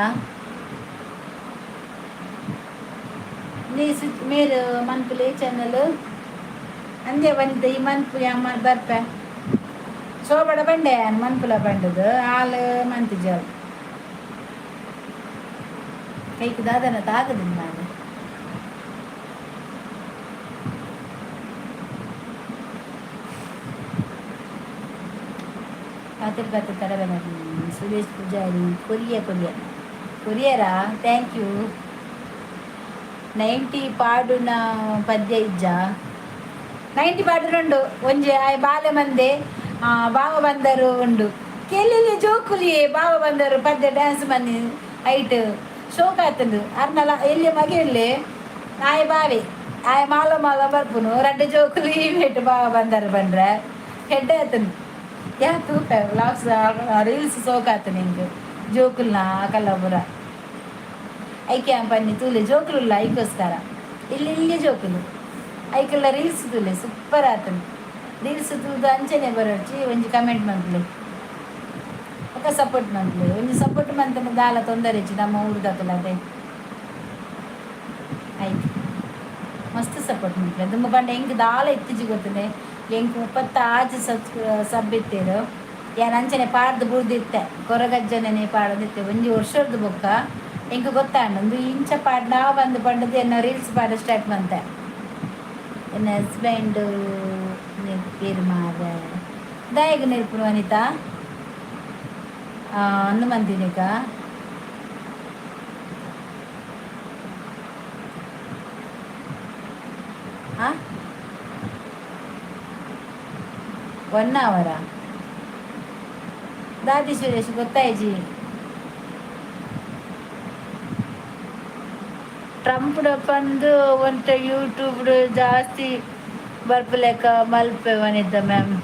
ಪ್ಲೀಸ್ ಮೇರು ಮನ್ಪುಲೆ ಚಾನಲ್ ಅಂದೆ ಬಂದ ಈ ಮನ್ಪು ಅಮ್ಮ ಬರ್ಪೆ ಸೋಬಡ ಬಂಡೆ ಮನ್ಪುಲ ಬಂಡದು ಹಾಲು ಮಂತಿಜಲ್ ಕೈಕ್ ದಾದನ ತಾಗದಿಲ್ಲ ನಾನು. ಪಾತ್ರೆ ಪಾತ್ರೆ ತಡಬೇಡ. ಸುರೇಶ್ ಪೂಜಾರಿ ಕೊರಿಯ ಕೊರಿಯ ಕೊರಿಯರಾ? Thank you. 90 ಪಾಡುನ ಪದ್ಯ ಇಜ್ಜ? 90 ಪಾಡುನುಂಡು. ಒಂಜಿ ಆಯ್ ಬಾಲೆ ಮಂದೆ ಬಾವ ಬಂದರು ಉಂಡು ಕೆಲ್ಲಿ ಜೋಕುಲಿಯೇ. ಬಾವ ಬಂದರು ಪದ್ಯ ಡ್ಯಾನ್ಸ್ ಮಂದಿ ಐಟ್ ಶೋಕ್ ಆತುಂಡು. ಅರ್ನಲ ಎಲ್ಲಿ ಮಗೆ ಆಯ್ ಬಾವೆ ಆಯ್ ಮಾಲ ಮಾಲ ಬರ್ಪುನು. ರಡ್ಡು ಜೋಕುಲಿ ಇವೇಟ್ ಬಾವ ಬಂದರು ಬಂಡ್ರೆ ಹೆಡ್ಡೆ ಆತುಂಡು. ಯಾ ತೂಪ ವ್ಲಾಗ್ಸ್ ರೀಲ್ಸ್ ಸೋಕ್ ಆತುಂಡು ಇಂಕ್ ಜೋಕುಲ್ನ ಕಲ್ಲಪುರ ಐಕೆ ಪನ್ನಿ ತೂಲೆ. ಜೋಕುಲುಲ್ಲ ಐಕೋಸ್ಕರ ಇಲ್ಲಿ ಇಲ್ಲಿ ಜೋಕುಲು ಐಕೆಲ್ಲ ರೀಲ್ಸ್ ತೂಲೆ, ಸೂಪರ್ ಆತುಂಡು. ರೀಲ್ಸ್ ತೂದು ಅಂಚನೆ ಬರೋಡ್ಚಿ. ಒಂಜಿ ಕಮೆಂಟ್ ಮನ್ಪುಲೆ, ఒక ಸಪೋರ್ಟ್ ಮನ್ಪುಲೆ. ಒಂಜಿ ಸಪೋರ್ಟ್ ಮಂತನ ದಾಲ ತೊಂದರೆ ಇಜ್ಜಿ ನಮ್ಮ ಊರುದಕುಲು. ಅದೇ ಆಯ್ತು, ಮಸ್ತ್ ಸಪೋರ್ಟ್ ಮನ್ಪುಲೆ. ದುಂಬು ಪಂಡ ಎಂಕ್ ದಾಲ ಇತ್ತಿಜಿ ಗೊತ್ತುಂಡೆ. ಎಂಕ್ 36 ಸಬ್ ಸಬ್ ಇತ್ತೇರು. ಯಾನ್ ಅಂಚನೆ ಪಾಡ್ದು ಬುಡ್ದಿತ್ತೆ, ಕೊರಗಜ್ಜನೇ ಪಾಡೊಂದಿತ್ತೆ. ಒಂಜಿ ವರ್ಷರ್ದು ಬೊಕ್ಕ ಎಂಕ್ ಗೊತ್ತಾಂಡ್ ಒಂದು ಇಂಚ ಪಾಡ್ನಾ ಬಂದು ಪಂಡದು ಎನ್ನ ರೀಲ್ಸ್ ಪಾಡ ಸ್ಟಾರ್ಟ್ ಮಂತೆ. ಎನ್ನ ಹಸ್ಬೆಂಡ್ ಪೇರು ಮಾರ ದಾಯಗ ನೆರ್ಪುನು ಅನಿತಾ ಅಂದು ಮಂತಿನಿಕ. ಆ ಒನ್ ಅವರಾ? ದಾದಿ ಸುರೇಶ್ ಗೊತ್ತಾಯ್ಜಿ. ಟ್ರಂಪ್ ಪಂದು ಒಂತೆ ಯೂಟ್ಯೂಬ್ ಜಾಸ್ತಿ ಬರ್ಪುಲೆಕ ಮಲ್ಪೆ ವನಿತ ಮ್ಯಾಮ್.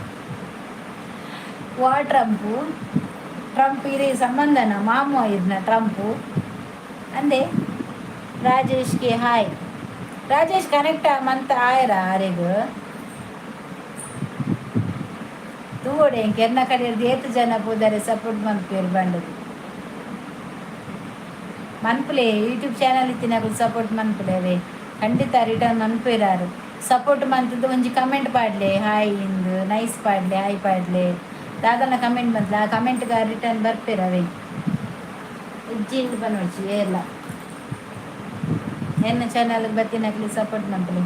ವಾ ಟ್ರಂಪು? ಟ್ರಂಪ್ ಇರೇ ಸಂಬಂಧನ ಮಾಮು ಇರ್ನ ಟ್ರಂಪು ಅಂದೆ. ರಾಜೇಶ್ಗೆ ಹಾಯ್. ರಾಜೇಶ್ ಕನೆಕ್ಟ್ ಮಂತ ಆಯರ ಆರೆಗ್ ತೂವೊಡೆ. ಎಂಕ್ ಎನ್ನ ಕಡೆರ್ದ್ ಏತ್ ಜನ ಪೂದಾರೆ ಸಪೋರ್ಟ್ ಮನ್ಪುವೆರ್ ಬಂಡದು. ಮನ್ಪುಲೆ, ಯೂಟ್ಯೂಬ್ ಚಾನಲ್ ಇತ್ತಿನಕುಲು ಸಪೋರ್ಟ್ ಮನ್ಪುಲೆ. ಅವೇ ಖಂಡಿತ ರಿಟರ್ನ್ ಮನ್ಪುವೆರಾರು. ಸಪೋರ್ಟ್ ಮಂತದ್ದು ಒಂಜಿ ಕಮೆಂಟ್ ಪಾಡ್ಲೆ, ಹಾಯ್ ಇಂದು ನೈಸ್ ಪಾಡ್ಲೆ, ಹಾಯ್ ಪಾಡ್ಲೆ, ದಾದನ ಕಮೆಂಟ್ ಮಂತ್ಲೆ. ಆ ಕಮೆಂಟ್ಗೆ ರಿಟರ್ನ್ ಬರ್ಪೇರು ಅವೇ. ಇಜ್ಜಿಂಡ್ ಪನೊಡ್ಚಿ ಏರ್ಲ ಎನ್ನ ಚಾನಲ್ ಬತ್ತಿನಕ್ಲೆ ಸಪೋರ್ಟ್ ಮನ್ಪುಲೆ.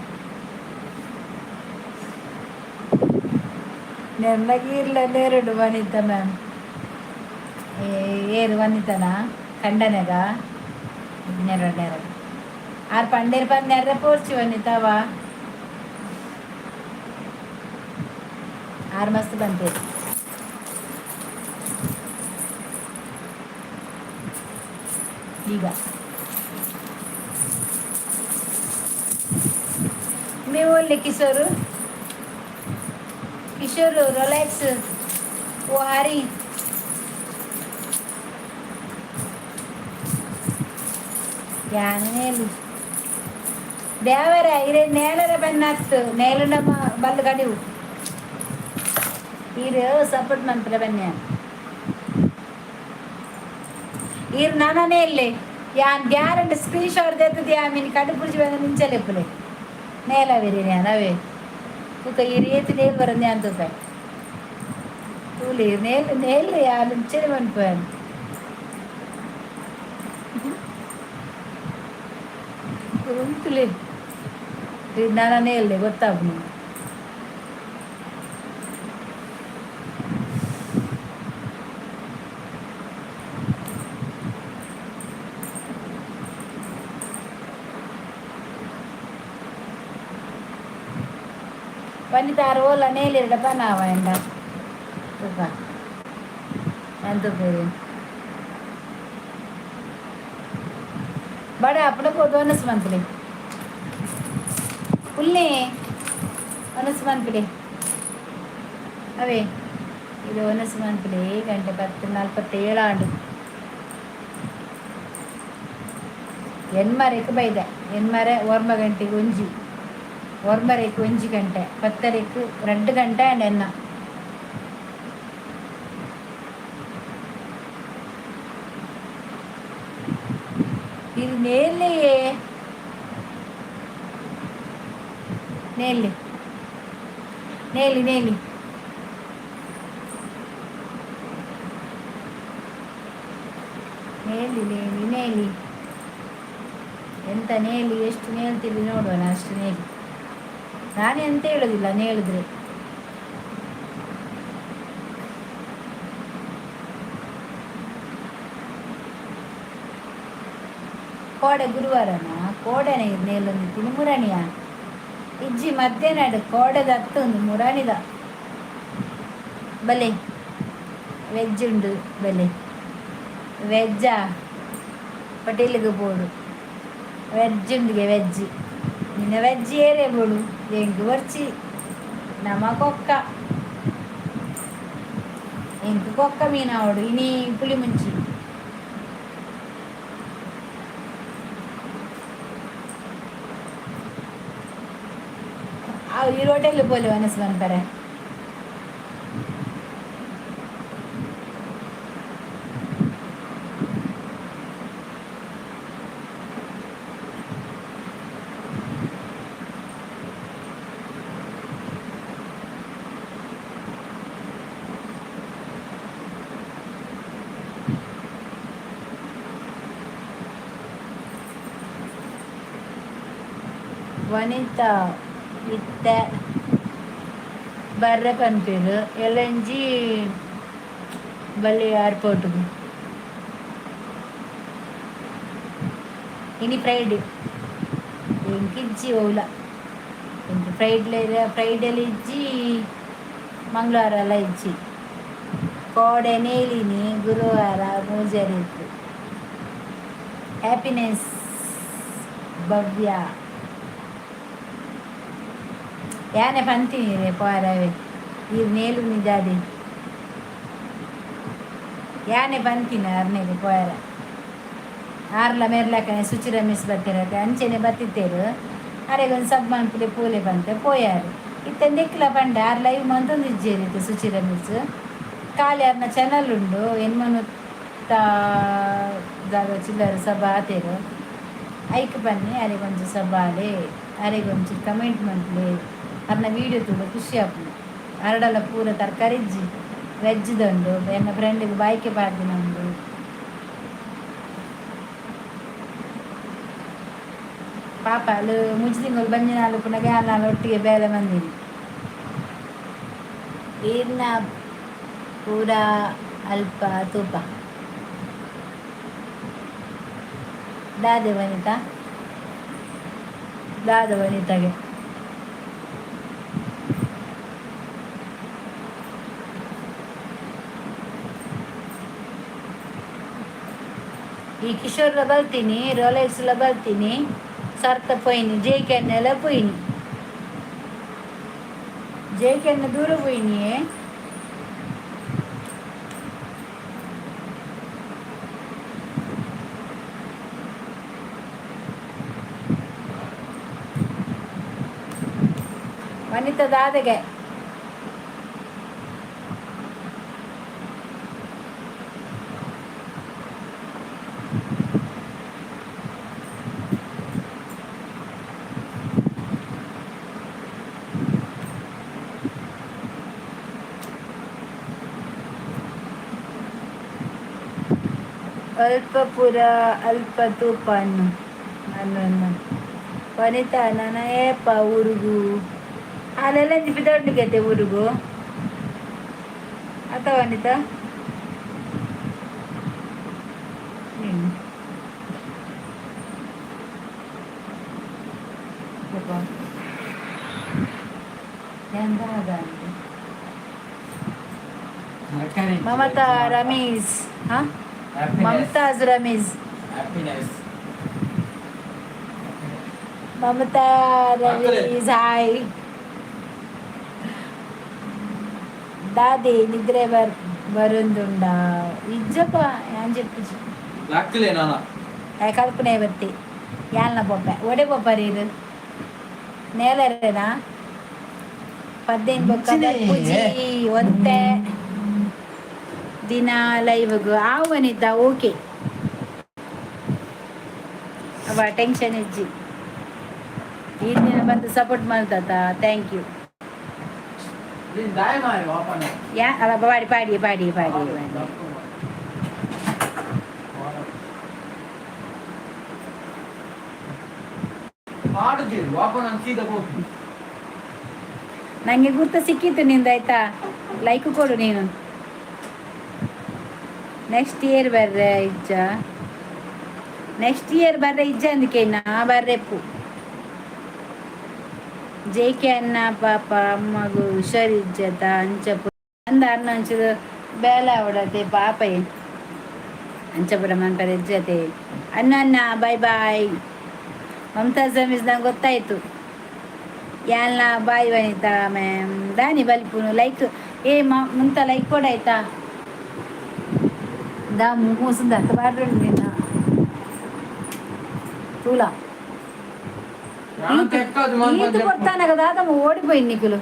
ನೆರ್ನಗೀರ್ಲ ನೇರುಡು ವನಿತ ಮ್ಯಾಮ್. ಏರು ವನಿತನ ಕಂಡನೆಗ ನೆರಡು ನೆರಡು ಆರ್ ಪಂಡೇರ್ ಪಂದ್ ನೆರ್ರೆ ಪೋರ್ಚಿ ವನಿತವ. ಆರ್ ಮಸ್ತ್ ಬಂತೇರು. ಈಗ ನೀವು ಒಳ್ಳೆ ಕಿಶೋರು ಕಿಶೋರ್ ರಿಲ್ಯಾಕ್ಸ್. ಓ ಹರಿ ಯಾನೇಲು ದೇವರ ಇರೆ ನೇಲರ ಬನ್ನತ್ತು ನೇಲು ನಮ್ಮ ಬಲ್ಲು ಕಡಿವು. ಈರು ಸಪೋರ್ಟ್ ಮನ್ಪುಲೆ ಬನ್ನಿ. ಈರು ನಾನೇ ಇಲ್ಲೇ ಯಾನ್ ಗ್ಯಾರಂಟಿ ಸ್ಕ್ರೀನ್ ಶಾಟ್ ತೆತ್ತದು. ಯಾಮಿನಿ ಕಡು ಪುಡಿಚಿ ಬಂದ ನಿಂಚಲೆಪ್ಪುಲೆ ನೇಲ ವೆರಿ ഞാൻ ಅವೇ ತೂಕ. ಈ ರೇತಿ ನೇಲ್ ಬರಂದು ಯಾನ್ ತೂಪ ತೂಲಿ ನೇಲ್ ನೇಲ್ ಯಾನ್ ನಿಂಚನೆ ಮನ್ಪುವನ್ ಉಂತುಲೆ. ನಾನೇ ಇಲ್ಲೇ ಗೊತ್ತಾಗ್ನು. ವನಿತಾ ಓಲ ನೇಲಿರಡ ಪನಾವ ಎಂಡ ತೂಕ ಎಂತ ತೂಪೇರು ಬಡ ಅಪ್ಪಡ ಪೋದು ಅನಸ್ ಮಂತ್ಲಿ ಪುಲ್ಲೆ ಅನಸ್ ಮನ್ಪುಲೆ. ಅವೇ ಇದು ಒನಸ್ ಮನ್ಪುಲೆ. ಗಂಟೆ 10:47 ಆಂಡು. ಎನ್ಮರೆಕ್ ಬೈದೆ. ಎನ್ಮರೆ ಒರ್ಮ ಗಂಟೆಗೆ ಒಂಜಿ, ಒರ್ಮರೆಕ್ ಒಂಜಿ ಗಂಟೆ, ಪತ್ತರೆಕ್ 2 ಗಂಟೆ ಆಂಡ್. ಎನ್ನ ಇದು ನೇರ್ಲೆಯೇ ನೇಲಿ ನೇಲಿ ನೇಲಿ. ನೇಲಿ ನೇಲಿ ನೇಲಿ. ಎಂತ ನೇಲಿ? ಎಷ್ಟು ನೇಲ್ತೀವಿ ನೋಡುವನ, ಅಷ್ಟು ನೇಲಿ. ನಾನೇ ಎಂತ ಹೇಳೋದಿಲ್ಲ ನೇಳಿದ್ರೆ. ಕೋಡೆ ಗುರುವಾರನ ಕೋಡೆನ ನೇಲೊಂದಿತ್ತೀನಿ ಮುರಣಿಯ ಇಜ್ಜಿ. ಮಧ್ಯಾಹ್ನ ಕೋಡೆದ ಹತ್ತೊಂದು ಮುರಣಿದ. ಬಲೆ ವೆಜ್ ಉಂಡು, ಬಲೆ ವೆಜ್ಜಾ? ಹೋಟೆಲ್ಗೆ ಬೋಡು. ವೆಜ್ ಉಂಡುಗೆ ವೆಜ್. ನಿನ್ನ ವೆಜ್ ಏರೇ ಬೋಡು, ಎಂಕ್ ಬರ್ಚಿ. ನಮ ಕೊಕ್ಕ, ಎಂಕ್ ಕೊಕ್ಕ ಮೀನಾವಡು. ಇನಿ ಪುಳಿ ಮುಂಚಿ. ಆ ಈ ಹೋಟೆಲ್ ಪೋಲೆ ವನಸ್ ಮನ್ಪರೆ. ವನಿತಾ ಇತ್ತೆ ಬರ್ರೆ ಪನ್ಪೆರ್ ಎಲ್ಲಂಜಿ ಬಲ್ಲಿ ಏರ್ಪೋರ್ಟ್ಗು. ಇನಿ ಫ್ರೈಡೆ, ಎಂಕ್ ಇಜ್ಜಿ ಓಲ. ಎಂಕ್ ಫ್ರೈಡ್ಲೆ ಫ್ರೈಡೆಲ ಇಜ್ಜಿ, ಮಂಗಳವಾರ ಇಜ್ಜಿ. ಕೋಡೆ ನೇಲಿನಿ, ಗುರುವಾರ ಮೂಜರಿತ್ತು. ಹ್ಯಾಪಿನೆಸ್ ಭವ್ಯ ಯಾನೆ ಪಂತೀನಿ ಪೋರವೆ ಈ ನೇಲು ನಿಜಾದಿ. ಯಾನೆ ಪಂತಿನ ಅರ್ನೆಗೆ ಪೋಯರ ಆರ್ಲ ಮೇರ್ಲಕನೆ. ಸುಚಿ ರಮೇಶ್ ಬತ್ತಿರತ್ತೆ, ಅಂಚೆನೆ ಬತ್ತಿತ್ತೇರು. ಅರೆಗೊಂದು ಸಬ್ ಮನ್ಪುಲೆ ಪೂಲೆ ಬಂತೆ ಪೋಯಾರು. ಇತ್ತೆ ದೆಕ್ಲ ಪಂಡೆ ಆರ್ ಲೈವ್ ಮಂತೊಂದು ಇಜ್ಜೇರು ಇತ್ತೆ. ಸುಚಿ ರಮೇಶ್ ಖಾಲಿ ಅರ್ನ ಚಾನಲ್ ಉಂಡು. ಎನ್ಮನುತ್ತ ದಾದ ಚಿಲ್ಲರೆ ಸಭಾ ಆತೇರು. ಐಕ್ ಬನ್ನಿ, ಅರೆಗೊಂಜಿ ಸಬಾಲೆ, ಅರೆಗೊಂಜಿ ಕಮೆಂಟ್ ಮನ್ಪುಲೆ. ಅರ್ನ ವೀಡಿಯೋ ತೂಡ ಖುಷಿ ಆಪುಂಡು. ಅರಡಲ ಪೂರ ತರಕಾರಿ ಇಜ್ಜಿ, ವೆಜ್ ದಂಡು. ಎನ್ನ ಫ್ರೆಂಡಿಗೆ ಬಾಯ್ಕೆ ಪಾಡ್ದಿನ ಉಂಡು. ಪಾಪ ಅಲ್ಲಿ ಮುಂಚೆ ತಿಂಗಳು ಬಂಜಿನಾಲು ಪುನಗ ನಾನು ಒಟ್ಟಿಗೆ ಬೇಲೆ ಬಂದೀನಿ. ಈರ್ನ ಪೂರ ಅಲ್ಪ ತೂಪ ದಾದೆ ವನಿತಾ, ದಾದ ವನಿತಾಗೆ. ಈ ಕಿಶೋರ್ಲ ಬಲ್ತೀನಿ, ರೋಲೆಕ್ಸ್ಲ ಬಲ್ತೀನಿ, ಸರ್ತ ಪೋಯಿನಿ, ಜೆ ಕೆನ್ನೆಲ್ಲ ಪೋಯಿನಿ. ಜೆ ಕೆನ್ನ ದೂರ ಪೋಯಿನಿ. ವನಿತಾ ದಾದಗೆ. ಅಲ್ಪ ಪೂರ ಅಲ್ಪ ತೂಪ ಅನ್ನು ಅನ್ನು. ವನಿತಾ ನಾನ ಏಪ ಊರುಗು ಅಲ್ಲೆಲ್ಲ ಬಿದೊಡ್ಡಿಗೈತೆ ಊರುಗು ಅತ್ತ ವನಿತಾ. ಹ್ಮ್ ಮಮತಾ ರಮೇಶ್, ಹಾ, ಮಮತಾಜ್ ರಮೇಶ್. ಹ್ಯಾಪಿನೆಸ್. ಮಮತಾ ರಮೇಶ್, ಹಾಯ್. ದಾದಿ ನಿದ್ರೆ ಬರುಂದುಂಡ? ಇಜ್ಜಪ್ಪ, ಯಾನ್ ಜೆಪ್ಪುಜಿ. ಲಕ್ಕಲೆ ನಾನ. ಕಲ್ಪನೆ ಬತ್ತಿ ಯಾಲ್ನ ಪೊಪ್ಪೆ ಒಡೆ ಪೊಪ್ಪರಿ ಇದು ನೇಲರೇನಾ? 15 ಬೊಕ್ಕ ಬರ್ಪುಜಿ. ಒಂತೆ ದಿನ ಲೈವ್ಗ್ ಆವನಿದ್ದ. ಓಕೆ. ಅವ ಟೆನ್ಷನ್ ಇಜ್ಜಿ. ಈ ದಿನ ಬಂದು ಸಪೋರ್ಟ್ ಮಾಡ್ತಾತ, thank you. ನೀನ್ ದಾಯ ಮಾರಿ ವಾಪನ. ಯಾ ಅಲ್ಲ, ಪಾಡಿ ಪಾಡಿ ಪಾಡಿ ಪಾಡಿ ಪಾಡಿ. ಪಾಡುತ್ತೀರಿ ವಾಪನ ಸೀದಾ ಹೋಗಿ. ನನಗೆ ಗುರ್ತ ಸಿಕ್ಕಿತ್ತು ನಿಂದು, ಆಯ್ತಾ? ಲೈಕ್ ಕೊಡು ನೀನು. ನೆಕ್ಸ್ಟ್ ಇಯರ್ ಬರ್ರೆ ಇಜ್ಜ? ನೆಕ್ಸ್ಟ್ ಇಯರ್ ಬರ್ರೆ ಇಜ್ಜ ಅಂದಕ್ಕೆ ನಾ ಬರ್ರೆಪ್ಪು. ಜೆ ಕೆ ಅನ್ನ ಪಾಪ ಅಮ್ಮಗು ಹುಷಾರಿಜ್ಜತ ಅಂಚ ಅಂದ ಅನ್ನ ಅಂಚದು ಬೇಲೆ ಅವಡತೆ ಪಾಪ ಅಂಚಪುರ ಮನ್ಪರ ಇಜ್ಜತೆ. ಅನ್ನ ಅನ್ನ ಬಾಯ್ ಬಾಯ್. ಮಮತಾಜ್ ಮಿಸ್, ನಂಗೆ ಗೊತ್ತಾಯ್ತು. ಯಾಲ್ನ ಬಾಯ್ ವನಿತಾ ಮ್ಯಾಮ್. ದಾನಿ ಬಲ್ಪುನು ಲೈಕ್ ಏ ಮುಂತ ಲೈಕ್ ಕೊಡ, ಆಯ್ತಾ? ದಾ ಮೂಸುಂದ ಅತ್ತ ಬಾಡ್ರು ನಿನ್ನ ತೂಲ. ఈత కొడతాను కదా, ఓడిపోయింది నీకులు.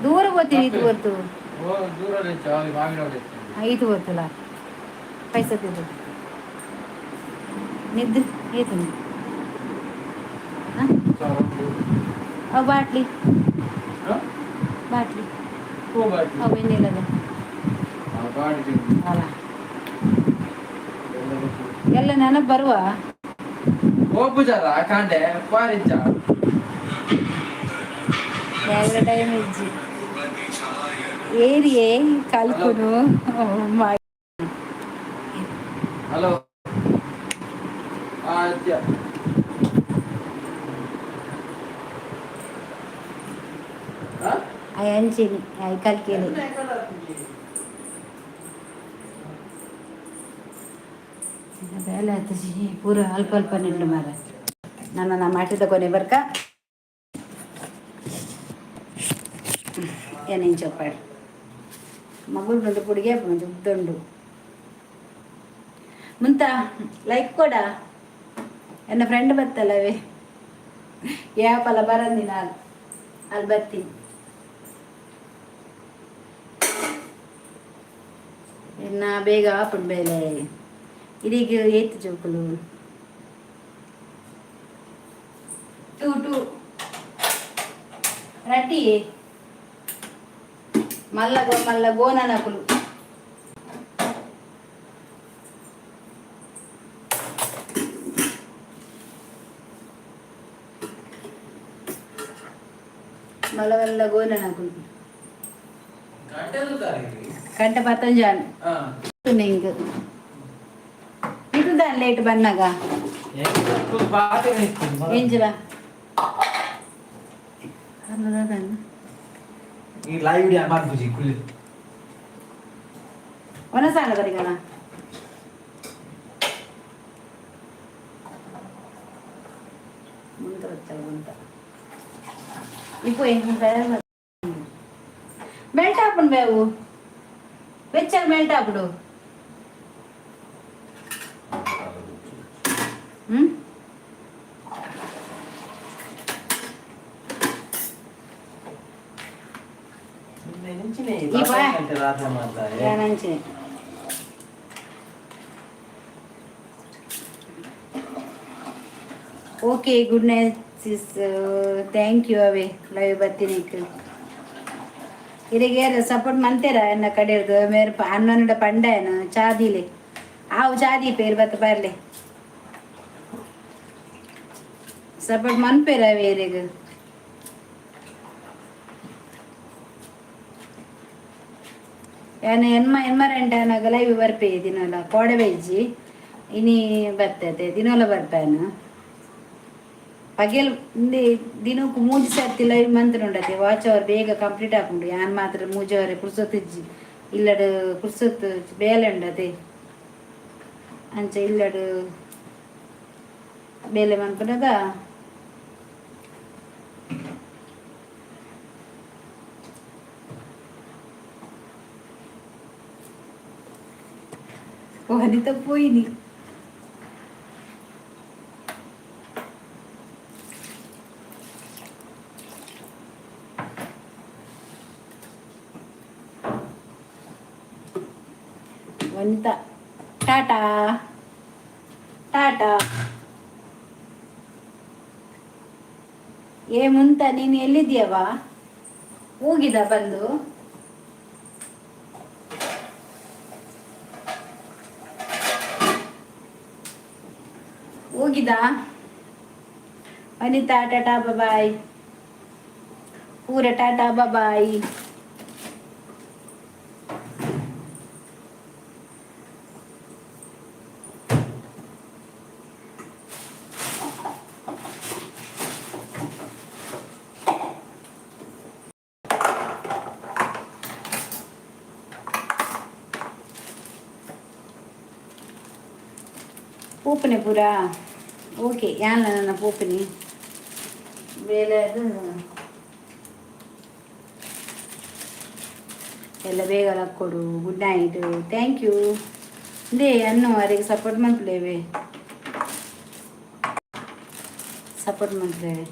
దూర పోతుంది ఈత కొడుతూ. ఈత కొడుతులా పైసా తిదు నిద్ర ఈతుంది. ಬಾಟ್ಲಿ ಬಾಟ್ಲಿ ಅವು ಎಣ್ಣೆಲ್ಲದ ಅಲ್ಲ, ಎಲ್ಲ ನೆನಪು ಬರುವ. ಹೋಗ್ಬುಜಾರ ಕಾಂಡೆ ಪಾರಿಂಚ. ಟೈಮ್ ಇಜ್ಜಿ ಏರಿಯೇ ಕಲ್ಪುನು. Hello, Adya. ಅಂಚಿನಿ I ಕಲ್ಕೇಲಿ. ಬೇಲೆ ಆತಜಿ ಪೂರ ಅಲ್ಪ ಅಲ್ಪ ನಿಂಡು ಮಾರ. ನನ್ನ ನಾ ಮಾಡಿದ ಕೊನೆ ಬರ್ಕ ಏನೇನು చెప్పాడు ಮಗುಳು ಬಂದು ಕುಡಿಗೆ ಉದ್ದುಂಡು. ಮುಂತ ಲೈಕ್ ಕೊಡ. ನನ್ನ ಫ್ರೆಂಡ್ ಬತ್ತಲ್ಲವೇ ಯಾಪಲ ಬರಂದಿ ನಾನು ಅಲ್ಲಿ ಬರ್ತೀನಿ. ಇನ್ನ ಬೇಗ ಆಪುಂಡು ಬೇಲೆ. ಇದೀಗ ಏತ್ ಜೋಕುಲು? ಟೂ ಟೂ ರಡ್ಡಿ ಮಲ್ಲ ಗೋ ಮಲ್ಲ ಗೋನನಕುಲು. ಮಲ್ಲವಲ್ಲ ಗೋನನಕುಲು. ಗಂಟೆ ಪತ್ತಂಜಾನ್ ನಿಂಗೆ ಇದು ಲೇಟ್ ಬನ್ನಾಗ. ಎಂಜಿಲ? ಈ ಲೈವ್ ಡಿ ಮಾರ್ಪುಜಿ ಕುಲ್ಲಿ. ಒನಸಾನ ಬರಿಗಣ. ಮುಂದೆ ಬರ್ತವೆ ಮುಂತ. ಇಪ್ಪು ಬೆಲ್ಟ್ ಹಾಕೊಂಡು ಬೇವು వెచ్చగా మెల్ట్ అప్పుడు. Okay, good night sis, thank you. ಅವೇ ಲೈವ್ ಬರ್ತೀನಿ. ಇರೆಗೆ ಸಪೋರ್ಟ್ ಮಂತೇರ ಎನ್ನ ಕಡೆರ್ದು ಮೇರ್ ಅಣ್ಣನಡ ಪಂಡೇನು ಚಾದಿಲೆ ಆವು ಚಾದಿ ಪೇರು ಬತ್ತ ಬರ್ಲೆ. ಸಪೋರ್ಟ್ ಮನ್ಪೇರ ಅವೇ ಇರೆಗ್. ಯಾನ ಎನ್ಮ ಎನ್ಮರೆಂಟೆ ಅನ್ನಾಗ ಲೈವ್ ಬರ್ಪೆ ದಿನಲ ಕೋಡೆ ಬೈಜಿ ಇನಿ ಬರ್ತದೆ ದಿನಲ ಬರ್ಪೇನು ಪಗೆಲ್. ಇಂದೆ ದಿನಕ್ಕೂ ಮೂಜಿ ಸರ್ತಿ ಲೈವ್ ಮಂತ್ರುಂಡತೆ. ವಾಚ್ ಅವರ್ ಬೇಗ ಕಂಪ್ಲೀಟ್ ಆಪುಂಡು. ಯಾನ್ ಮಾತ್ರ ಮೂಜಿ ಅವರೆ ಪುರ್ಸೊತ್ತಿಜ್ಜಿ. ಇಲ್ಲಡ್ ಪುರ್ಸೊತ್ತು ಬೇಲೆ ಉಂಡತೆ. ಅಂಚ ಇಲ್ಲಡ್ ಬೇಲೆ ಮನ್ಪುನಗ ವನಿತ ಪೋಯಿನಿ. ವನಿತಾ, ಟಾಟಾ. ಟಾಟಾ. ಏ ಮುಂತ, ನೀನು ಎಲ್ಲಿದ್ಯವ? ಹೋಗಿದ ಬಂದು? ಹೋಗಿದ? ಅನಿತಾ, ಟಾಟಾ, ಬಾಯ್. ಪೂರ ಟಾಟಾ, ಬಾಯ್. ಪೋಪನೆ ಪೂರ. ಓಕೆ, ಯಾನ್ ನನ್ನ ಪೋಪನಿ ಬೇಲೆ ಅದು ಎಲ್ಲ ಬೇಗ ಕೊಡು. Good night, thank you. They ಅನ್ನು ಅವರಿಗೆ ಸಪೋರ್ಟ್ ಮಾಡ್ಲೇವೆ, ಸಪೋರ್ಟ್ ಮಾಡ್ಲೇವೆ.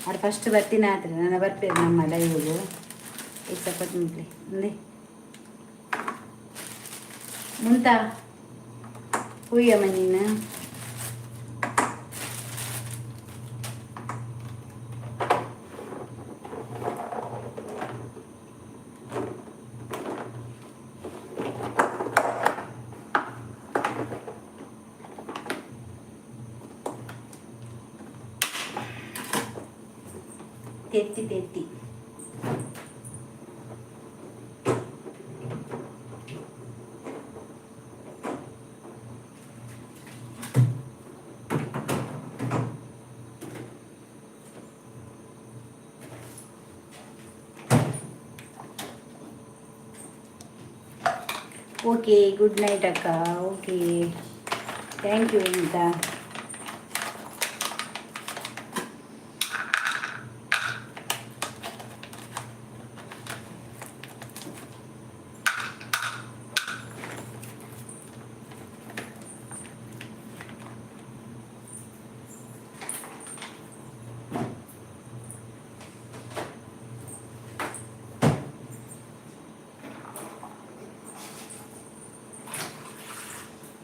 ಅವ್ರು ಫಸ್ಟ್ ಬರ್ತೀನಿ ಆತ್ರಿ, ನನ್ನ ಬರ್ಪೇರು ನಮ್ಮ ಲೈವ್ಗು. ಈಗ ಸಪೋರ್ಟ್ ಮಾಡ್ಲಿ ಅಂದೆ. ಮುಂತ ಹೂಯಮ್ಮ ನೀನು. ತೆತ್ತಿ ತೆತ್ತಿ. ಓಕೆ, ಗುಡ್ ನೈಟ್ ಅಕ್ಕ. ಓಕೆ, thank you ಅಂತ.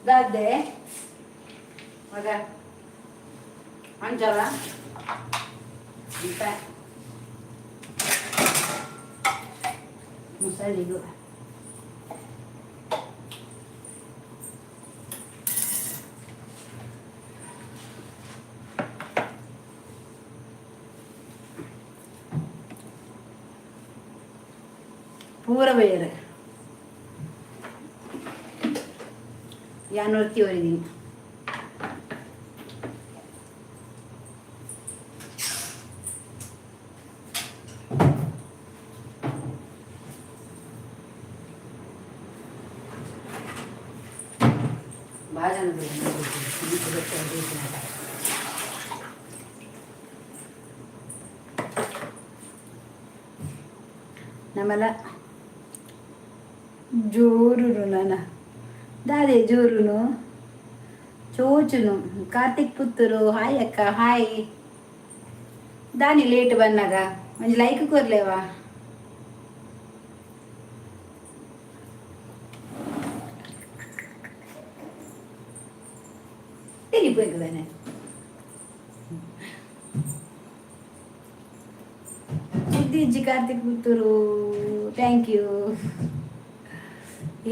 ದಾದೆ ಮಗ ಅಂಚಲ ಅಂತ ಮುಸಲಿಗು. ಪೂರ ಬೇರೆ ಯಾನೊರ್ತಿ ಒರಿದೀನಿ. ಭಾಳ ಜನ. ನಮ್ಮಲ್ಲ ಜೋರು ನಾನ ದಾದೆ ಜೋರುನು ಚೋಚುನು. ಕಾರ್ತಿಕ್ ಪುತ್ತೂರು, ಹಾಯ್ ಅಕ್ಕ, ಹಾಯ್. ದಾನಿ ಲೇಟ್ ಬಂದಾಗ ಒಂಜಿ ಲೈಕ್ ಕೊರ್ಲೇವಾ? ತೆಲಿಪೋಯ್ತದಾನೆ. ಸುದ್ದಿ ಕಾರ್ತಿಕ್ ಪುತ್ತೂರು, thank you.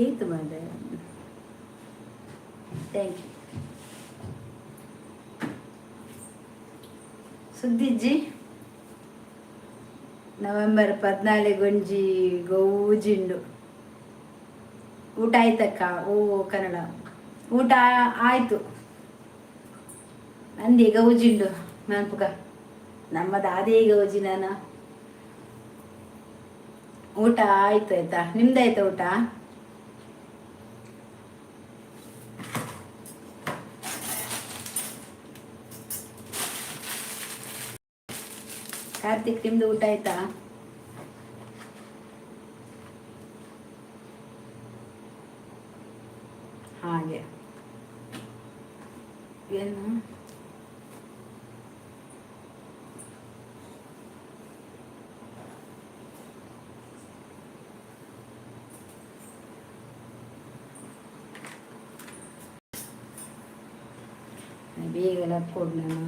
ಏತು ಮಾರ್ರೆ, thank you. ಸುದ್ದಿಜ್ಜಿ. ನವೆಂಬರ್ 14 ಒಂಜಿ ಗೌಜಿಂಡು. ಊಟ ಆಯ್ತಕ್ಕ? ಓ ಕನ್ನಡ. ಊಟ ಆಯ್ತು. ಅಂದಿ ಗೌಜಿಂಡು ಮನ್ಪುಗ ನಮ್ಮ ದಾದಿ ಗೌಜಿ. ನಾನು ಊಟ ಆಯ್ತು, ಆಯ್ತಾ? ನಿಮ್ದಾಯ್ತಾ ಊಟ? ಕಾರ್ತಿಕ್, ನಿಮ್ದು ಊಟ ಆಯ್ತಾ? ಹಾಗೆ ಏನು? ಬೇಗ ಲಕ್ಕೊಡು ನಾನು.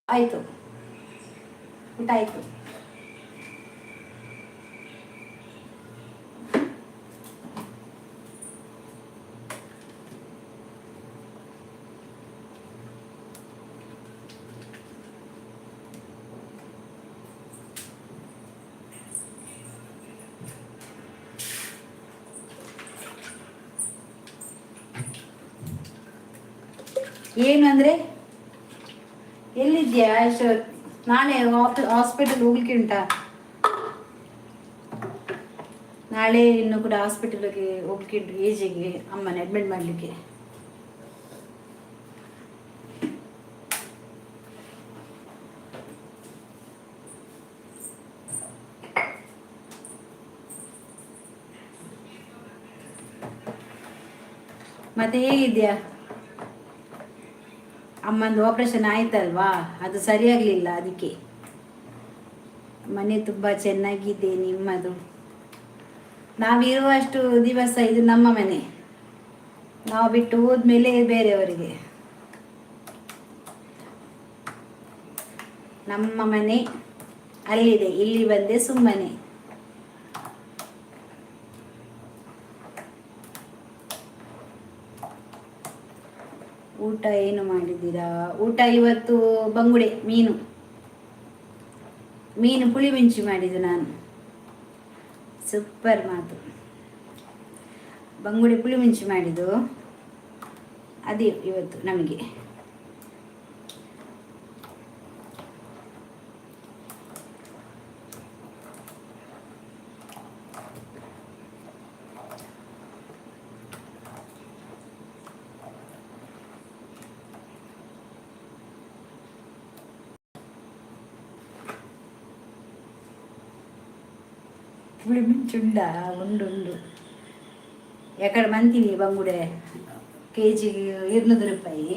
ಆಯಿತು, ಊಟ ಆಯಿತು. ಏನು ಅಂದರೆ, ಎಲ್ಲಿದ್ಯಾ? ಎಷ್ಟು ನಾಳೆ ಹಾಸ್ಪಿಟಲ್ ಹೋಗ್ಲಿಕ್ಕೆ ಉಂಟಾ? ನಾಳೆ ಇನ್ನು ಕೂಡ ಹಾಸ್ಪಿಟಲ್ಗೆ ಹೋಗ್ಲಿಕ್ಕೆ ಉಂಟು, ಏಜಿಗೆ ಅಮ್ಮನ ಅಡ್ಮಿಟ್ ಮಾಡಲಿಕ್ಕೆ. ಮತ್ತೆ ಹೇಗಿದ್ಯಾ? ಅಮ್ಮಂದು ಆಪ್ರೇಷನ್ ಆಯ್ತಲ್ವಾ, ಅದು ಸರಿಯಾಗಲಿಲ್ಲ, ಅದಕ್ಕೆ. ಮನೆ ತುಂಬ ಚೆನ್ನಾಗಿದೆ ನಿಮ್ಮದು. ನಾವಿರುವಷ್ಟು ದಿವಸ ಇದು ನಮ್ಮ ಮನೆ, ನಾವು ಬಿಟ್ಟು ಹೋದ್ಮೇಲೆ ಬೇರೆಯವರಿಗೆ. ನಮ್ಮ ಮನೆ ಅಲ್ಲಿದೆ, ಇಲ್ಲಿ ಬಂದೆ ಸುಮ್ಮನೆ. ಊಟ ಏನು ಮಾಡಿದ್ದೀರಾ? ಊಟ ಇವತ್ತು ಬಂಗುಡೆ ಮೀನು, ಮೀನು ಪುಳಿ ಮಿಂಚಿ ಮಾಡಿದ್ದು ನಾನು. ಸೂಪರ್ ಮಾತು. ಬಂಗುಡೆ ಪುಳಿ ಮಿಂಚಿ ಮಾಡಿದ್ದು, ಅದೇ ಇವತ್ತು ನಮಗೆ. ಪುಳಿ ಮಿಂಚುಂಡ ಉಂಡು ಉಂಡು. ಎಕಡೆ ಮಂತೀನಿ ಬಂಗುಡೆ ಕೆ ಜಿಗೆ 200 ರೂಪಾಯಿ,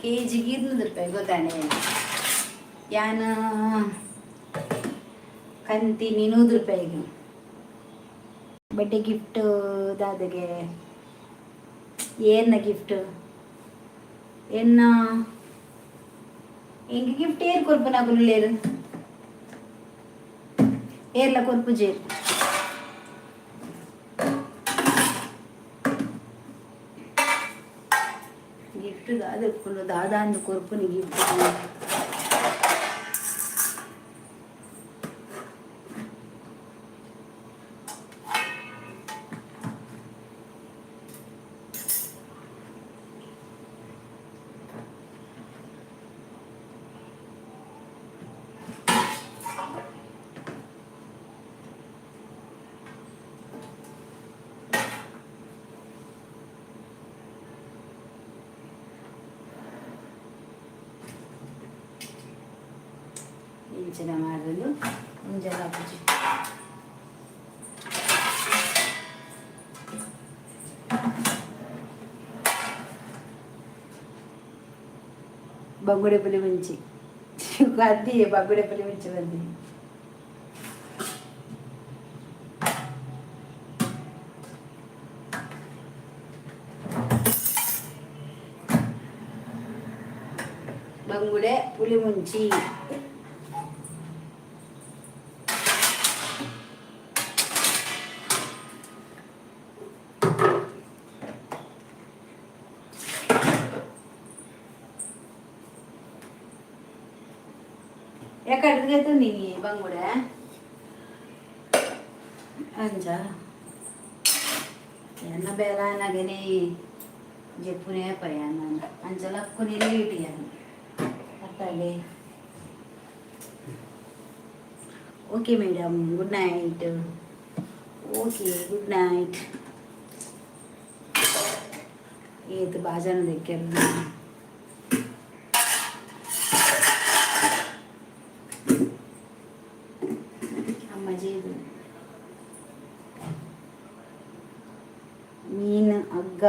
ಕೆ ಜಿಗೆ 200 ರೂಪಾಯಿ ಗೊತ್ತಾನೆ. ಯಾನ ಕಂತೀನಿ 100 ರೂಪಾಯಿಗೆ. ಬಡ್ಡೆ ಗಿಫ್ಟ್ ದಾದಗೆ ಏರ್ನ ಗಿಫ್ಟ್ ಎನ್ನ ಎಂಕ್ ಗಿಫ್ಟ್ ಏರ್ ಕೊರ್ಪುನಕುಲು? ಏರ್ಲ ಕೊರ್ಪುಜೆರ್. ಗಿಫ್ಟ್ ದಾದ ಇಪ್ಪುಂಡು? ದಾದಾಂದ್ ಕೊರ್ಪುನಿ ಗಿಫ್ಟ್? ಇಂಚಿನ ಮಾಡೋದು ಮುಂಜಾನೆ ಪೂಜೆ. ಬಂಗುಡೆ ಪುಲಿ ಮುಂಚಿ ಅಂದಿ, ಬಂಗುಡೆ ಪುಲಿ ಮುಂಚಿ ಬಂದಿ. ಬಂಗುಡೆ ಪುಲಿ ಮುಂಚಿ. ಎಕಡೆಗೆ ನೀ ಬಂಗುಡೆ ಅಂಚ ಎನ್ನ ಬೇಲಾನಗನೆ ಜೆಪ್ಪುನೇ ಪಯಾನ ಅಂಚ ಲಕ್ಕುನಿ ಲೇಟ್ ಯಾನ್ ಅತ್ತಾಗೆ. Okay madam, good night. Okay, good night. ಏತ್ ಬಾಜನ ದೆಕ್ಕೆರ್. ಅಮ್ಮಾಜಿದು ಮೀನು ಹಗ್ಗ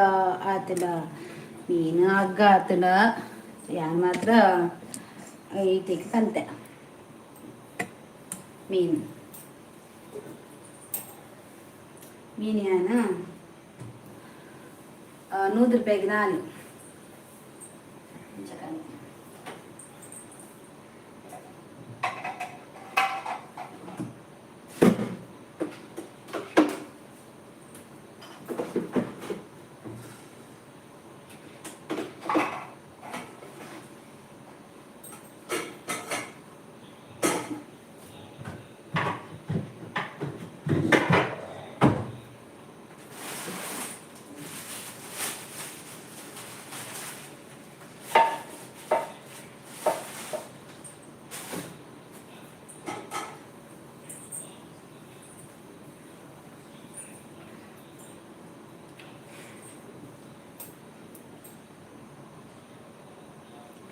ಆತಡ, ಮೀನು ಹಗ್ಗ ಆತಡ. ಯಾನ್ ಮಾತ್ರ ಐತೆಕ್ ಕಂತೆ ಮೀನು. ಮೀನು ಯಾನ 100 ರೂಪಾಯಿಗೆ ನಾಲ್ ಅಂಚ ಕಂತೆ.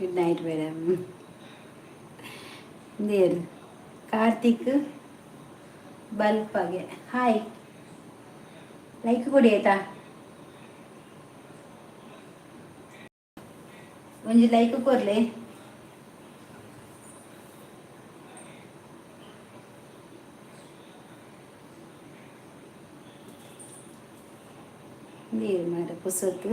Good night madam. There Karthik ಬಲ್ಪಾಗೆ hi, like ಕೊಡಿ ಆಯ್ತಾ? ಒಂಜಿ ಲೈಕ್ ಕೊರ್ಲೆ. ನೀರು ಮಾರ ಪುಸತ್ತು.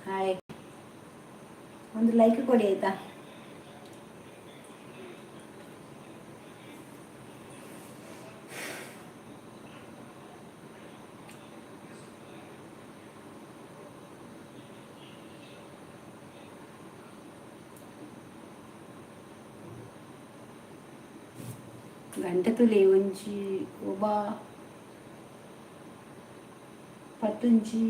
ಹಾಯ್, ಒಂದು ಲೈಕ್ ಕೊಡಿ ಆಯ್ತಾ? ಗಂಟೆ ತುಲಿ ಒಂಜಿ ಒಬ್ಬ ಪತ್ತೊಂಜಿ.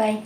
ಬಾಯ್.